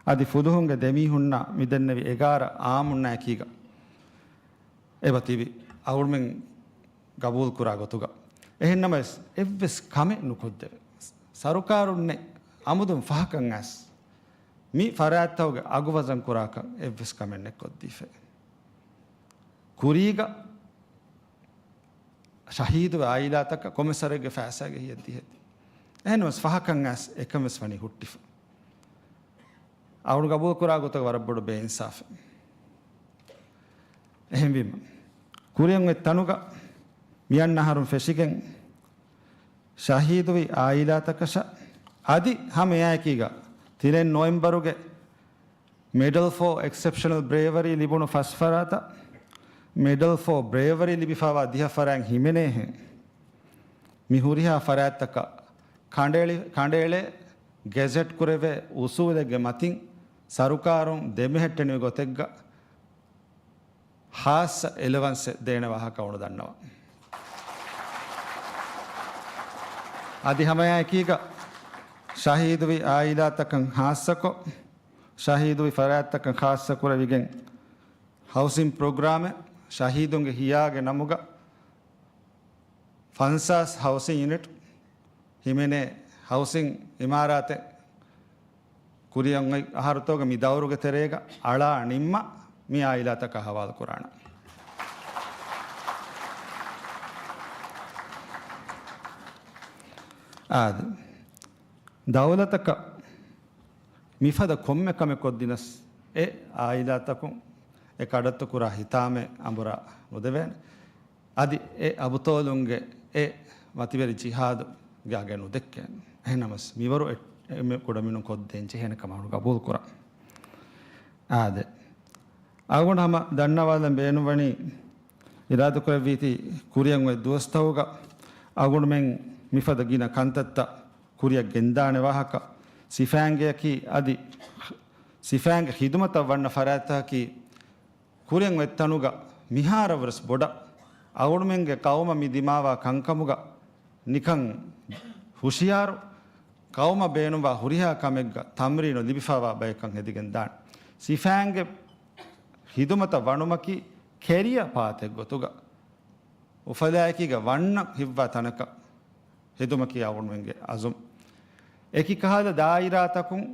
އަދި ފުލުހުންގެ ދެމީހުންނާ މިދެންނެވި އެގާރަ އާއްމުންނާ އެކީގަ އެބަ ތިބި އަޅުގަނޑުމެން ގަބޫލުކުރާ ގޮތުގަ. އެހެންނަމަވެސް، އެއްވެސް ކަމެއް ނުކޮށްދެވޭ. ސަރުކާރުންނެއް އަމުދުން ފަހަކަށް އައިސް، މި ފަރާތްތަކުގެ އަގުވަޒަން ކުރާކަށް އެއްވެސް ކަމެއް ނެއްކޮށްދީފައި. ކުރީގަ ޝަހީދު އާއިލާތަކަށް ކޮމިސަރެއްގެ ފައިސާގެ ހިޔަށް ދިހައެއް. އެހެންވެސް ފަހަކަށް އައިސް އެކަންވެސް ވަނީ ހުއްޓިފަ. އަޅުގަނޑު ގަބޫލުކުރާ ގޮތަށް ވަރަށް ބޮޑު ބޭއިންސާފެއް. އެހެންވީމަ، ކުރިއަށް އޮތް ތަނުގަ މިއަންނަ އަހަރުން ފެށިގެން ޝަހީދުވި އާއިލާތަކަށަށް އަދި ހަމަ އެއާއެކީގަ ތިރެން ނޮވެމްބަރުގެ މެޑަލް ފޯ އެކްސެޕްޝަނަލް ބްރޭވަރީ ލިބުނު ފަސް ފަރާތަށް މެޑަލް ފޯ ބްރޭވަރީ ލިބިފައިވާ ދިހަ ފަރާތް ހިމެނޭހެން މި ހުރިހާ ފަރާތްތަކަށް ކަނޑައެޅި-، ކަނޑައެޅޭ ގެޒެޓް ކުރެވޭ އުސޫލެއްގެ މަތިން ސަރުކާރުން ދެމެހެއްޓެނިވި ގޮތެއްގަ ހާއްސަ އެލަވަންސެއް ދޭނެ ވާހަކަ އަޅުގަނޑު ދަންނަވަން. އަދި ހަމައެއާއެކީގަ ޝަހީދުވި އާއިލާތަކަށް ހާއްސަކޮށް، ޝަހީދުވި ފަރާތްތަކަށް ހާއްސަކުރެވިގެން ހައުސިން ޕްރޮގްރާމެއް ޝަހީދުންގެ ހިޔާގެ ނަމުގަ ފަންސާސް ހައުސިން ޔުނިޓް ހިމެނޭ ހައުސިން އިމާރާތެއް ކުރިއަށް އޮތް އަހަރުތަކުގަ މި ދައުރުގެ ތެރޭގަ އަޅާ ނިންމާ މި އާއިލާތަކަށް ހަވާލު ކުރާނަން. އާދެ، ދައުލަތަކަށް މިފަދަ ކޮންމެ ކަމެއް ކޮށްދިނަސް، އެ އާއިލާތަކުން އެ ކަޑައްތު ކުރާ ހިތާމައެއް އަނބުރާ ނުދެވޭނެ. އަދި އެ އަބުޠާލުންގެ އެ މަތިވެރި ޖިހާދުގެ އަގެއް ނުދެއްކޭނެ. އެހެންނަމަސް މިވަރު އެ-، އެންމެ ކުޑަމިނުން ކޮށްދޭން ޖެހޭނެ ކަމަށް ގަބޫލު ކުރަން. އާދެ، އަޅުގަނޑު ހަމަ ދަންނަވާލަން ބޭނުންވަނީ، އިރާދަކުރެއްވީތީ ކުރިއަށް އޮތް ދުވަސްތަކުގަ އަޅުގަނޑުމެން މިފަދަ ގިނަ ކަންތައްތައް ކުރިއަށް ގެންދާނެ ވާހަކަ، ސިފައިންގެއަކީ އަދި ސިފައިންގެ ޚިދުމަތަށް ވަންނަ ފަރާތްތަކަކީ ކުރިއަށް އޮތް ތަނުގަ މިހާރަށްވެސް ބޮޑަށް އަޅުގަނޑުމެންގެ ޤައުމަށް މި ދިމާވާ ކަންކަމުގަ ނިކަން ހުޝިޔާރު، ޤައުމަށް ބޭނުންވާ ހުރިހާ ކަމެއްގަ ތަމްރީނު ލިބިފައިވާ ބަޔަކަށް ހެދިގެން ދާނެ. ސިފައިންގެ ޚިދުމަތަށް ވަނުމަކީ ކެރިއަ ޕާތެއް ގޮތުގަ އުފަލާއެކީގަ ވަންނަ ހިއްވާ ތަނަކަށް ހެދުމަކީ އަޅުގަނޑުމެންގެ އަޒުމް. އެކި ކަހަލަ ދާއިރާތަކުން،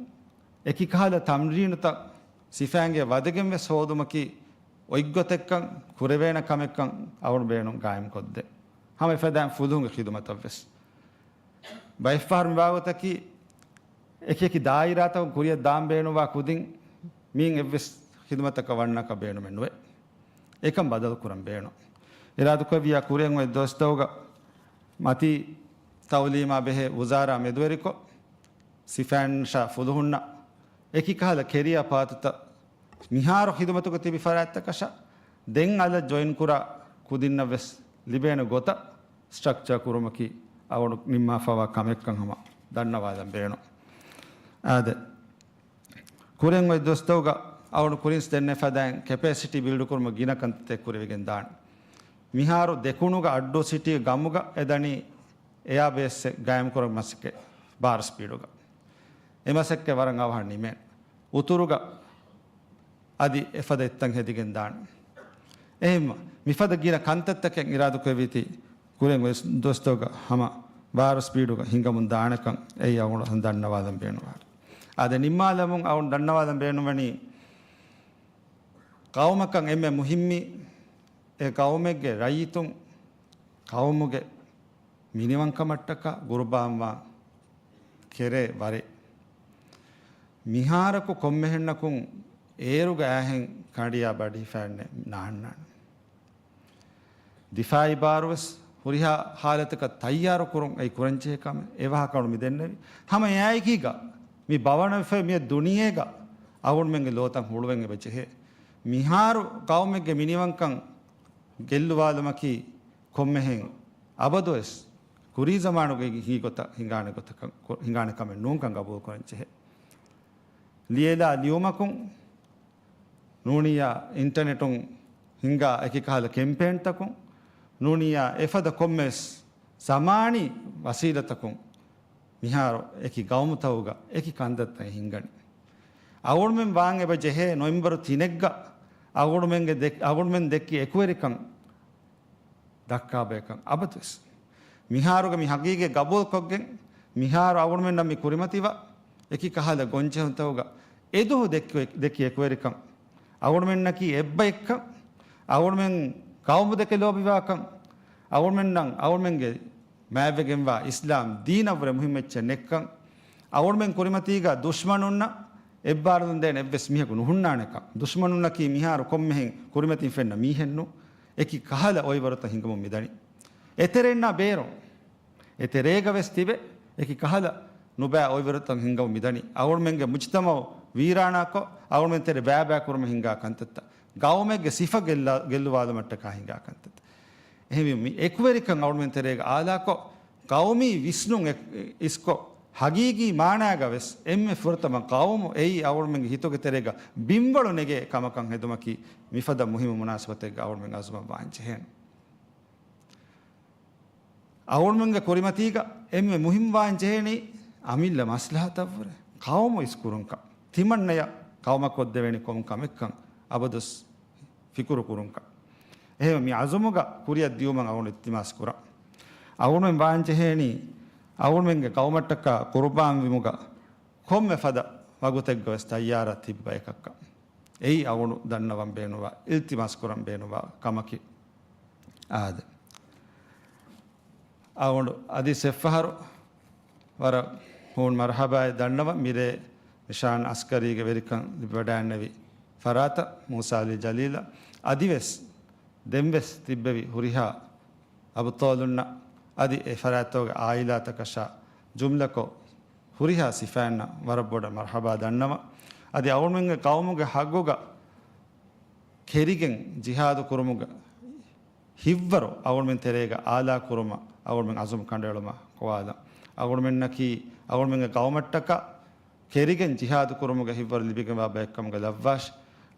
އެކި ކަހަލަ ތަމްރީނުތައް ސިފައިންގެ ވަދެގެން ވެސް ހޯދުމަކީ އޮތްގޮތެއްކަން، ކުރެވޭނެ ކަމެއްކަން އަޅުގަނޑު ބޭނުން ގާއިމްކޮށްދޭ. ހަމަ އެފަދައިން ފުލުހުންގެ ޚިދުމަތަށް ވެސް. ބައެއްފަހަރު މި ވާގޮތަކީ އެކި އެކި ދާއިރާތަކުން ކުރިއަށް ދާން ބޭނުންވާ ކުދިން މިއިން އެއްވެސް ޚިދުމަތަކަށް ވަންނަކަށް ބޭނުމެއް ނުވޭ. އެކަން ބަދަލު ކުރަން ބޭނުން. އިރާދަކުރެއްވިޔާ ކުރިއަށް އޮތް ދުވަސްތަކުގަ މަތީ ތައުލީމާ ބެހޭ ވުޒާރާ މެދުވެރިކޮށް، ސިފައިން ޝާ ފުލުހުންނަށް އެކި ކަހަލަ ކެރިއާ ޕާތުތައް މިހާރު ޚިދުމަތުގަ ތިބި ފަރާތްތަކަށަށް ދެން އަލަށް ޖޮއިން ކުރާ ކުދިންނަށް ވެސް ލިބޭނެ ގޮތަށް ސްޓްރަކްޗާ ކުރުމަކީ އަޅުގަނޑު ނިންމާފައިވާ ކަމެއްކަން ހަމަ ދަންނަވާލަން ބޭނުން. އާދެ، ކުރިއަށް އޮތް ދުވަސްތަކުގަ އަޅުގަނޑު ކުރިންސް ދެންނެވި ފަދައިން ކެޕޭސިޓީ ބިލްޑް ކުރުމަށް ގިނަ ކަންތައްތައް ކުރެވިގެން ދާނެ. މިހާރު ދެކުނުގަ އައްޑޫ ސިޓީ ގަމުގަ އެ ދަނީ އެއާބޭސްއެއް ގާއިމްކުރަން މަސައްކަތް ބާރަ ސްޕީޑުގަ. އެ މަސައްކަތް ވަރަށް އަވަހަށް ނިމޭނެ. އުތުރުގަ އަދި އެފަދަ އެއްތަން ހެދިގެން ދާނެ. އެހެންވެ، މިފަދަ ގިނަ ކަންތައްތަކެއް އިރާދަކުރެއްވީތީ ކުރިއަށް އޮތް ދުވަސްތަކުގަ ހަމަ ބާރަ ސްޕީޑުގަ ހިނގަމުން ދާނެކަން އެއީ އަޅުގަނޑު ދަންނަވާލަން ބޭނުންވާ. އާދެ، ނިންމާލަމުން އަޅުގަނޑު ދަންނަވާލަން ބޭނުންވަނީ ޤައުމަކަށް އެންމެ މުހިއްމީ އެ ޤައުމެއްގެ ރައްޔިތުން ޤައުމުގެ މިނިވަންކަމަށްޓަކާ ޤުރުބާންވާ ކެރޭ ވަރެއް. މިހާރަކު ކޮންމެހެންނަކުން އޭރުގަ އާހެން ކަނޑިޔާ ބަޑި ހިފާން ނާންނާނެ. ދިފާއީ ބާރުވެސް ހުރިހާ ހާލަތަކަށް ތައްޔާރު ކުރުން އެއީ ކުރަންޖެހޭ ކަމެއް. އެ ވާހަކަ އަޅު މި ދެންނެވި. ހަމަ އެއާއެކީގަ މި ބަވަނަވެފައި މިއޮތް ދުނިޔޭގަ އަޅުގަނޑުމެންގެ ލޯތައް ހުޅުވެން އެބަ ޖެހޭ. މިހާރު ޤައުމެއްގެ މިނިވަންކަން ގެއްލުވާލުމަކީ ކޮންމެހެން އަބަދުވެސް ކުރީ ޒަމާނުގައި ހިނގި ގޮތަށް ހިނގާނެ ގޮތަކަށް، ހިނގާނެ ކަމެއް ނޫންކަން ގަބޫލު ކުރަން ޖެހޭ. ލިޔެލާ ލިޔުމަކުން، ނޫނިއްޔާ އިންޓަނެޓުން ހިންގާ އެކި ކަހަލަ ކެމްޕޭންތަކުން، ނޫނިއްޔާ އެފަދަ ކޮންމެވެސް ޒަމާނީ ވަސީލަތަކުން މިހާރު އެކި ގައުމުތަކުގަ އެކި ކަންތައްތައް ހިންގަނީ. އަޅުގަނޑުމެން ވާން އެބަ ޖެހޭ ނޮވެމްބަރު ތިނެއްގަ އަޅުގަނޑުމެންގެ ދެ-، އަޅުގަނޑުމެން ދެއްކި އެކުވެރިކަން ދައްކާ ބަޔަކަށް އަބަދުވެސް. މިހާރުގެ މި ހަގީގަތް ގަބޫލުކޮށްގެން، މިހާރު އަޅުގަނޑުމެންނަށް މި ކުރިމަތިވާ އެކި ކަހަލަ ގޮންޖެހުންތަކުގަ އެދުވަހު ދެއްކި-، ދެއްކި އެކުވެރިކަން، އަޅުގަނޑުމެންނަކީ އެއްބައެއްކަން، އަޅުގަނޑުމެން ޤައުމު ދެކެ ލޯބިވާކަން، އަޅުގަނޑުމެންނަށް އަޅުގަނޑުމެންގެ މާތްވެގެންވާ އިސްލާމް ދީނަށްވުރެ މުހިއްމު އެއްޗެއް ނެއްކަން، އަޅުގަނޑުމެން ކުރިމަތީގަ ދުޝްމަނުންނަށް އެއްބާރުލުން ދޭނެ އެއްވެސް މީހަކު ނުހުންނާނެކަން، ދުޝްމަނުންނަކީ މިހާރު ކޮންމެހެން ކުރިމަތިން ފެންނަ މީހެއްނު، އެކި ކަހަލަ އޮއިވަރުތައް ހިނގަމުން މިދަނީ. އެތެރެންނާ ބޭރުން، އެތެރޭގަ ވެސް ތިބެ، އެކި ކަހަލަ ނުބައި އޮއިވަރުތައް ހިނގަމުން މިދަނީ. އަޅުގަނޑުމެންގެ މުޖުތަމަޢު ވީރާނާކޮށް، އަޅުގަނޑުމެން ތެރެ ބައިބައި ކުރުމަށް ހިނގާ ކަންތައްތައް، ގައުމެއްގެ ސިފަ ގެއްލާ-، ގެއްލުވާލުމަށްޓަކާ ހިނގާ ކަންތައްތައް. އެހެންވީމަ، މި އެކުވެރިކަން އަޅުގަނޑުމެން ތެރޭގަ އާލާކޮށް، ޤައުމީ ވިސްނުން އެ-، އިސްކޮށް، ހަގީގީ މާނާގަ ވެސް އެންމެ ފުރަތަމަ ޤައުމު އެއީ އަޅުގަނޑުމެންގެ ހިތުގެ ތެރޭގަ ބިންވަޅު ނެގޭ ކަމަކަށް ހެދުމަކީ މިފަދަ މުހިއްމު މުނާސަބަތެއްގަ އަޅުގަނޑުމެން އަޒުމަށް ވާން ޖެހޭނެ. އަޅުގަނޑުމެންގެ ކުރިމަތީގަ އެންމެ މުހިއްމުވާން ޖެހޭނީ އަމިއްލަ މަސްލަހަތަށްވުރެ ޤައުމު އިސްކުރުންކަން. ތިމަންނަޔަށް ޤައުމަށް ކޮށްދެވޭނީ ކޮން ކަމެއްކަން އަބަދުސް ފިކުރު ކުރުންކަން. އެހެންވެ، މި އަޒުމުގަ ކުރިއަށް ދިޔުމަށް އަޅުގަނޑު އިލްތިމާސް ކުރަން. އަޅުގަނޑުމެން ވާން ޖެހޭނީ، އަޅުގަނޑުމެންގެ ޤައުމަށްޓަކާ ޤުރުބާން ވުމުގަ ކޮންމެ ފަދަ ވަގުތެއްގަ ވެސް ތައްޔާރަށް ތިބި ބަޔަކަށްކަން. އެއީ އަޅުގަނޑު ދަންނަވަން ބޭނުންވާ، އިލްތިމާސް ކުރަން ބޭނުންވާ ކަމަކީ. އާދެ. އަޅުގަނޑު އަދި ސެއްފަހަރު ވަރަށް ހޫން މަރުޙަބާއެއް ދަންނަވަން، މިރޭ ނިޝާން އަސްކަރީގެ ވެރިކަން ލިބިވަޑައިގެންނެވި ފަރާތަށް، މޫސާ ޢަލީ ޖަލީލަށް. އަދިވެސް ދެންވެސް ތިއްބެވި ހުރިހާ އަބުޠާލުންނަށް އަދި އެ ފަރާތްތަކުގެ ޢާއިލާތަކަށާ ޖުމްލަކޮށް ހުރިހާ ސިފައިންނަށް ވަރަށް ބޮޑަށް މަރުޙަބާ ދަންނަވަން. އަދި އަޅުގަނޑުމެންގެ ޤައުމުގެ ޙައްޤުގަ ކެރިގެން ޖިހާދު ކުރުމުގަ ހިތްވަރު އަޅުގަނޑުމެން ތެރޭގަ އާލާ ކުރުމަށް އަޅުގަނޑުމެން އަޒުމް ކަނޑައެޅުމަށް ގޮވާލަން. އަޅުގަނޑުމެންނަކީ އަޅުގަނޑުމެންގެ ގައުމަށްޓަކާ ކެރިގެން ޖިހާދު ކުރުމުގެ ހިތްވަރު ލިބިގެންވާ ބައެއްކަމުގަ ލައްވާށި.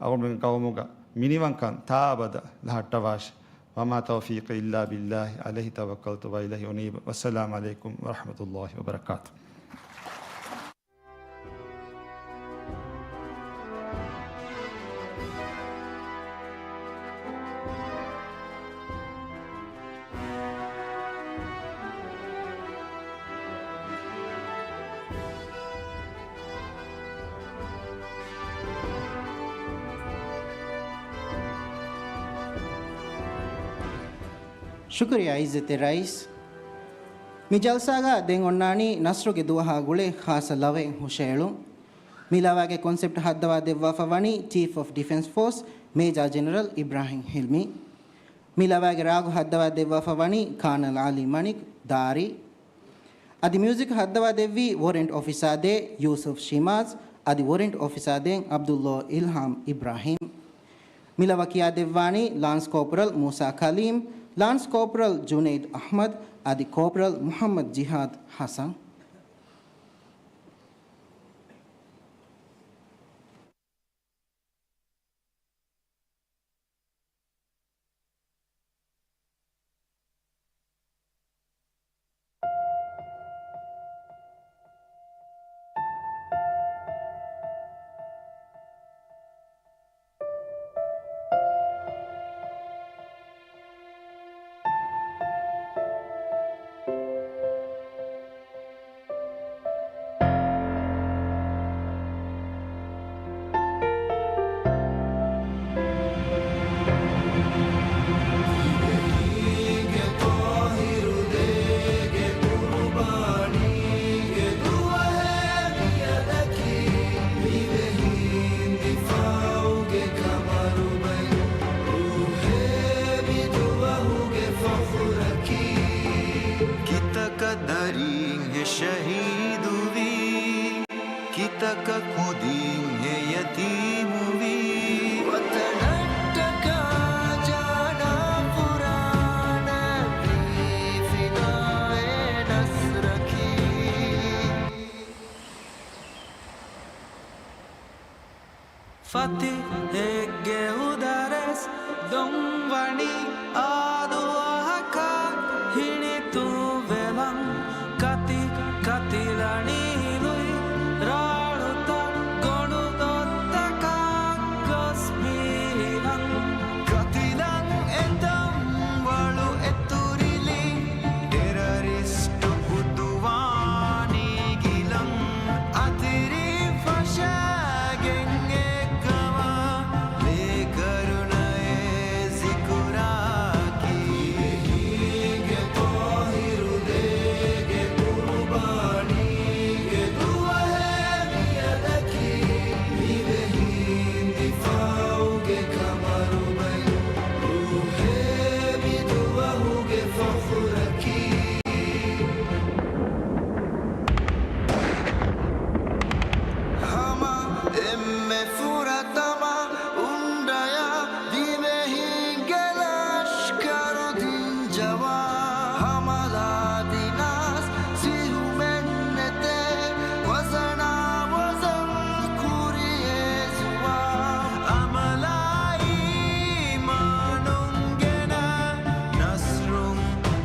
އަޅުގަނޑުމެންގެ ގައުމުގަ މިނިވަންކަން ތާއަބަދަށް ލަހައްޓަވާށި. وما توفيقي إلا بالله عليه توكلت وإليه أنيب. والسلام عليكم ورحمة الله وبركاته. ޝުކުރިއްޔާ ޢިއްޒަތްތެރި ރައީސް. މި ޖަލްސާގަ ދެން އޮންނާނީ ނަޞްރުގެ ދުވަހާ ގުޅޭ ޚާއްޞަ ލަވައެއް ހުށައެޅުން. މި ލަވާގެ ކޮންސެޕްޓް ހައްދަވާ ދެއްވާފަ ވަނީ ޗީފް އޮފް ޑިފެންސް ފޯސް މޭޖާ ޖެނެރަލް އިބްރާހިމް ހިލްމީ. މި ލަވާގެ ރާގު ހައްދަވާ ދެއްވާފަ ވަނީ ކާނަލް އަލީ މަނިކް ދާރީ. އަދި މިއުޒިކް ހައްދަވާ ދެއްވީ ވޮރެންޓް އޮފިސާ ދޭ ޔޫސުފް ޝިމާޒް، އަދި ވޮރެންޓް އޮފިސާ ދޭން ޢަބްދުﷲ އިލްހާމް އިބްރާހީމް. މި ލަވަ ކިޔާދެއްވާނީ ލާންސް ކޯޕްރަލް މޫސާ ކަލީމް، ލާންސް ކޯޕްރަލް ޖުނައިދް އަޙްމަދު، އަދި ކޯޕްރަލް މުޙައްމަދު ޖިހާދް ޙަސަން. ކިތަކަށް ދަރީން ހެ ޝަހީދުވީ، ކިތަކަށް ކުދިން ހެ ޔަތީމުވީ. ވަތަނަށްޓަކާ ޖާނާ ފުރާނަ ވީ ފިދާއެއް ނަޞްރަކީ. ފަތިޙެއްގެ އުދަރެސް ދޮންވަނީ އާދުއަހަކާ ހިނިތުންވެލަން. ކަތި ކަތިލަނީ ލުއި ރާޅުތައް ގޮނޑު ދޮށްތަކަށް ގޮސް މީހަން. ކަތިލަން އެތަން ވަޅު އެތުރިލި ޓެރަރިސްޓު ހުތުވާނީ ގިލަން. އަތިރި ފަށާގެން އެއްކަމާ ލޭކަރުނައެއް ޒިކުރާކީ. ދިވެހީގެ ޠާހިރު ދޭގެ ޤުރުބާނީގެ ދުވަހެއް މިއަދަކީ. ދިވެހީން ދިފާޢުގެ ކަމަރުބައި ރޫޙޭ މިދުވަހުގެ ފަޚުރަކީ. ހަމަ އެންމެ ފުރަތަމަ އުނޑަޔާ ދިވެހީންގެ ލަޝްކަރު ދިން ޖަވާން ހަމަލާ ދިނާސް ސިހުމެއް ނެތޭ ވަޒަނާ ވަޒަން ކުރިއޭ ޒުވާން. އަމަލާ އީމާނުން ގެނަ ނަޞްރުން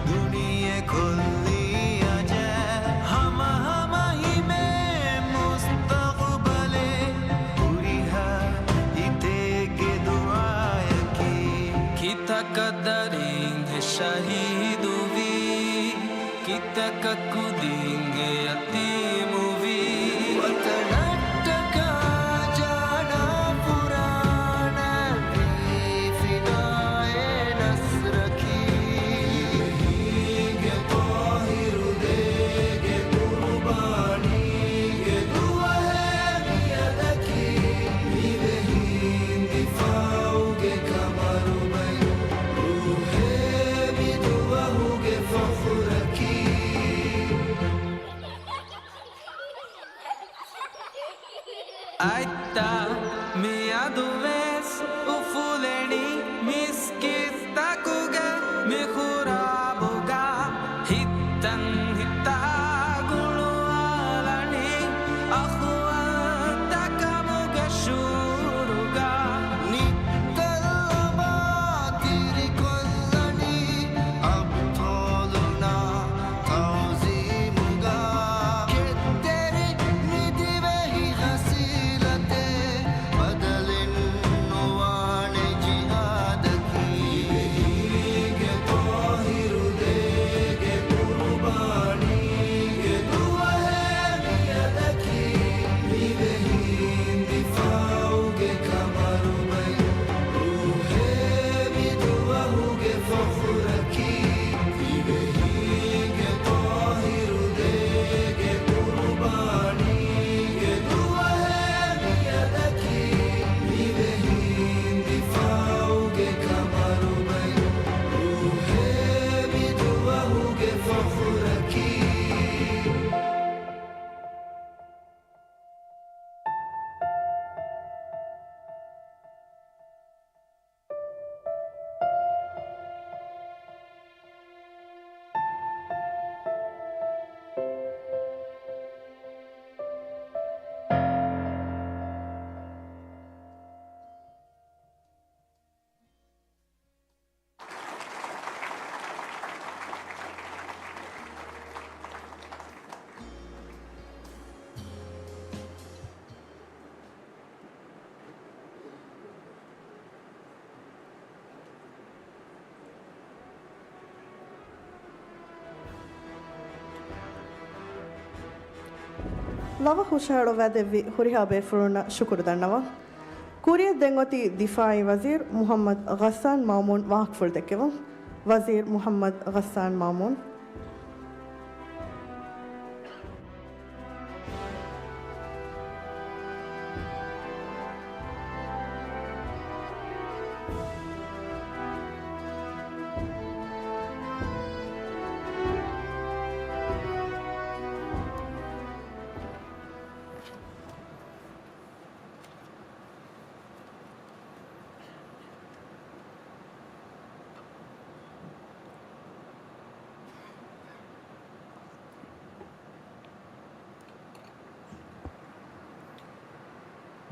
ދުނިޔެ ކޮށްލީ އަޖައިބު. ހަމަ ހަމަ ހިމޭ މުސްތަޤުބަލެއް ހުރިހާ ހިތެއްގެ ދުޢާޔަކީ. ކިތަކަށް ދަރިން ހެ ޝަހީދުވީ، ކިތަކަށް ކުދިން ހެ ޔަތީމުވީ. ވަތަނަށްޓަކާ ޖާނާ ފުރާނަ ވީ ފިދާއެއް ނަޞްރަކީ. ދިވެހީގެ ޠާހިރު ދޭގެ ޤުރުބާނީގެ ދުވަހެއް މިއަދަކީ. ދިވެހީން ދިފާޢުގެ ކަމަރުބައި ރޫޙޭ މިދުވަހުގެ ފަޚުރަކީ. ލަވަ ހުށަހަޅުއްވާދެއްވި ހުރިހާ ބޭފުޅުންނަށް ޝުކުރު ދަންނަވަން. ކުރިއަށް ދެން އޮތީ ދިފާއީ ވަޒީރު މުޙައްމަދު ޣައްސާން މައުމޫން ވާހަކަފުޅު ދެއްކެވުން. ވަޒީރު މުޙައްމަދު ޣައްސާން މައުމޫން.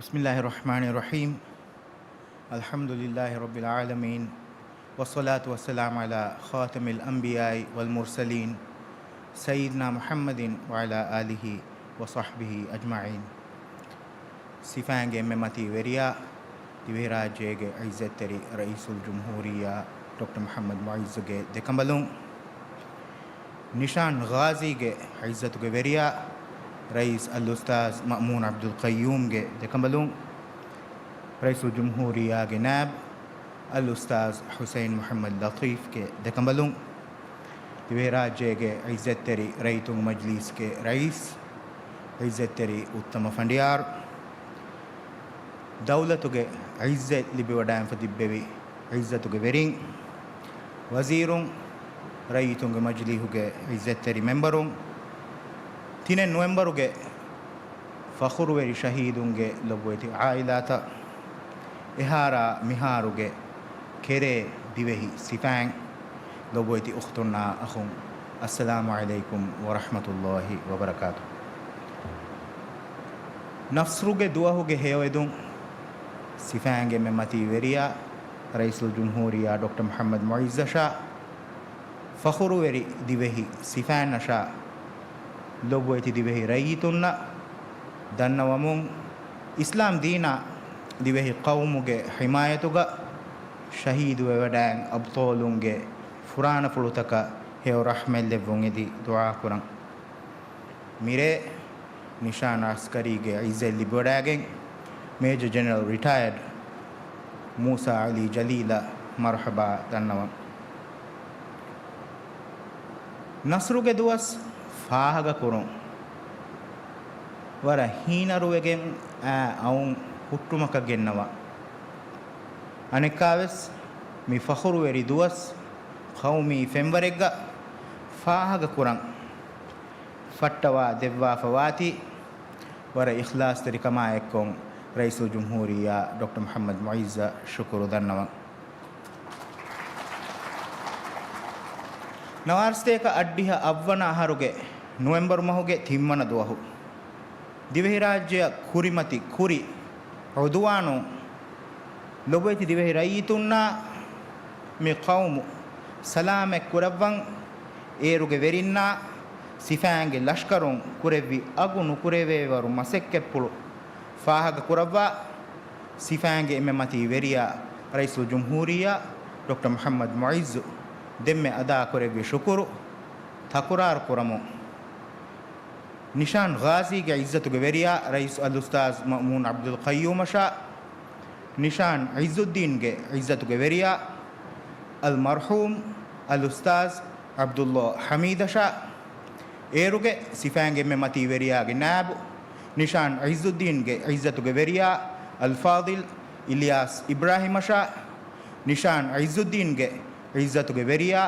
بسم الله الرحمن الرحيم. الحمد لله رب العالمين. والصلاة والسلام على خاتم الأنبياء والمرسلين سيدنا محمد وعلى آله وصحبه أجمعين. ސިފައިންގެ އެންމެ މަތީ ވެރިޔާ، ދިވެހިރާއްޖޭގެ ޢިއްޒަތްތެރި ރައީސުލްޖުމްހޫރިއްޔާ ޑޮކްޓަރ މުޙައްމަދު މުޢިއްޒުގެ ދެކަނބަލުން، ނިޝާން ޣާޒީގެ ޢިއްޒަތުގެ ވެރިޔާ، ރައީސް އަލްއުސްތާޛް މައުމޫން ޢަބްދުލް ޤައްޔޫމްގެ ދެކަނބަލުން، ރައީސުލްޖުމްހޫރިއްޔާގެ ނާއިބު، އަލްއުސްތާޛް ޙުސައިން މުޙައްމަދު ލަޠީފްގެ ދެކަނބަލުން، ދިވެހިރާއްޖޭގެ ޢިއްޒަތްތެރި ރައްޔިތުންގެ މަޖްލީސްގެ ރައީސް، ޢިއްޒަތްތެރި އުއްތަމަ ފަނޑިޔާރު، ދައުލަތުގެ ޢިއްޒަތް ލިބިވަޑައިގެންފަ ތިއްބެވި ޢިއްޒަތުގެ ވެރިން، ވަޒީރުން، ރައްޔިތުންގެ މަޖިލީހުގެ ޢިއްޒަތްތެރި މެމްބަރުން، ތިނެއް ނޮވެމްބަރުގެ ފަޚުރުވެރި ޝަހީދުންގެ ލޮބުވެތި ޢާއިލާތައް، އެހާރާ މިހާރުގެ ކެރޭ ދިވެހި ސިފައިން، ލޮބުވެތި އުޚްތުންނާ އަޚުން، އައްސަލާމު ޢަލައިކުމް ވަރަޙްމަތުﷲި ވަބަރަކާތުހު. ނަޞްރުގެ ދުވަހުގެ ހެޔޮއެދުން، ސިފައިންގެ އެންމެ މަތީ ވެރިޔާ، ރައީސުލްޖުމްހޫރިއްޔާ ޑޮކްޓަރ މުޙައްމަދު މުޢިއްޒަށާ، ފަޚުރުވެރި ދިވެހި ސިފައިންނަށާ، ލޮބުވެތި ދިވެހި ރައްޔިތުންނަށް ދަންނަވަމުން، އިސްލާމް ދީނާ ދިވެހި ޤައުމުގެ ޙިމާޔަތުގަ ޝަހީދުވެވަޑައިގެން އަބްޠާލުންގެ ފުރާނަފުޅުތަކަށް ހެޔޮ ރަޙްމަތް ލެއްވުން އެދި ދުޢާކުރަން. މިރޭ ނިޝާން އަސްކަރީގެ ޢިއްޒަތް ލިބިވަޑައިގެން، މޭޖަ ޖެނެރަލް ރިޓަޔަރޑް މޫސާ ޢަލީ ޖަލީލަށް މަރުޙަބާ ދަންނަވަން. ނަޞްރުގެ ދުވަސް ފާހަގަކުރުން ވަރަށް ހީނަރުވެގެން އައި އައުން ހުއްޓުމަކަށް ގެންނަވާ. އަނެއްކާވެސް މި ފަޚުރުވެރި ދުވަސް ޤައުމީ ފެންވަރެއްގަ ފާހަގަކުރަން ފައްޓަވާ ދެއްވާފަ ވާތީ، ވަރަށް އިޚްލާޞްތެރިކަމާ އެއްކޮށް، ރައީސުލްޖުމްހޫރިއްޔާ ޑޮކްޓަރ މުޙައްމަދު މުޢިއްޒަށް ޝުކުރު ދަންނަވަން. ނަވާރަސަތޭކަ އަށްޑިހަ އަށްވަނަ އަހަރުގެ ނޮވެމްބަރު މަހުގެ ތިންވަނަ ދުވަހު، ދިވެހިރާއްޖެއަށް ކުރިމަތި ކުރި ޢުދުވާނުން ލޮބުވެތި ދިވެހި ރައްޔިތުންނާ މި ޤައުމު ސަލާމަތް ކުރައްވަން، އޭރުގެ ވެރިންނާ ސިފައިންގެ ލަޝްކަރުން ކުރެއްވި އަގު ނުކުރެވޭވަރު މަސައްކަތްޕުޅު ފާހަގަ ކުރައްވާ، ސިފައިންގެ އެންމެ މަތީ ވެރިޔާ ރައީސުލްޖުމްހޫރިއްޔާ ޑޮކްޓަރ މުޙައްމަދު މުޢިއްޒު ދެންމެ އަދާކުރެއްވި ޝުކުރު ތަކުރާރު ކުރަމުން، ނިޝާން ޣާޒީގެ ޢިއްޒަތުގެ ވެރިޔާ ރައީސް އަލްއުސްތާޛް މައުމޫން ޢަބްދުލް ޤައްޔޫމަށާ، ނިޝާން ޢިއްޒުއްދީންގެ ޢިއްޒަތުގެ ވެރިޔާ އަލްމަރްޙޫމް އަލްއުސްތާޛް ޢަބްދުﷲ ޙަމީދަށާ، އޭރުގެ ސިފައިންގެ އެންމެ މަތީ ވެރިޔާގެ ނާއިބު ނިޝާން ޢިއްޒުއްދީންގެ ޢިއްޒަތުގެ ވެރިޔާ އަލްފާޟިލް އިލްޔާސް އިބްރާހީމަށާ، ނިޝާން ޢިއްޒުއްދީންގެ ޢިއްޒަތުގެ ވެރިޔާ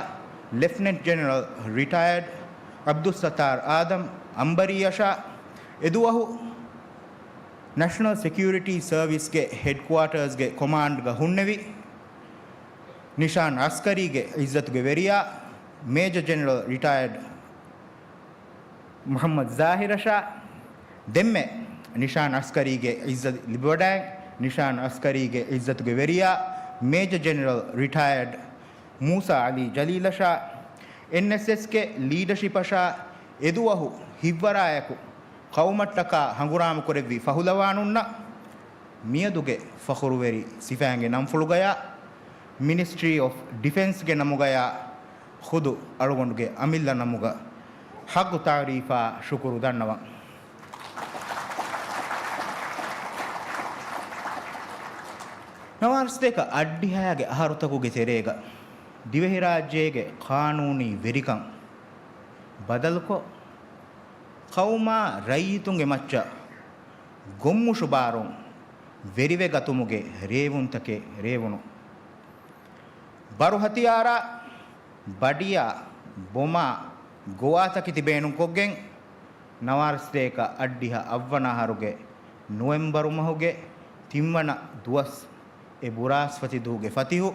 ލެފްޓިނެންޓް ޖެނެރަލް ރިޓަޔަރޑް ޢަބްދުއްސައްތާރު އާދަމް އަންބަރީއަށާ، އެދުވަހު ނެޝަނަލް ސެކިއުރިޓީ ސަރވިސްގެ ހެޑްކުއާޓާސްގެ ކޮމާންޑްގަ ހުންނެވި ނިޝާން އަސްކަރީގެ ޢިއްޒަތުގެ ވެރިޔާ މޭޖަ ޖެނެރަލް ރިޓަޔަރޑް މުޙައްމަދު ޒާހިރަށާ، ދެންމެ ނިޝާން އަސްކަރީގެ ޢިއްޒަތް ލިބިވަޑައިގެން، ނިޝާން އަސްކަރީގެ ޢިއްޒަތުގެ ވެރިޔާ މޭޖަ ޖެނެރަލް ރިޓަޔަރޑް މޫސާ ޢަލީ ޖަލީލަށާ، އެންއެސްއެސްގެ ލީޑަޝިޕަށާ، އެދުވަހު ހިތްވަރާއެކު ޤައުމަށްޓަކާ ހަނގުރާމަކުރެއްވި ފަހުލަވާނުންނަށް، މިއަދުގެ ފަޚުރުވެރި ސިފައިންގެ ނަންފުޅުގަޔާ، މިނިސްޓްރީ އޮފް ޑިފެންސްގެ ނަމުގަޔާ، ޚުދު އަޅުގަނޑުގެ އަމިއްލަ ނަމުގަ ޙައްޤު ތަޢުރީފާ ޝުކުރު ދަންނަވަން. ނަވާރަސަތޭކަ އަށްޑިހައިގެ އަހަރުތަކުގެ ތެރޭގަ ދިވެހިރާއްޖޭގެ ޤާނޫނީ ވެރިކަން ބަދަލުކޮށް، ޤައުމާ ރައްޔިތުންގެ މައްޗަށް ގޮށްމުށު ބާރުން ވެރިވެގަތުމުގެ ރޭވުންތަކެއް ރޭވުނު. ބަރު ހަތިޔާރާ، ބަޑިޔާ، ބޮމާ، ގޮވާތަކެތި ބޭނުންކޮށްގެން، ނަވާރަސަތޭކަ އަށްޑިހަ އަށްވަނަ އަހަރުގެ ނޮވެމްބަރު މަހުގެ ތިންވަނަ ދުވަސް އެ ބުރާސްފަތި ދުވަހުގެ ފަތިހު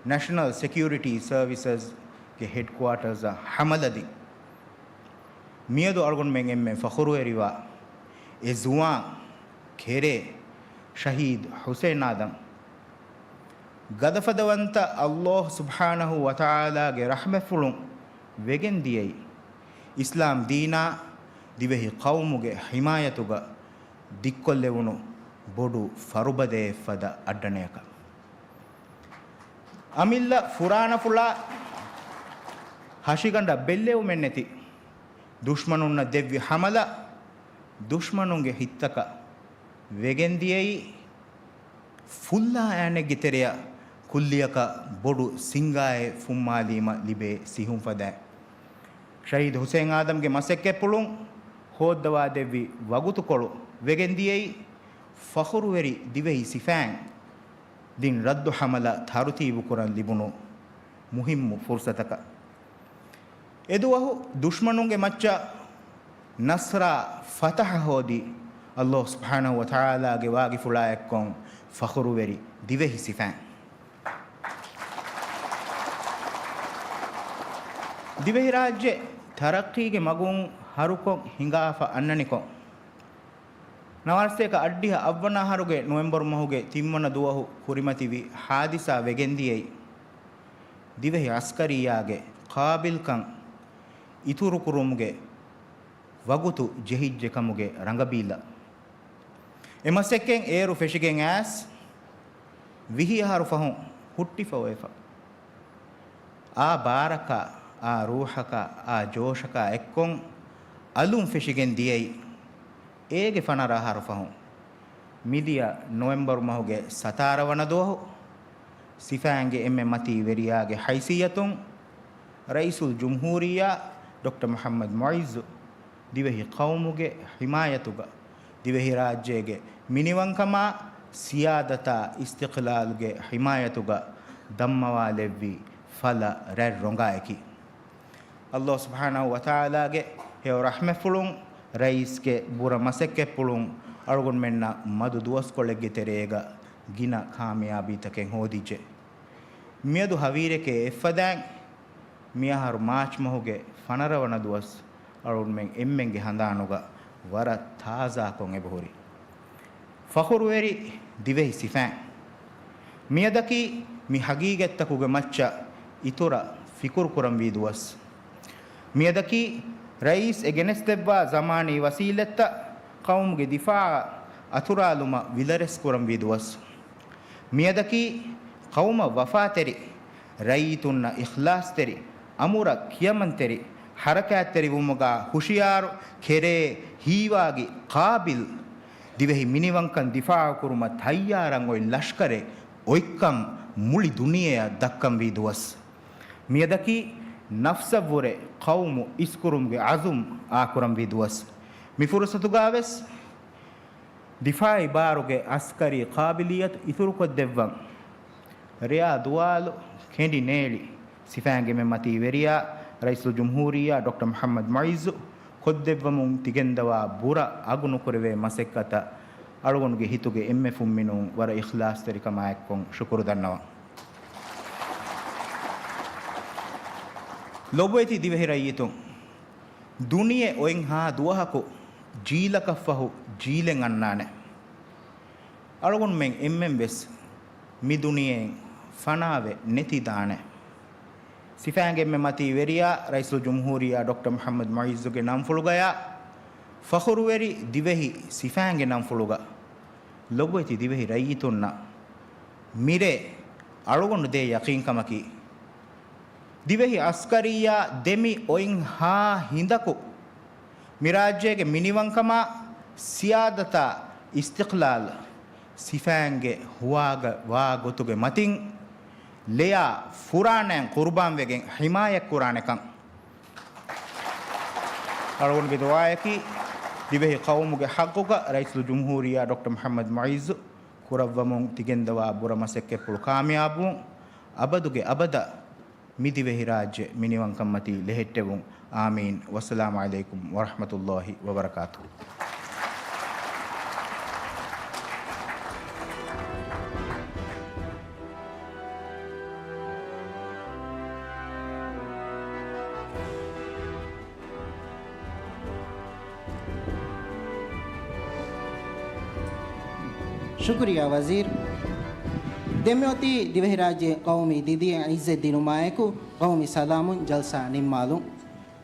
ނެޝަނަލް ސެކިއުރިޓީ ސަރވިސަސްގެ ހެޑްކުއާޓަރސްއަށް ހަމަލަދިން. މިއަދު އަޅުގަނޑުމެން އެންމެން ފަޚުރުވެރިވާ އެ ޒުވާން ކެރޭ ޝަހީދު ޙުސައިން އާދަމް. ގަދަފަދަވަންތަ ﷲ ސުބްޙާނަހޫ ވަތަޢާލާގެ ރަޙްމަތްފުޅުން ވެގެން ދިޔައީ، އިސްލާމް ދީނާ ދިވެހި ޤައުމުގެ ޙިމާޔަތުގަ ދިއްކޮށްލެވުނު ބޮޑު ފަރުބަދައެއް ފަދަ އައްޑަނަޔަކަށް. އަމިއްލަ ފުރާނަފުޅާ ހަށިގަނޑަށް ބެއްލެވުމެއްނެތި ދުޝްމަނުންނަށް ދެއްވި ޙަމަލަ ދުޝްމަނުންގެ ހިތްތަކަށް ވެގެންދިޔައީ، ފުއްލާ އޭނެއްގެ ތެރެއަށް ކުއްލިއަކަށް ބޮޑު ސިނގާއެއް ފުއްމާލީމަ ލިބޭ ސިހުންފަދައެއް. ޝަހީދު ޙުސައިން އާދަމްގެ މަސައްކަތްޕުޅުން ހޯއްދަވާދެއްވި ވަގުތުކޮޅު ވެގެންދިޔައީ، ފަޚުރުވެރި ދިވެހި ސިފައިން ދިން ރައްދު ޙަމަލަ ތަރުތީބުކުރަން ލިބުނު މުހިއްމު ފުރުޞަތަކަށް. އެދުވަހު ދުޝްމަނުންގެ މައްޗަށް ނަޞްރާ ފަތަޙަ ހޯދީ، ﷲ ސުބްޙާނަހޫ ވަތަޢާލާގެ ވާގިފުޅާ އެއްކޮށް ފަޚުރުވެރި ދިވެހި ސިފައިން. ދިވެހިރާއްޖެ ތަރައްޤީގެ މަގުން ހަރުކޮށް ހިނގާފަ އަންނަނިކޮށް، ނަވާރަސަތޭކަ އަށްޑިހަ އަށްވަނަ އަހަރުގެ ނޮވެމްބަރު މަހުގެ ތިންވަނަ ދުވަހު ކުރިމަތިވި ޙާދިސާ ވެގެންދިޔައީ، ދިވެހި ޢަސްކަރިއްޔާގެ ޤާބިލްކަން އިތުރުކުރުމުގެ ވަގުތު ޖެހިއްޖެ ކަމުގެ ރަނގަބީލަށް. އެ މަސައްކަތް އޭރު ފެށިގެން އައިސް ވިހި އަހަރު ފަހުން ހުއްޓިފަ އޮވެފަ. އާ ބާރަކާ، އާ ރޫޙަކާ، އާ ޖޯޝަކާ އެއްކޮށް އަލުން ފެށިގެން ދިޔައީ އޭގެ ފަނަރަ އަހަރު ފަހުން. މިދިޔަ ނޮވެމްބަރު މަހުގެ ސަތާރަ ވަނަ ދުވަހު، ސިފައިންގެ އެންމެ މަތީ ވެރިޔާގެ ހައިސިއްޔަތުން، ރައީސުލްޖުމްހޫރިއްޔާ ޑޮކްޓަރ މުޙައްމަދު މުޢިއްޒު ދިވެހި ޤައުމުގެ ޙިމާޔަތުގަ، ދިވެހިރާއްޖޭގެ މިނިވަންކަމާ، ސިޔާދަތާ، އިސްތިޤްލާލްގެ ޙިމާޔަތުގަ ދަންމަވާލެއްވި ފަލަ ރަތް ރޮނގާއެކީ. ﷲ ސުބްޙާނަހޫ ވަތަޢާލާގެ ހެޔޮ ރަޙްމަތްފުޅުން، ރައީސްގެ ބުރަ މަސައްކަތްޕުޅުން އަޅުގަނޑުމެންނަށް މަދު ދުވަސްކޮޅެއްގެ ތެރޭގަ ގިނަ ކާމިޔާބީތަކެއް ހޯދިއްޖެ. މިއަދު ހަވީރެކޭ އެއްފަދައިން، މިއަހަރު މާޗް މަހުގެ ފަނަރަ ވަނަ ދުވަސް އަޅުގަނޑުމެން އެންމެންގެ ހަނދާނުގަ ވަރަށް ތާޒާކޮށް އެބަހުރި. ފަޚުރުވެރި ދިވެހި ސިފައިން، މިއަދަކީ މި ހަގީގަތްތަކުގެ މައްޗަށް އިތުރަށް ފިކުރު ކުރަންވީ ދުވަސް. މިއަދަކީ ރައީސް އެ ގެނެސްދެއްވާ ޒަމާނީ ވަސީލަތްތައް ޤައުމުގެ ދިފާޢަށް އަތުރާލުމަށް ވިލަރެސް ކުރަންވީ ދުވަސް. މިއަދަކީ ޤައުމަށް ވަފާތެރި، ރައްޔިތުންނަށް އިޚްލާޞްތެރި، އަމުރަށް ކިޔަމަންތެރި، ޙަރަކާތްތެރިވުމުގަ ހުޝިޔާރު، ކެރޭ، ހީވާގި، ޤާބިލް، ދިވެހި މިނިވަންކަން ދިފާޢުކުރުމަށް ތައްޔާރަށް އޮތް ލަޝްކަރެއް އޮތްކަން މުޅި ދުނިޔެއަށް ދައްކަންވީ ދުވަސް. މިއަދަކީ ނަފްސަށްވުރެ ޤައުމު އިސްކުރުމުގެ ޢަޒުމް އާކުރަންވީ ދުވަސް. މި ފުރުޞަތުގަވެސް ދިފާޢީ ބާރުގެ ޢަސްކަރީ ޤާބިލިއްޔަތު އިތުރުކޮށްދެއްވަން، ރެޔާ ދުވާލު ކެނޑި ނޭޅި، ސިފައިންގެ މެ މަތީ ވެރިޔާ ރައީސުލްޖުމްހޫރިއްޔާ ޑޮކްޓަރ މުޙައްމަދު މުޢިއްޒު ކޮށްދެއްވަމުން ތިގެންދަވާ ބުރަ އަގުނުކުރެވޭ މަސައްކަތަށް އަޅުގަނޑުގެ ހިތުގެ އެންމެ ފުންމިނުން ވަރަށް އިޚްލާޞްތެރިކަމާއެއްކޮށް ޝުކުރު ދަންނަވަން. ލޮބުވެތި ދިވެހި ރައްޔިތުން، ދުނިޔެ އޮތްހާ ދުވަހަކު ޖީލަކަށްފަހު ޖީލެއް އަންނާނެ. އަޅުގަނޑުމެން އެންމެންވެސް މި ދުނިޔެއިން ފަނާވެ ނެތިދާނެ. ސިފައިންގެ އެންމެ މަތީ ވެރިޔާ ރައީސުލްޖުމްހޫރިއްޔާ ޑޮކްޓަރ މުޙައްމަދު މުޢިއްޒުގެ ނަންފުޅުގަޔާ ފަޚުރުވެރި ދިވެހި ސިފައިންގެ ނަންފުޅުގަ ލޮބުވެތި ދިވެހި ރައްޔިތުންނަށް މިރޭ އަޅުގަނޑު ދޭ ޔަޤީންކަމަކީ، ދިވެހި އަސްކަރިއްޔާ ދެމި އޮތްހާ ހިނދަކު މި ރާއްޖޭގެ މިނިވަންކަމާ، ސިޔާދަތާ، އިސްތިޤްލާލް، ސިފައިންގެ ހުވާގަ ވާ ގޮތުގެ މަތިން ލެޔާ ފުރާނައިން ޤުރުބާންވެގެން ޙިމާޔަތްކުރާނެކަން. އަޅުގަނޑުގެ ދުޢާއަކީ، ދިވެހި ޤައުމުގެ ޙައްޤުގަ ރައީސުލްޖުމްހޫރިއްޔާ ޑޮކްޓަރ މުޙައްމަދު މުޢިއްޒު ކުރައްވަމުން ތިގެންދަވާ ބުރަ މަސައްކަތްޕުޅު ކާމިޔާބުވުން، އަބަދުގެ އަބަދަށް މި ދިވެހިރާއްޖެ މިނިވަންކަންމަތީ ލެހެއްޓެވުން. އާމީން. ވައްސަލާމު ޢަލައިކުމް ވަރަޙްމަތުﷲި ވަބަރަކާތުހު. ޝުކުރިއްޔާ ވަޒީރު. ދެންމެ އޮތީ ދިވެހިރާއްޖެ ޤައުމީ ދިދިއަށް ޢިއްޒަތް ދިނުމާއެކު، ޤައުމީ ސަލާމުން ޖަލްސާ ނިންމާލުން.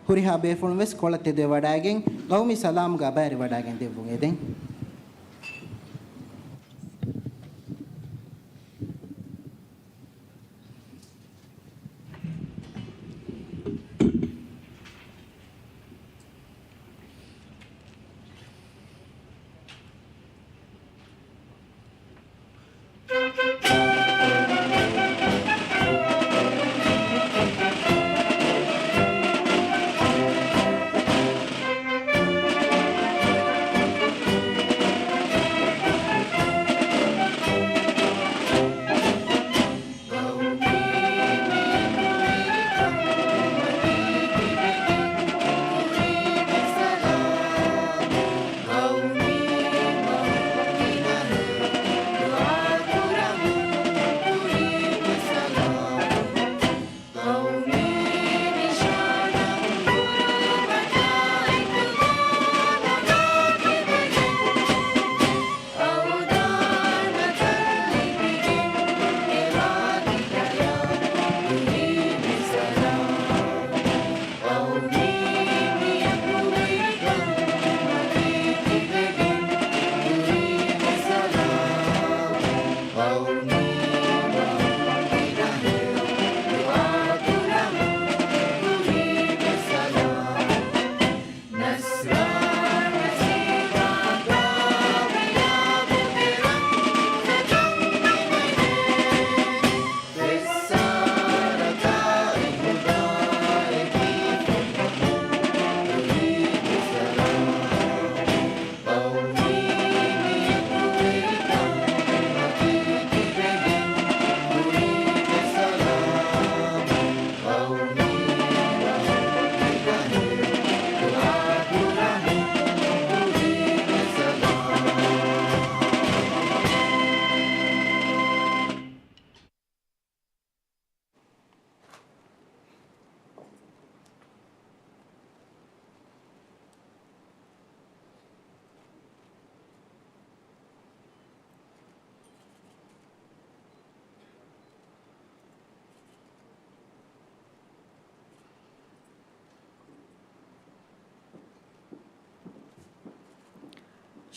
ހުރިހާ ބޭފުޅުން ވެސް ކޮޅަށް ތެދުވެވަޑައިގެން، ޤައުމީ ސަލާމްގަ ބައިވެރިވަޑައިގެން ދެއްވުން އެދެން.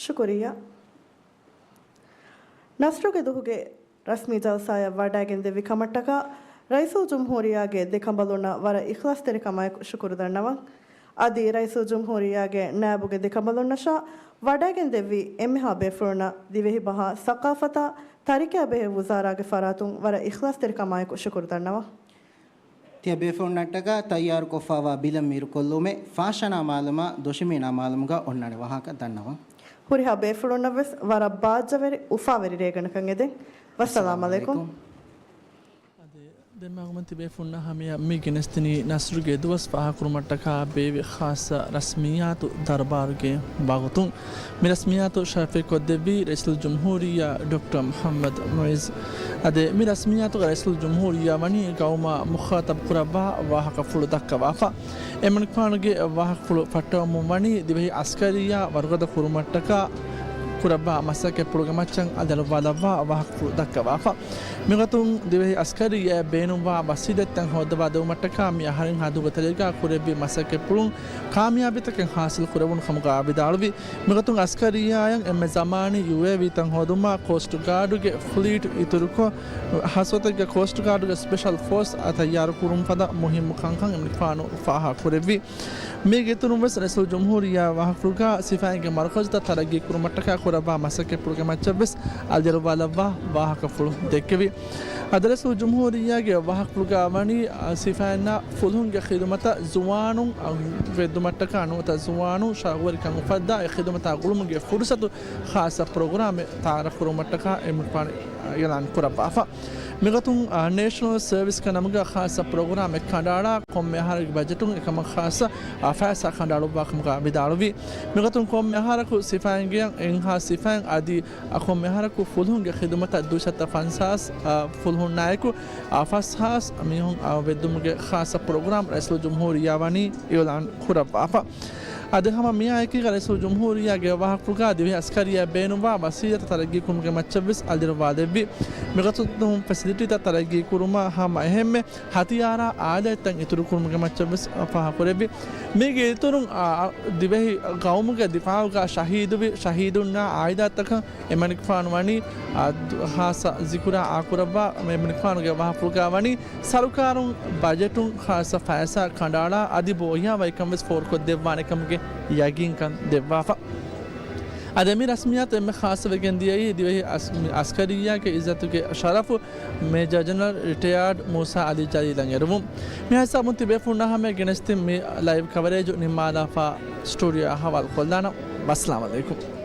ޝުކުރިއްޔާ. ނަޞްރުގެ ދުހުގެ ރަސްމީ ޖަލްސާއަށް ވަޑައިގެންދެއްވި ކަމަށްޓަކާ، ރައީސުލްޖުމްހޫރިއްޔާގެ ދެ ކަނބަލުންނަށް ވަރަށް އިޚްލާޞްތެރިކަމާއެކު ޝުކުރު ދަންނަވަން. އަދި ރައީސުލްޖުމްހޫރިއްޔާގެ ނާއިބުގެ ދެ ކަނބަލުންނަށާ ވަޑައިގެންދެއްވި އެންމެހާ ބޭފުޅުންނަށް ދިވެހި ބަހާ، ސަޤާފަތާ، ތަރިކައާ ބެހޭ ވުޒާރާގެ ފަރާތުން ވަރަށް އިޚްލާޞްތެރިކަމާއެކު ޝުކުރު ދަންނަވަން. ތިޔަބޭފުޅުންނަށްޓަކާ ތައްޔާރުކޮށްފައިވާ ބިލަށް މީރުކޮށްލުމެއް ފާޝަނާ މާލުމާ ދޮށިމީނާ މާލުމުގަ އޮންނާނެ ވާހަކަ ދަންނަވަން. ހުރިހާ ބޭފުޅުންނަށްވެސް ވަރަށް ބާއްޖަވެރި އުފާވެރި ރޭގަނޑަކަށް އެދެން. ވައްސަލާމް އަލައިކުމް. އަދި ދެންމެ އަޅުގަނޑު ތިބޭފުޅުންނަށް ހަމަޔަށް މި ގެނެސްދިނީ ނަޞްރުގެ ދުވަސް ފާހަގަކުރުމަށްޓަކާ ބޭއްވި ޚާއްޞަ ރަސްމިއްޔާތު ދަރުބާރުގެ ވަގުތުން. މި ރަސްމިއްޔާތު ޝަރަފެއްކޮށްދެއްވީ ރައީސުލްޖުމްހޫރިއްޔާ ޑޮކްޓަރ މުޙައްމަދު މުޢިއްޒު. އަދި މި ރަސްމިއްޔާތުގަ ރައީސުލްޖުމްހޫރިއްޔާ ވަނީ ގައުމާ މުޚާޠަބު ކުރައްވާ ވާހަކަފުޅު ދައްކަވާފަ. އެމަނިކުފާނުގެ ވާހަކަފުޅު ފައްޓަވަމުން ވަނީ ދިވެހި އަސްކަރިއްޔާ ވަރުގަދަ ކުރުމަށްޓަކާ ކުރައްވާ މަސައްކަތްޕުޅުގެ މައްޗަށް އަލިއަޅުވާލައްވާ ވާހަކަފުޅު ދައްކަވާފަ. މިގޮތުން ދިވެހި އަސްކަރިއްޔާއަށް ބޭނުންވާ ވަސީލަތްތައް ހޯއްދަވާ ދެވުމަށްޓަކާ މި އަހަރެންހާ ދުވަހުގެ ތެރޭގަ ކުރެއްވި މަސައްކަތްޕުޅުން ކާމިޔާބީތަކެއް ހާސިލް ކުރެވުނު ކަމުގަ ވިދާޅުވި. މިގޮތުން އަސްކަރިއްޔާއަށް އެންމެ ޒަމާނީ ޔޫއޭވީތައް ހޯދުމާ ކޯސްޓް ގާޑުގެ ފްލީޓް އިތުރުކޮށް، ހަސަތައްގެ ކޯސްޓް ގާޑުގެ ސްޕެޝަލް ފޯސް އަށް ތައްޔާރުކުރުން ފަދަ މުހިއްމު ކަންކަން އެމަނިކުފާނު ފާހަގަކުރެއްވި. މީގެ އިތުރުން ވެސް ރައީސުލްޖުމްހޫރިއްޔާ ވާހަކަފުޅުގަ ސިފައިންގެ މަރުކަޒުތައް ތަރައްގީ ކުރުމަށްޓަކާ ކުރައްވާ މަސައްކަތްޕުޅުގެ މައްޗަށްވެސް އަލިއަޅުވާލައްވާ ވާހަކަފުޅު ދެއްކެވި. އަދި ރައީސުލްޖުމްހޫރިއްޔާގެ ވާހަކަފުޅުގަ ވަނީ، އަ، ސިފައިންނާ ފުލުހުންގެ ޚިދުމަތަށް ޒުވާނުން، އަ، ވެއްދުމަށްޓަކާ ނުވަތަ ޒުވާނުން ޝައުގުވެރިކަން އުފައްދާ އެ ޚިދުމަތާ ގުޅުމުގެ ފުރުސަތު ޚާއްޞަ ޕްރޮގްރާމެއް ތައާރަފްކުރުމަށްޓަކާ އެމަނިކުފާނު އިޢުލާން ކުރައްވާފަ. މިގޮތުން، އާ، ނޭޝަނަލް ސަރވިސްގެ ނަމުގަ ޚާއްޞަ ޕްރޮގްރާމެއް ކަނޑައަޅާ ކޮންމެ އަހަރެއްގެ ބަޖެޓުން އެކަމަށް ޚާއްޞަ، އާ، ފައިސާ ކަނޑައަޅުއްވާ ކަމުގަ ވިދާޅުވި. މިގޮތުން ކޮންމެ އަހަރަކު ސިފައިންގެއަށް އެއްހާސް ސިފައިން އަދި، އާ، ކޮންމެ އަހަރަކު ފުލުހުންގެ ޚިދުމަތަށް ދުއިސައްތަ ފަންސާސް، އާ، ފުލުހުންނާއެކު، އާ، ފަސްހާސް މީހުން، އާ، ވެއްދުމުގެ ޚާއްޞަ ޕްރޮގްރާމް ރައީސުލްޖުމްހޫރިއްޔާ ވަނީ އިޢުލާން ކުރައްވާފަ. އަދި ހަމަ މިއާއެކީގަ ރައީސުލްޖުމްހޫރިއްޔާގެ ވާހަކަފުޅުގަ ދިވެހި އަސްކަރިއްޔާ ބޭނުންވާ ވަސީލަތްތައް ތަރައްގީކުރުމުގެ މައްޗަށްވެސް އަލިއަޅުވާލެއްވި. މިގޮތުން ފެސިލިޓީތައް ތަރައްގީކުރުމަށް ހަމަ އެހެންމެ ހަތިޔާރާ އާލާތްތައް އިތުރުކުރުމުގެ މައްޗަށްވެސް ފާހަގަކުރެއްވި. މީގެ އިތުރުން، އާ، ދިވެހި ގައުމުގެ ދިފާޢުގަ ޝަހީދުވި ޝަހީދުންނާ އާއިލާތަކަށް އެމަނިކުފާނު ވަނީ، އާ، ދު-، ހާއްސަ ޒިކުރާ އާކުރައްވާ. އެމަނިކުފާނުގެ ވާހަކަފުޅުގަ ވަނީ ސަރުކާރުން ބަޖެޓުން ޚާއްޞަ ފައިސާ ކަނޑައަޅާ އަދި ބޯހިޔާވަހިކަން ވެސް ފޯރުކޮށްދެއްވާނެ ކަމުގެ ޔަގީންކަން ދެއްވާފަ. އަދި މި ރަސްމިއްޔާތު އެންމެ ޚާއްޞަވެގެން ދިޔައީ ދިވެހި އަސް-، މި އަސްކަރިއްޔާގެ އިއްޒަތުގެ ޝަރަފު މޭޖަރ ޖެނެރަލް ރިޓަޔާޑް މޫސާ އަލީ ޖަލީލަށް އެރުވުން. މިހާ ހިސާބުން ތިބޭފުޅުންނާ ހަމަޔަށް ގެނެސްދިން މި ލައިވް ކަވަރޭޖު ނިންމާލާފަ ސްޓޫޑިއޯއާ ހަވާލުކޮށްލާނަން. ވައްސަލާމް އަލައިކުމް.